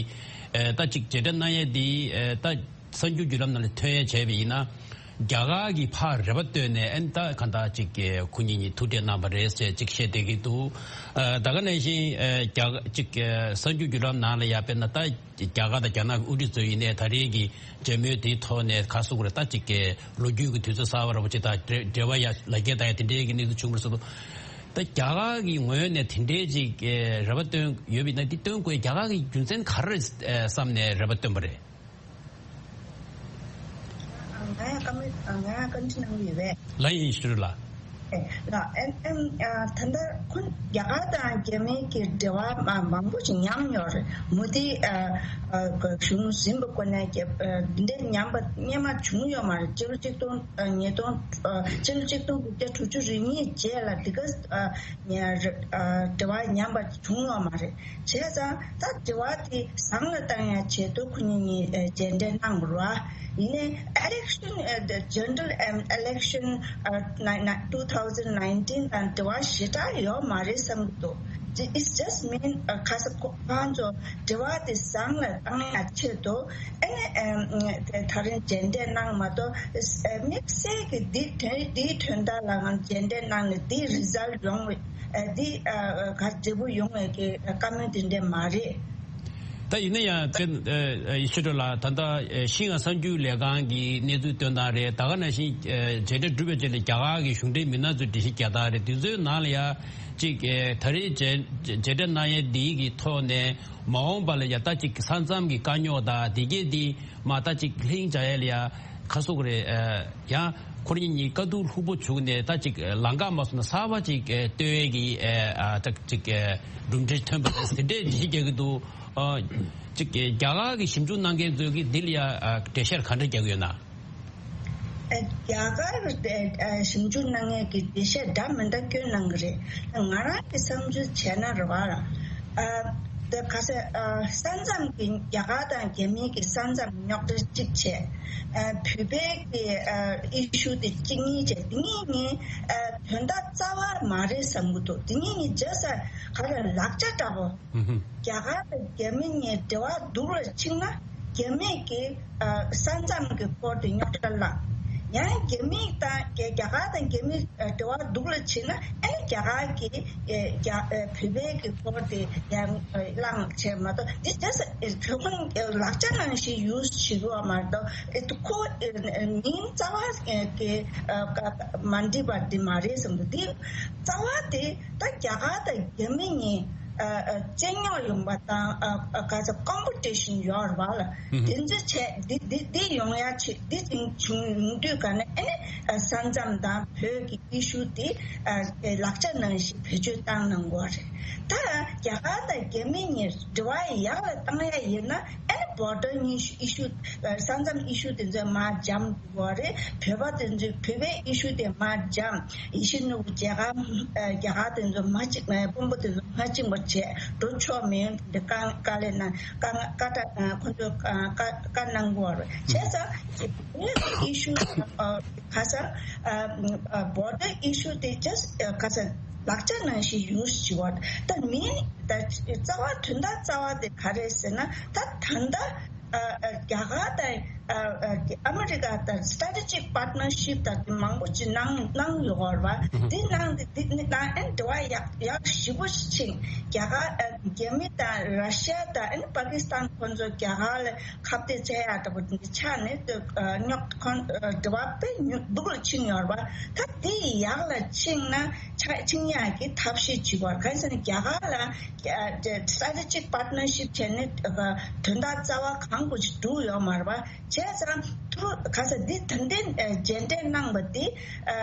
ཨ་ད་ཅིག་མཇལ་འཕྲད་གནང་ཡས་འདི་ཨ་ད་གསར་འགྱུར་བརྒྱུད་ལམ་ནང་ལ་ཐོན་ཡས་བྱས་པ་ཡིན་ན། རྒྱ་གར་གྱིས་ཕར་རེ་བ་བཏོན་ནས་ཨ་ནི་ད་གང་ལྟར་ཅིག་ཁོ་གཉིས་གཉིས་ཐུག་འཕྲད་གནང་བ་རེད་ཅེས་ཅིག་བཤད་བསྡད་ཀྱི་འདུག། ཨ་ད་ག་ནང་བཞིན་ཨ་རྒྱ་ཅིག་གསར་འགྱུར་བརྒྱུད་ལམ་ནང་ལ་ཡ་དཔེར་ན་ད་རྒྱ་གར་དང་རྒྱ་ནག་གི་དབུ་ཁྲིད་ཚོ་ཡིན་ནའི་ད་རེས་ཀྱི་མཇལ་མོལ་དེའི་ཐོག་ནས་ག་རེ་ཟེར་དགོས་རེད། ད་ཅིག་ལོ་རྒྱུས་ཀྱི་དུས་ཚོད་གསར་པ་ར་བ་ཅིག་དང་འབྲེལ་འབྲེལ་བ་ཡ་ལ་རྒྱ་དང་ཡ་དེ་འདྲའི་གི་གནས་ཚུལ་བྱུང་བ་རེད་ཟེར་འདུག། ད་རྒྱ་གར་གྱི་ངོས་ནས་དེ་འདྲའི་ཅིག་རེ་བ་བཏོན་ཡོད་པ་ཡིན་ན་འདི་བཏོན་དགོས། རྒྱ་གར་གྱི་རྒྱུ་མཚན་ག་རེ་བསམ་ནས་རེ་བ་བཏོན་པ་རེད། ང་ཡང་བཀའ་མོལ་ང་ཡང་བཀའ་འདྲི་གནང་གི་ཡོད་པས། ལགས་ཡིན་ཞུ་རོགས་ལགས། ཨེ་ལགས། ཨེམ་ཨེམ་ཨ་ད་ལྟ་ཁོ་རྒྱ་གར་དང་རྒྱ་མིའི་གི་འབྲེལ་བ་མ་མང་པོ་ཞིག་ཉམས་ཡོད་རེད། མོ་དི་ཨ་ཨ་གཞུང་ཟིན་པའི་སྐོར་ནས་རྒྱ་ཨ་འདི་འདྲའི་ཉམས་པ་སྔོན་མ་བྱུང་ཡོད་མ་རེད། ཕྱི་ལོ་ཆིག་སྟོང་ཨ་ཉིས་སྟོང་ཨ་ཕྱི་ལོ་ཆིག་སྟོང་དགུ་བརྒྱ་དྲུག་ཅུ་རེ་གཉིས་རྗེས་ལ་འདི་ག་ཨ་ཉ་ཨ་འབྲེལ་བ་ཉམས་པ་བྱུང་ཡོད་མ་རེད། བྱས་ཙང་ད་དྲི་བ་དེ་བཟང་ལ་བཏང་ཡ་ཆེད་དུ་ཁོ་གཉིས་གཉིས་ཨ་མཇལ་འཕྲད་གནང་དགོས་རེད་བ། ཡིན་ནའི་election ཨ་the general um, election ཨ་ན་ན་two thousand nineteen དང་འབྲེལ་བ་ཞེ་དྲག་ཡོད་མ་རེད་བསམ་གྱི་འདུག། It's just mean ཨ་ཁ་ས་ཁོ་ཁོང་ཚོ་དྲི་བ་དེ་བཟང་ལ་བཏང་ཡ་ཆེད་དུ་ཨ་ནི་ཨམ་དེ་ད་རིང་མཇལ་འཕྲད་གནང་མ་གཏོགས་ཨ་དམིགས་བསལ་གྱི་འདི་དོན་འདིའི་དོན་དག་ལ་ང་མཇལ་འཕྲད་གནང་ནས་འདི་result ཡོང་བའི་ཨ་འདི་ཨ་ག་འབྲས་བུ་ཡོང་བའི་གི་བཀའ་མོལ་དེ་འདྲ་མ་རེད། ད་ཡིན་ན་ཡང་དེ་ཨ་ཨ་ཡེ་ཤེས་སྒྲོན་ལགས། ད་ལྟ་ཨ་ཤིན་ཧྭ་གསར་འགྱུར་ལས་ཁང་གི་གནས་ཚུལ་སྟོན་སྟངས་རེད། ད་ག་ནང་བཞིན་ཨ་མཇལ་འཕྲད་གྲུབ་པའི་རྗེས་ལ་རྒྱ་གར་གྱི་གཞུང་འབྲེལ་མི་སྣ་ཚོས་འགྲེལ་བཤད་རྒྱག་སྟངས་རེད། དེ་ཚོའི་ནང་ལ་ཡ་གཅིག་ཨ་ད་རེས་མཇལ་མཇལ་འཕྲད་གནང་ཡས་འདིའི་གི་ཐོག་ནས་མ་འོངས་པ་ལ་ཡ་ད་གཅིག་ས་མཚམས་ཀྱི་དཀའ་རྙོག་དང་དེ་གས་འདི་མ་ད་གཅིག་ལྷིང་འཇགས་ཡས་ལ་ཡ་ཁ་སོག་རེད། ཨ་ཡང་ཁོ་རང་གཉིས་བཀའ་བསྡུར་ལྷུག་པོ་བྱུང་ནས་ད་ཅིག་ལམ་ཁ་མ་སོང་ན་གསར་པ་ཅིག་ཨ་བཏོད་ཡས་ཀྱི་ཨ་ཨ་ད་ཅིག་ཨ་གྲུབ་འབྲས་ཐོན་པ་རེད་ཟེར་འདྲའི་འགྲེལ་བཤད་རྒྱག་གི་འདུག། ཨ་ཅིག་རྒྱ་གར་གྱི་ཞིབ་འཇུག་གནང་མཁན་ཚོས་ཀྱིས་འདི་ལ་ཡ་ཨ་འགྲེལ་བཤད་ག་འདྲ་རྒྱག་གི་ཡོད་ན། ཨ་རྒྱ་གར་གྱི་ཨ་ཞིབ་འཇུག་གནང་མཁན་གྱིས་འགྲེལ་བཤད་འདྲ་མི་འདྲ་སྐྱོན་གནང་གི་རེད། ང་རང་གི་བསམ་ཚུལ་བྱས་ན་རེད་བ། ཨ་དེ་ག་ས་ཨ་ས་མཚམས་ཀྱི་རྒྱ་གར་དང་རྒྱ་མིའི་གི་ས་མཚམས་རྙོག་དྲ་གཅིག་བྱས། ཨ་བོད་པའི་གི་ཨ་issue་དེ་གཅིག་གཉིས་བྱས། དེ་གཉིས་གཉིས་ཨ་དོན་དག་རྩ་བ་མ་རེད་བསམ་གྱི་འདུག། དེ་གཉིས་གཉིས་just་ག་རེ་ལག་ཆ་འདྲ་པོ། ཨུ་ཧུ། རྒྱ་གར་དང་རྒྱ་མི་གཉིས་འབྲེལ་བ་སྡུག་ལ་ཕྱིན་ན་རྒྱ་མིས་ཀྱི་ཨ་ས་མཚམས་ཀྱི་སྐོར་དེ་རྙོག་དྲ་བསླངས། ཡང་རྒྱ་མི་དང་རྒྱ་རྒྱ་གར་དང་རྒྱ་མི་ཨ་འབྲེལ་བ་སྡུག་ལ་ཕྱིན་ན་ཨ་ནི་རྒྱ་གར་གྱི་ཨ་རྒྱ་ཨ་བོད་པའི་གི་སྐོར་དེ་ཡང་ཨ་བསླངས་བྱས་མ་གཏོགས། འདི་just ཨ་བོད་ཁོང་ཨ་ལག་ཆ་ནང་བཞིན་use་བྱེད་དགོས་མ་གཏོགས། ཨ་ཁོ་ཨ་མིང་རྩ་བ་ཨ་གི་ཨ་ཀ་མ་འགྲིག་པ་འདི་མ་རེད་བསམ་འདུག། འདི་རྩ་བ་དེ་ད་རྒྱ་གར་དང་རྒྱ་མི་གཉིས་ཨ་ཨ་རྩོད་རྙོག་ཡོང་པ་དང་ཨ་ཨ་ག་ཚོད་competition་ཡོད་རེད་བ་ལ། ཨུ་ཧུ། དེ་ཚོ་བྱས་འདི་འདི་འདི་ཡོང་ཡ་ཆེད་འདི་བྱུང་བྱུང་ཡོང་དུས་ག་ནས་ཨ་ནི་ཨ་ས་མཚམས་དང་བོད་ཀྱི་issue་དེ་ཨ་ཨ་ལག་ཆ་ནང་བཞིན་བེད་སྤྱོད་བཏང་གནང་དགོས་རེད། ད་རྒྱ་གར་དང་རྒྱ་མི་གཉིས་འབྲེལ་བ་ཡག་ལ་བཏང་ཡ་ཡིན་ན་ཨ་ནི་border་གཉིས་issue་ཨ་ས་མཚམས་issue་དེ་ཚོ་མར་འཇམ་དགོས་རེད། བོད་པ་དེ་ཚོས་བོད་པའི་issue་དེ་མར་འཇམ། ཡེ་ཤེས་ནོར་བུ་མཇལ་ཁ་ཨ་རྒྱ་གར་དེ་ཚོ་མ་གཅིག་ཨ་དཔོན་པོ་དེ་ཚོ་མ་གཅིག་པ་བྱས་འགྲོ་ཆོག་མིན་དེ་བཀའ་བཀའ་ལན་གནང་བཀའ་བཀའ་ཁྲ་ཨ་ཁོ་ཚོས་ཨ་བཀའ་བཀའ་གནང་དགོས་རེད། བྱས་ཙང་ཨ་issue་ཨ་ག་ས་ཨ་border issue་དེ་just་ཨ་ག་ས་ལག་ཆ་ནང་བཞིན་use་བྱེད་པ་ད་མིན། ད་རྩ་བ་དོན་དག་རྩ་བ་དེ་ག་རེད་ཟེར་ན་ད་ད་ལྟ་ཨ་ཨ་རྒྱ་གར་དང་ཨ་ཨ་ཨ་མི་རི་ཀ་དང་strategic partnership་དང་དེ་མང་པོ་ཅིག་གནང་གནང་ཡོད་རེད་བ། ཨུ་ཧུ། དེ་གནང་དེ་དེ་ནི་གནང་ཨན་འབྲེལ་བ་ཡག་ཡག་ཞེ་པོ་ཕྱིན། རྒྱ་གར་ཨ་རྒྱ་མི་དང་ར་ཤི་ཡ་དང་ཨན་པ་ཀི་སི་ཐན་ཁོང་ཚོ་རྒྱ་གར་ལ་ཁ་གཏད་བྱས་ཡག་འདྲ་པོ་དེ་འདྲ་ཆགས་ནས་ཨ་རྙོག་ཁོང་ཨ་འབྲེལ་བ་དཔེ་ཉུ་སྡུག་ལ་ཕྱིན་ཡོད་རེད་བ། ད་དེ་ཡག་ལ་ཕྱིན་ན་ཆ་ཕྱིན་ཡག་གི་ཐབས་ཤེས་བྱེད་དགོས་རེད། གང་ཡིན་ཟེར་ན་རྒྱ་གར་ལ་ཨ་strategic partnership་བྱས་ནས་ཨ་དོན་དག་རྩ་བ་གང་དགོས་ཅིག་འགྲུབ་ཡོད་མ་རེད་བ། བྱས་ཙང་། པོ་ག་ས་འདི་ད་ལྟའི་མཇལ་འཕྲད་གནང་བ་འདི་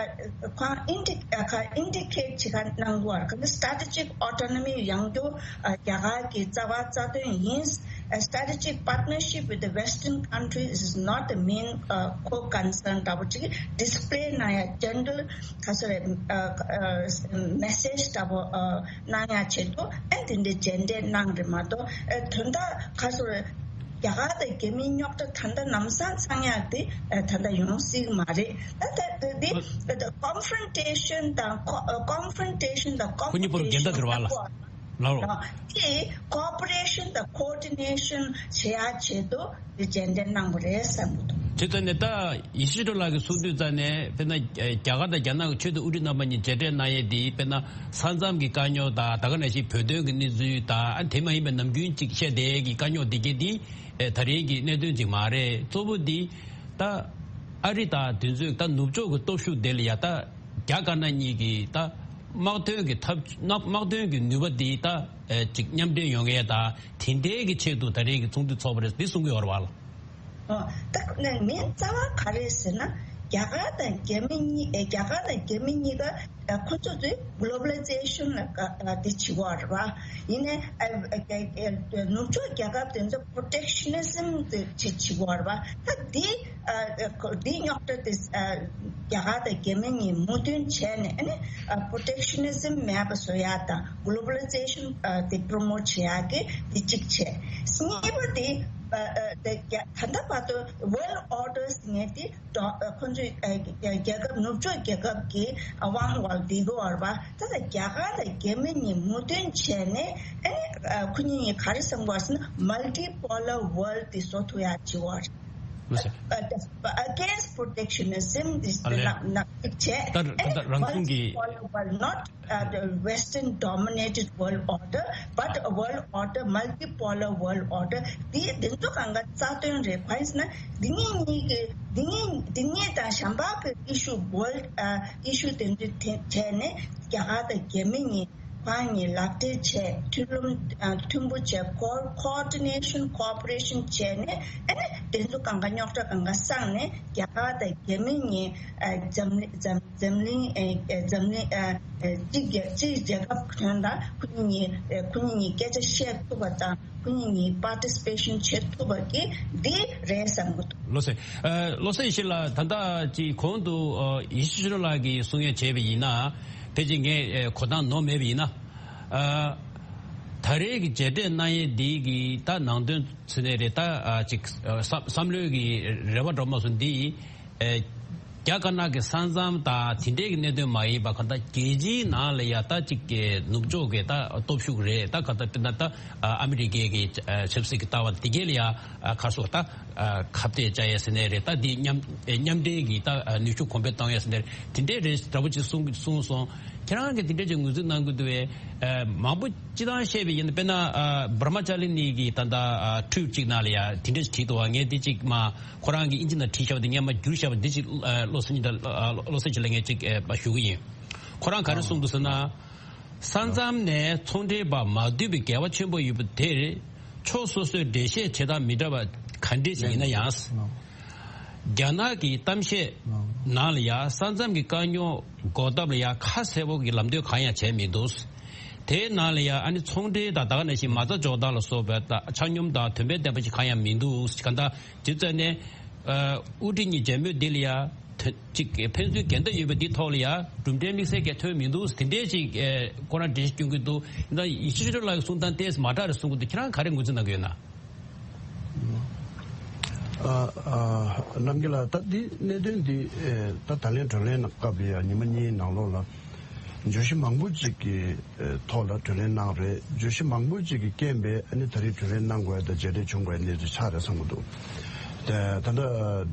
ཁོང་ཨིན་ཌི་ཁ་ཨིན་ཌི་ཀེཊ་བྱེད་ཁ་གནང་བར་ག་ནི་སི་ཊེ་ཊེ་ཇིག་ཨོ་ཊོ་ནོ་མི་ཡོང་རྒྱུ་རྒྱ་གར་གྱི་རྩ་བ་རྩ་དོན་ཡིན། Strategic partnership with the Western countries is not the main core concern. འདྲ་པོ་ཅིག་ཌི་སི་པི་ལེ་གནང་ཡ་ཇེ་ནེ་རལ་ག་ས་རེད། མེ་སེ་ཇི་འདྲ་པོ་གནང་ཡ་ཆེད་དུ་ཨ་དེ་འདྲའི་མཇལ་འཕྲད་གནང་རེད་མ་གཏོགས་ཨ་དོན་དག་ག་ས་རེད། རྒྱ་གར་དང་རྒྱ་མིའི་རྙོག་དྲ་ད་ལྟ་ལམ་སང་ཚང་ཡག་དེ་ད་ལྟ་ཡོང་སྲིད་མ་རེད། ད་ལྟ་དེ་ཀོན་ཕ་རོན་ཊེ་ཤན་དང་ཀོན་ཕ་རོན་ཊེ་ཤན་དང་ཁོ་གཉིས་བར་འགལ་ཟླ་འདུག་པ་ལ། ལའོ། དེ་ཀོ་པ་རེ་ཤན་དང་ཀོ་ཨོ་ཌི་ནེ་ཤན་བྱེད་ཡག་ཆེད་དུ་དེ་མཇལ་འཕྲད་གནང་བ་རེད་བསམ་གྱི་འདུག་དེ་ལྟ་ནས་ད་ཡེ་ཤེས་སྒྲོལ་ལགས་ཀྱིས་གསུངས་དུས་ཙང་ནས་དཔེར་ན་རྒྱ་གར་དང་རྒྱ་ནག་གི་ཆོས་དང་དབུ་ཁྲིད་རྣམ་པ་གཉིས་མཇལ་འཕྲད་གནང་ཡས་དེ་དཔེར་ན་ས་མཚམས་ཀྱི་དཀའ་རྙོག་དང་ད་ག་ནང་བཞིན་བོད་དོན་གྱི་གནས་ཚུལ་དང་ཨ་དེ་མ་ཡིན་པའི་ནམ་རྒྱུན་གཅིག་བཤད་བསྡད་ཀྱི་དཀའ་རྙོག་འདི་གས་འདི་ཨེ་ད་རེས་ཀྱི་གནད་དོན་ཅིག་མ་རེད། གཙོ་བོ་འདི་ད་ཨ་རི་དང་དེ་ཚོས་ད་ནུབ་ཕྱོགས་ཀྱི་སྟོབས་ཤུགས་དེ་ལ་ཡ་ད་རྒྱ་དཀར་ནག་གཉིས་ཀྱི་ད་དམག་དོན་གྱི་ཐབས་དམག་དོན་གྱི་ནུས་པ་འདི་ད་ཨེ་ཅིག་མཉམ་འབྲེལ་ཡོང་མཁན་དང་དེ་འདྲའི་གི་ཆེད་དུ་ད་རེས་ཀྱི་ཚོགས་འདུ་ཚོགས་པ་རེད་འདི་གསུང་གི་ཡོད་རེད་བ་ལ། ཨོ། ད་ནས་མིན་རྩ་བ་ག་རེ་ཟེར་ན། རྒྱ་གར་དང་རྒྱ་མི་གཉིས་ཨེ་རྒྱ་གར་དང་རྒྱ་མི་གཉིས་ཀ་ཁོ་ཚོ་ཚོས་གོ་ལོ་བ་ལི་ཛེ་ཤན་ལ་དེ་བྱེད་ཀྱི་ཡོད་རེད་བ། ཡིན་ནའི་ནུབ་ཕྱོགས་རྒྱལ་ཁབ་དེ་ཚོ་པོ་རོ་ཊེག་ཤ་ནི་ཟམ་དེ་བྱེད་བྱེད་ཀྱི་ཡོད་རེད་བ། ད་འདི་འདིའི་རྙོག་དྲ་དེ་རྒྱ་གར་དང་རྒྱ་མི་གཉིས་མོས་མཐུན་བྱས་ནས་ཨ་ནི་པོ་རོ་ཊེག་ཤ་ནི་ཟམ་མེད་པ་བཟོ་ཡག་དང་གོ་ལོ་བ་ལི་ཛེ་ཤན་དེ་པོ་རོ་མོ་ཊི་བྱེད་ཡག་གི་འདི་གཅིག་བྱས། གཉིས་པ་དེ་ད་ལྟ་བར་དུ་ཝོལཌ་ཨོར་ཌར་ཟེར་མཁན་དེ་ཁོ་ཚོས་རྒྱལ་ཁབ་ནུབ་ཕྱོགས་རྒྱལ་ཁབ་ཀྱི་དབང་འོག་ལ་བསྡད་ཀྱི་ཡོད་རེད་བ། ད་ལྟ་རྒྱ་གར་དང་རྒྱ་མི་གཉིས་མོས་མཐུན་བྱས་ནས་ཨ་ནི་ཁོ་གཉིས་གཉིས་ག་རེ་བསམ་གྱི་ཡོད་ཟེར་ན་མལ་ཊི་པོ་ལར་ཝོལཌ་དེ་བཟོ་ཐུབ་ཡག་བྱེད་ཀྱི་ཡོད་རེད། ལགས་སོ། Against protectionism this ཨ་ལས། ནག་ནག་བྱས་ད་ད་རང་གཞུང་གི Multipolar world, not uh, the Western dominated world order, but a world order, multipolar world order. འདི་འདི་ཚོ་གང་ག་རྩ་དོན་རེད། གང་ཡིན་ཟེར་ན་འདི་གཉིས་གཉིས་ཀྱི་འདི་གཉིས་འདི་གཉིས་དང་གཞན་པ་གི་issue world issue དེ་ཚོ་བྱས་ནས་རྒྱ་གར་དང་རྒྱ་མི་གཉིས་ཁོང་གཉིས་ལག་འབྲེལ་བྱས། མཐུན་ལམ་མཐུན་པོ་བྱས། ཁོ་ཀོ་ཨོར་ཌི་ནེ་ཤན་ཀོ་ཨོ་པ་རེ་ཤན་བྱས་ནས་ཨ་ནི་དེ་ཚོ་གང་ག་རྙོག་དྲ་གང་ག་སངས་ནས་རྒྱ་གར་དང་རྒྱ་མི་གཉིས་འཛམ་གླིང་འཛམ་འཛམ་གླིང་འཛམ་གླིང་གཅིག་རྒྱལ་གཅིག་རྒྱལ་ཁབ་ཀྱི་དོན་དང་ཁོ་གཉིས་ཁོ་གཉིས་སྐད་ཆ་བཤད་ཐུབ་པ་དང་ཁོ་གཉིས་པར་ཊི་སི་པེ་ཤན་བྱེད་ཐུབ་པ་གི་འདི་རེད་བསམ་གི་འདུག་བློ་སེང་། བློ་སེང་ཡེ་ཤེས་ལགས། ད་ལྟ་ཅིག་གོང་དུ་ཡེ་ཤེས་ཆོས་སྒྲོན་ལགས་ཀྱིས་གསུང་ཡ་བྱས་པ་ཡིན་ན་ཕལ་ཆེར་ངས་གོ་སྟངས་ནོར་མེད་པ་ཡིན་ན། ད་རེས་ཀྱི་མཇལ་འཕྲད་གནང་ཡས་འདི་གི་ད་ནང་དོན་ཚུད་ནས་རེད། ད་ཅིག་བསམ་བློའི་གི་རེ་བ་འགྲོ་མ་སོང་འདི། རྒྱ་དཀར་ནག་གི་ས་མཚམས་དང་དེ་འདྲའི་གི་གནད་དོན་མ་ཡིན་པ་ག་ད་རྒྱལ་སྤྱིའི་ནང་ལ་ཡ་ད་ཅིག་གི་ནུབ་ཕྱོགས་ཀྱི་ད་སྟོབས་ཤུགས་རེད། ད་ག་ད་དཔེར་ན་ད་ཨ་མི་རི་ཀའི་གི་ཆབ་སྲིད་ཀྱི་ལྟ་བ་དེ་གས་ལ་ཡ་ཁ་སོ་ད་ཁ་གཏད་བཅག་ཡ་ཟེར་ནས་རེད། ད་འདི་མཉམ་མཉམ་འབྲེལ་གྱི་ད་ནུས་ཤུགས་གོང་འཕེལ་གཏོང་ཡ་ཟེར་ནས་དེ་འདྲའི་རེད་འདྲ་པོ་ཅིག་གསུང་གསུང་སོང་། ཁྱེད་རང་གིས་དེ་འདྲ་ཅིག་ངོས་འཛིན་གནང་གི་འདུག་བས། མང་པོ་སྤྱི་བཏང་བཤད་པ་ཡིན་ན་དཔེར་ན་བྷར་མ་ཅ་ལི་ནི་གི་ད་ད་ཊུ་ཝིཊ་ཅིག་ནང་ལ་ཡ་དེ་འདྲ་ཞིག་བྲིས་འདུག་བ། ངས་འདི་ཅིག་མ་ཁོ་རང་གི་ཨིན་ཇི་ནང་བྲིས་བཞག་པ་འདི་ངས་མ་བསྒྱུར་བཞག་པ་འདི་ཅིག་བློ་སེང་ལ་ངས་ཅིག་བློ་སེང་ལ་ངས་ཅིག་མ་ཞུ་གི་ཡིན། ཁོ་རང་ག་རེ་གསུངས་འདུག་ཟེར་ན། ས་མཚམས་ནས་ཚོང་འབྲེལ་པ་མ་བསྡུས་པའི་འགལ་བ་ཆེན་པོ་ཡོད་པ་དེར་ཕྱོགས་སོ་སོས་འགྲེལ་བཤད་བྱེད་སྟངས་མི་འདྲ་བ་ག་འདྲས་ཤིག་ཡིན་ན་ཡང་། རྒྱ་ནག་གི་གཏམ་བཤད་ནང་ལ་ཡ་ས་མཚམས་ཀྱི་དཀའ་རྙོག་འགོག་ཐབས་ལ་ཡ་ཁ་གསལ་པོ་གི་ལམ་སྟོན་གང་ཡང་བྱས་མི་འདུག་དེའི་ནང་ལ་ཡ་ཨ་ནི་ཚོང་འབྲེལ་དང་ད་ག་ནང་བཞིན་མ་རྩ་འཇོག་སྟངས་ལ་སོགས་པའི་ཆ་སྙོམས་དང་དོན་ཕན་ལྡན་པ་ཞིག་གང་ཡང་མི་འདུག་གང་ལྟར་ཇི་ཙམ་ནས་དབུ་ཁྲིད་གཉིས་མཇལ་མོལ་འདི་ལ་ཡ་ཅིག་ཕན་ཚུན་འགལ་ཟླ་ཡོད་པ་འདི་ཐོག་ལ་ཡ་གྲུབ་འབྲས་དམིགས་བསལ་གྱི་ཐོན་མི་འདུག་དེ་འདྲའི་ཅིག་ཁོ་རང་འགྲེལ་བཤད་སྐྱོན་གྱི་འདུག་ད་ཡེ་ཤེས་ཆོས་སྒྲོན་ལགས་ཀྱི་གསུང་སྟངས་ཏོག་ཙམ་མ་འདྲ་རེ་གསུང་གི་འདུག་ཁྱེད་རང་ག་རེ་ངོས་འཛིན་གནང་གི་ཡོད་ན། ཨ་ཨ་རྣམ་རྒྱལ་ལགས། ད་འདི་གནད་དོན་འདི་ཨེ་ད་ད་ལན་བགྲོ་གླེང་གནང་སྐབས་ལ་ཡ་ཉི་མ་གཉིས་ནང་ལོགས་ལ་བརྗོད་གཞི་མང་པོ་ཅིག་གི་ཨེ་ཐོག་ལ་བགྲོ་གླེང་གནང་རེད། བརྗོད་གཞི་མང་པོ་ཅིག་གི་རྐྱེན་པས་ཨ་ནི་ད་རེས་བགྲོ་གླེང་གནང་དགོས་ཡ་དང་མཇལ་འཕྲད་བྱུང་དགོས་ཡ་གནས་ཚུལ་ཆགས་རེད་བསམ་གྱི་འདུག་དེ་ད་ལྟ་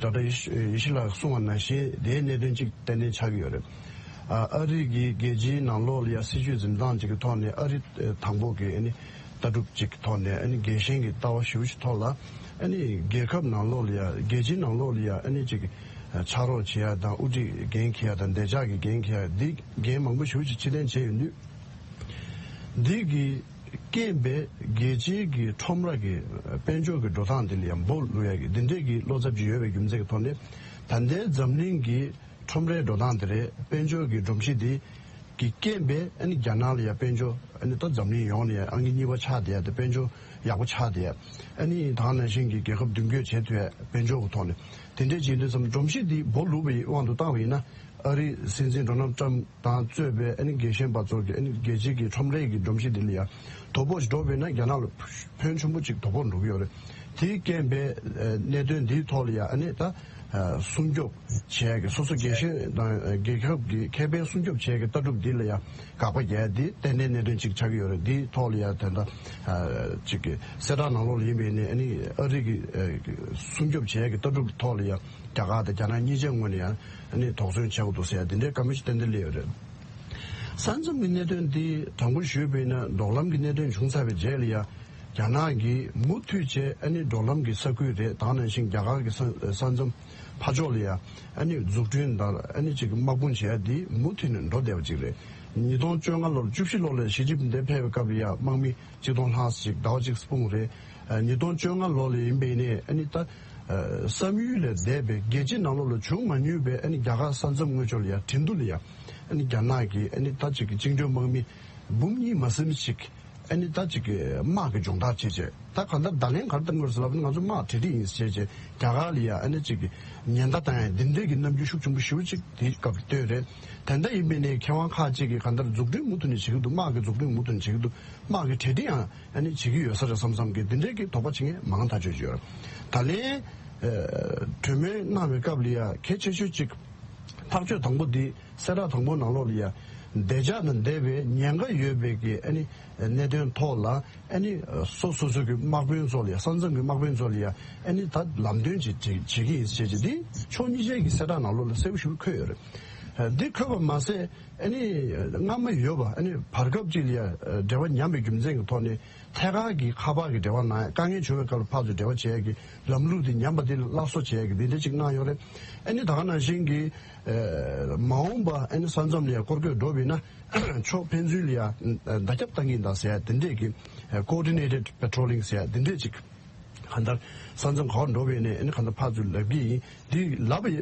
ཌོག་ཊར་ཡེ་ཤེས་ལགས་གསུངས་པ་ནང་བཞིན་དེའི་གནད་དོན་ཅིག་ཏན་ཏན་ཆགས་ཀྱི་ཡོད་རེད། ཨ་ཨ་རི་གི་རྒྱལ་སྤྱིའི་ནང་ལོགས་ལ་ཡ་སྲིད་བྱུས་འཛིན་སྟངས་ཅིག་གི་ཐོག་ནས་ཨ་རི་ཨེ་དང་པོ་གི་ཨ་ནི་ལྟ་གྲུབ་ཅིག་གི་ཐོག་ནས་ཨ་ནི་རྒྱལ་ཞེན་གྱི་ལྟ་བ་ཞེ་པོ་ཅིག་ཐོག་ལ་ཨ་ནི་རྒྱལ་ཁབ་ནང་ལོགས་ལ་ཡ་རྒྱལ་སྤྱིའི་ནང་ལོགས་ལ་ཡ་ཨ་ནི་ཅིག་ཕྱག་རོགས་བྱེད་ཡ་དང་དབུ་ཁྲིད་འགན་འཁྱེར་ཡ་དང་བདེ་འཇགས་ཀྱི་འགན་འཁྱེར་ཡ་འདི་འགན་མང་པོ་ཞེ་པོ་ཅིག་ཕྱིར་འཐེན་བྱས་ཡོད་དུས་འདི་གི་ རྐྱེན་པས་རྒྱལ་སྤྱིའི་གི་ཁྲོམ་ར་གི་དཔལ་འབྱོར་གྱི་འགྲོ་སྟངས་འདི་ལ་ཡང་སྦོ་ལུག་ཡ་གི་འདི་འདྲའི་གི་བློ་འཚབ་ཅིག་ཡོད་པའི་རྒྱུ་མཚན་གྱི་ཐོག་ནས། ད་ལྟའི་འཛམ་གླིང་གི་ཁྲོམ་རའི་འགྲོ་སྟངས་དེ་རེད། དཔལ་འབྱོར་གྱི་སྒྲོམ་གཞི་འདི་གི་རྐྱེན་པས་ཨ་ནི་རྒྱ་ནག་ལ་ཡང་དཔལ་འབྱོར། ཨ་ནི་ད་འཛམ་གླིང་ཡོངས་ནས་ཡང་ཨང་ཀི་གཉིས་པ་ཆགས་བསྡད་ཡ་དེ་དཔལ་འབྱོར་ཡག་པོ་ཆགས་བསྡད་ཡ། ཨ་ནི་ད་ག་ནང་བཞིན་གྱི་རྒྱལ་ཁབ་མདུན་སྐྱོད་བྱེད་ཐུབ་ཡ། དཔལ་འབྱོར་གྱི་ཐོག་ནས་དེ་འདྲའི་བྱེད་དུས་ཙམ་སྒྲོམ་གཞི་འདི་སྦོ་ལུག་པའི་དབང་དུ་བཏང་བ་ཡིན་ན། ཨ་རིའི་སྲིད་འཛིན་ཌོ་ནལ་ཊམ་དང་གཙོས་པའི་ཨ་ནི་རྒྱལ་ཞེན་པ་ཚོ་གི་ཨ་ནི་རྒྱལ་སྤྱིའི་གི་ཁྲོམ་རའི་གི་སྒྲོམ་གཞི་འདི་ལ་ཡང་དོ་ཕོག་ཅིག་འགྲོ་བས་ན་རྒྱ་ནག་ལ་ཕོན་ཆེན་པོ་ཅིག་དོ་ཕོག་འགྲོ་གི་ཡོད་རེད། དེའི་རྐྱེན་པས་ཨ་གནད་དོན་འདིའི་ཐོག་ལ་ཡང་ཨ་ནི་ད་ཨ་སྲུང་སྐྱོབ་བྱེད་ཡ་གི་སོ་སོ་རྒྱལ་ཞེན་དང་རྒྱལ་ཁབ་ཀྱི་ཁེ་ཕན་སྲུང་སྐྱོབ་བྱེད་ཡ་གི་ལྟ་གྲུབ་འདི་ལ་ཡང་དགག་པ་རྒྱག་ཡ་འདི་ཏན་ཏན་གནད་དོན་ཅིག་ཆགས་ཀྱི་ཡོད་རེད། འདིའི་ཐོག་ལ་ཡང་ད་ལྟ་ཨ་ཅིག་གི་གསལ་བསྒྲགས་ནང་ལོགས་ལ་ཡིན་པས་ནས་ཨ་ནི་ཨ་རི་གི་ཨ་སྲུང་སྐྱོབ་བྱེད་ཡ་གི་ལྟ་གྲུབ་ཀྱི་ཐོག་ལ་ཡང་རྒྱ་གར་དང་རྒྱ་ནག་གཉིས་ཆའི་ངོས་ནས་ཡང་ཨ་ནི་དོགས་ཟོན་བྱེད་དགོས་འདུག་ཟེར་ཡ་འདི་འདྲའི་བཀའ་མོལ་ཞིག་ཏན་ཏན་སླེབས་ཡོད་རེད། ས་མཚམས་ཀྱི་གནད་དོན་འདི་དྲང་པོ་ཞུས་པ་ཡིན་ན་འབྲོག་ལམ་གྱི་གནད་དོན་བྱུང་ཚར་བའི་རྗེས་ལ་ཡང་རྒྱ་ནག་གིས་མུ་མཐུད་བྱས་ཨ་ནི་འབྲོག་ལམ་གྱི་ས་ཁུལ་རེད། ད་ག་ནང་བཞིན་རྒྱ་གར་གྱི་ས་ས་མཚམས་ཕར་ཕྱོགས་ལ་ཡང་ཨ་ནི་འཛུགས་སྐྲུན་དང་ཨ་ནི་ཅིག་དམག་དཔུང་བྱས་འདི་མུ་མཐུད་ནས་འགྲོ་བསྡད་པ་ཅིག་རེད། ཉིས་སྟོང་བཅོ་ལྔ་ལོར་བཅུ་བཞི་ལོ་ལ་ཞི་ཅིན་ཕིང་འདིར་ཕེབས་པའི་སྐབས་ལ་ཡང་དམག་མི་གཅིག་སྟོང་ལྷག་ཅིག་ཟླ་བ་གཅིག་སྤུངས་རེད། ཨ་ཉིས་སྟོང་བཅོ་ལྔ་ལོ་ལ་ཡིན་པས་ནས་ཨ་ནི་ད་ཨ་བསམ་ཡུལ་ལས་འདས་པའི་རྒྱལ་སྤྱི་ནང་ལོགས་ལ་བྱུང་མ་མྱོང་བའི་ཨ་ནི་རྒྱ་གར་ས་མཚམས་དངོས་ཕྱོགས་ལ་ཡང་ཁྲིན་ཏུ་ལ་ཡང་ཨ་ནི་རྒྱ་ནག་གི་ཨ་ནི་ད་ཅིག་གི་བཅིངས་འགྲོལ་དམག་མི་འབུམ་གཉིས་མ་ཟིན་ཅིག་ཨ་ནི་ད་ཅིག་གི་དམག་གི་སྦྱོང་བརྡར་བྱས་བྱས། ད་གང་ལྟར་བརྡ་ལན་ག་རེ་བཏང་དགོས་རེད་ཟེར་ལབ་ན་ང་ཚོ་དམག་གྲ་སྒྲིག་ཡིན་ཟེར་བྱས་བྱས་རྒྱ་གར་ལ་ཡང་ཨ་ནི་ཅིག་གི་ཉེན་བརྡ་བཏང་ཡ་འདི་འདྲའི་གི་རྣམ་འགྱུར་ཤུགས་ཆེན་པོ་ཞེ་པོ་ཅིག་དེའི་སྐབས་ལ་སྟོན་རེད། དེ་འདྲ་ཡིན་པས་ནས་མཁས་དབང་ཁག་ཅིག་གིས་གང་ལྟར་འཛུགས་སྐྲུན་མུ་མཐུད་ནས་བྱེད་ཀྱི་འདུག་དམག་གི་འཛུགས་སྐྲུན་མུ་མཐུད་ནས་བྱེད་ཀྱི་འདུག་དམག་གི་གྲ་སྒྲིག་ཡང་ཨ་ནི་བྱེད་ཀྱི་ཡོད་ས་རེད་བསམ་བསམ་གི་འདི་འདྲའི་གི་དོགས་པ་བྱེད་མཁན་མང་ཐག་ཆོད་ཅིག་ཡོད་རེད། ད་ལན་ཨ་གྲོས་མོལ་གནང་བའི་སྐབས་ལ་ཡང་གལ་ཆེ་ཤོས་ཅིག་ཐག་གཅོད་དང་པོ་འདི་གསལ་བསྒྲགས་དང་པོ་ནང་ལོགས་ལ་ཡང་བདེ་འཇགས་དང་འདས་པའི་ཉེན་ཁ་ཡོད་པའི་གི་ཨ་ནི་གནད་དོན་ཐོག་ལ་ཨ་ནི་སོ་སོ་སོ་གི་དམག་དཔོན་ཚོ་ལ་ཡང་ས་མཚམས་ཀྱི་དམག་དཔོན་ཚོ་ལ་ཡང་ཨ་ནི་ད་ལམ་སྟོན་ཅིག་བྱེད་བྱེད་ཀྱི་ཡིན་ཟེར་བྱས་འདི་ཕྱོགས་གཉིས་ཆའི་གི་གསལ་བསྒྲགས་ནང་ལོགས་ལ་གསལ་པོ་ཞེ་པོ་འཁོད་ཡོད་རེད། འདི་འཁོད་པ་མ་ཟད་ཨ་ནི་སྔ་མ་ཡོད་པ་ཨ་ནི་བར་སྐབས་ཅིག་ལ་ཡང་འབྲེལ་བ་ཉམས་པའི་རྒྱུ་མཚན་གྱི་ཐོག་ནས་ཐད་ཀར་གྱི་ཁ་པར་གྱི་འབྲེལ་བ་གནང་ཡ། དཀའ་ངལ་བྱུང་བའི་སྐབས་ལ་ཕར་ཚུར་འབྲེལ་བ་བྱེད་ཡ་གི་ལམ་ལུགས་དེ་ཉམས་པ་དེ་ལ་སླར་གསོ་བྱེད་ཡ་གི་འདི་འདྲ་ཅིག་གནང་ཡོད་རེད། ཨ་ནི་ད་ག་ནང་བཞིན་གྱི་ཨ་མ་འོངས་པ་ཨ་ནི་ས་མཚམས་ལ་ཡང་སྐོར་སྐྱོད་འགྲོ་བས་ན་ཕྱོགས་ཕན་ཚུན་ལ་ཡང་བརྡ་ཁྱབ་བཏང་གི་ཡིན་ད་ཟེར་ཡ་དེ་འདྲས་ཀྱི་ཨ་coordinated patrolling ཟེར་ཡ་དེ་འདྲས་ཅིག་གང་ལྟར་ས་མཚམས་ག་པར་འགྲོ་བས་ནས་ཨ་ནི་གང་ལྟར་ཕར་ཚུར་ལབ་ཀྱི་ཡིན། འདི་ལབ་པ་ཡ་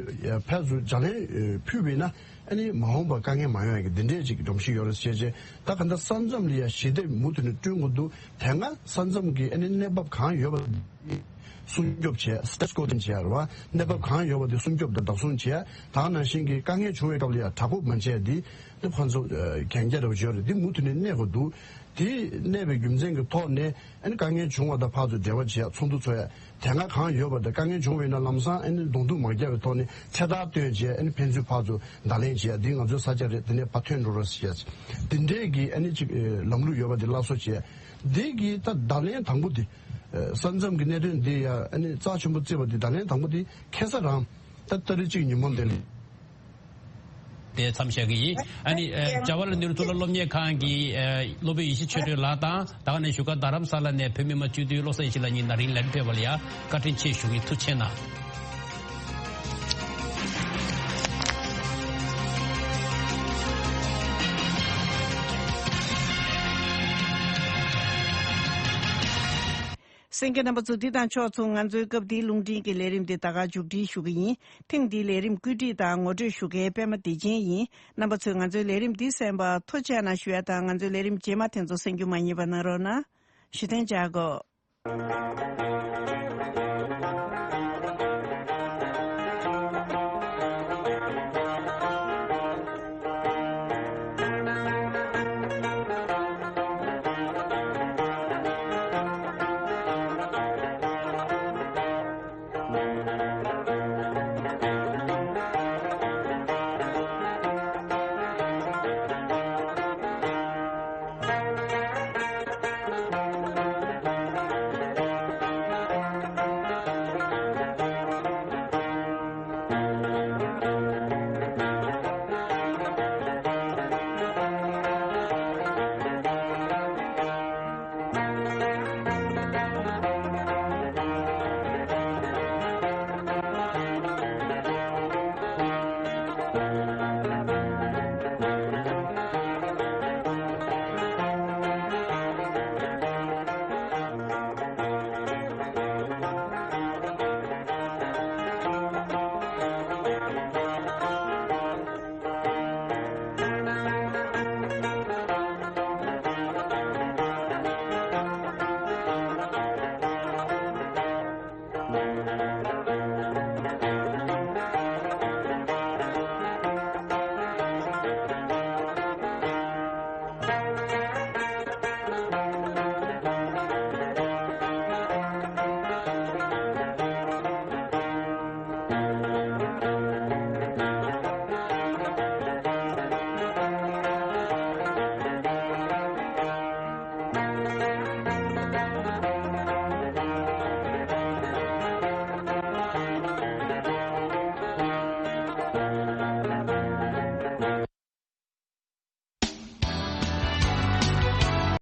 ཕར་ཚུར་ལྗགས་ལན་ཕུལ་བས་ན་ཨ་ནི་མ་འོངས་པ་དཀའ་ངལ་མ་ཡོང་ཡ་གི་འདི་འདྲས་ཅིག་གི་སྒྲོམ་གཞི་ཡོད་རེད་ཟེར་བྱས། ད་གང་ལྟར་ས་མཚམས་ལ་ཡ་ཞི་བདེ་མུ་མཐུད་ནས་བསྐྲུན་དགོས་འདུག་དེ་སྔ་ས་མཚམས་ཀྱི་ཨ་ནི་གནས་བབ་གང་ཡོད་པ་སྲུང་སྐྱོབ་བྱས། status quo་དེ་བྱས་རེད་བ། གནས་བབ་གང་ཡོད་པ་དེ་སྲུང་སྐྱོབ་དང་བདག་སྲུང་བྱས། ད་ག་ནང་བཞིན་གྱི་དཀའ་ངལ་བྱུང་བའི་སྐབས་ལ་ཡ་དྲག་པོ་མ་བྱས་འདི་ནི་ཁོང་ཚོ་གན་རྒྱ་རེ་བ་ཡོད་རེད། འདི་མུ་མཐུད་ནས་གནས་དགོས་འདུག་དེ་གནས་པའི་རྒྱུ་མཚན་གྱི་ཐོག་ནས་ཨ་ནི་དཀའ་ངལ་བྱུང་བ་དང་ཕར་ཚུར་འབྲེལ་བ་བྱས། ཚོགས་འདུ་ཚོགས་ཡ་དེ་སྔ་གང་ཡོད་པ་དང་དཀའ་ངལ་བྱུང་བས་ན་ལམ་སང་ཨ་ནི་གདོང་ཐུག་མ་རྒྱག་པའི་ཐོག་ནས་ཚེ་ཐར་བཏོན་བྱས། ཨ་ནི་ཕན་ཚུན་ཕར་ཚུར་བརྡ་ལན་བྱས། འདི་ང་ཚོའི་ས་ཆ་རེད། དེ་ནས་ཕར་ཐོན་འགྲོ་རོགས་ཞེས། དེ་འདྲས་ཀྱི་ཨ་ནི་ཅིག་ཨེ་ལམ་ལུགས་ཡོད་པ་དེ་སླར་གསོ་བྱས། འདི་གི་ད་བརྡ་ལན་དང་པོ་དེ་ཨེ་ས་མཚམས་ཀྱི་གནད་དོན་འདི་ཡ་ཨ་ནི་རྩ་ཆེན་པོ་བརྩིས་པ་དེ་བརྡ་ལན་དང་པོ་དེ་ཁ་སང་རང་ད་ཏ་རིག་གཅིག་ཉིན་མོ་འདི་ལ། དེ་མཚམས་བཞག་གི་ཡིན། ཨ་ནི་ཨེ་བྱ་བ་ལ་ནུས་ཐུབ་ལ་སློབ་གཉེར་ཁང་གི་ཨེ་སློབ་དཔོན་ཡེ་ཤེས་ཆོས་སྒྲོན་ལགས་དང་། ད་ག་ནས་བཞུགས་སྒར་རྡ་རམ་ས་ལ་ནས་བོད་མི་མང་སྤྱི་འཐུས་བློ་བཟང་ཡེ་ཤེས་ལགས་གཉིས་ན་རིང་ལ་ཕེབས་པ་ལ་ཡ་བཀའ་དྲིན་ཆེ་ཞུ་གི། ཐུགས་རྗེ་གནང་། གསན་མཁན་རྣམ་པ་ཚོ། འདི་དང་ཕྱོགས་མཚུངས་ང་ཚོའི་སྐབས་འདིའི་རླུང་འཕྲིན་གྱི་ལས་རིམ་འདི་ད་ག་མཇུག་སྒྲིལ་ཞུ་གི་ཡིན། ཐེངས་འདིའི་ལས་རིམ་བཀོད་སྒྲིག་དང་ངོ་སྤྲོད་ཞུ་མཁན་པད་མ་བདེ་ཆེན་ཡིན། རྣམ་པ་ཚོས་ང་ཚོའི་ལས་རིམ་འདི་གསན་པར་ཐུགས་རྗེ་གནང་ཞུ་ཡ་དང་། ང་ཚོའི་ལས་རིམ་རྗེས་མ་དེ་ཚོ་གསན་རྒྱུ་མ་བསྙེལ་བ་གནང་རོགས་གནང་། ཞུ་ཐེངས་བཅར་དགོས།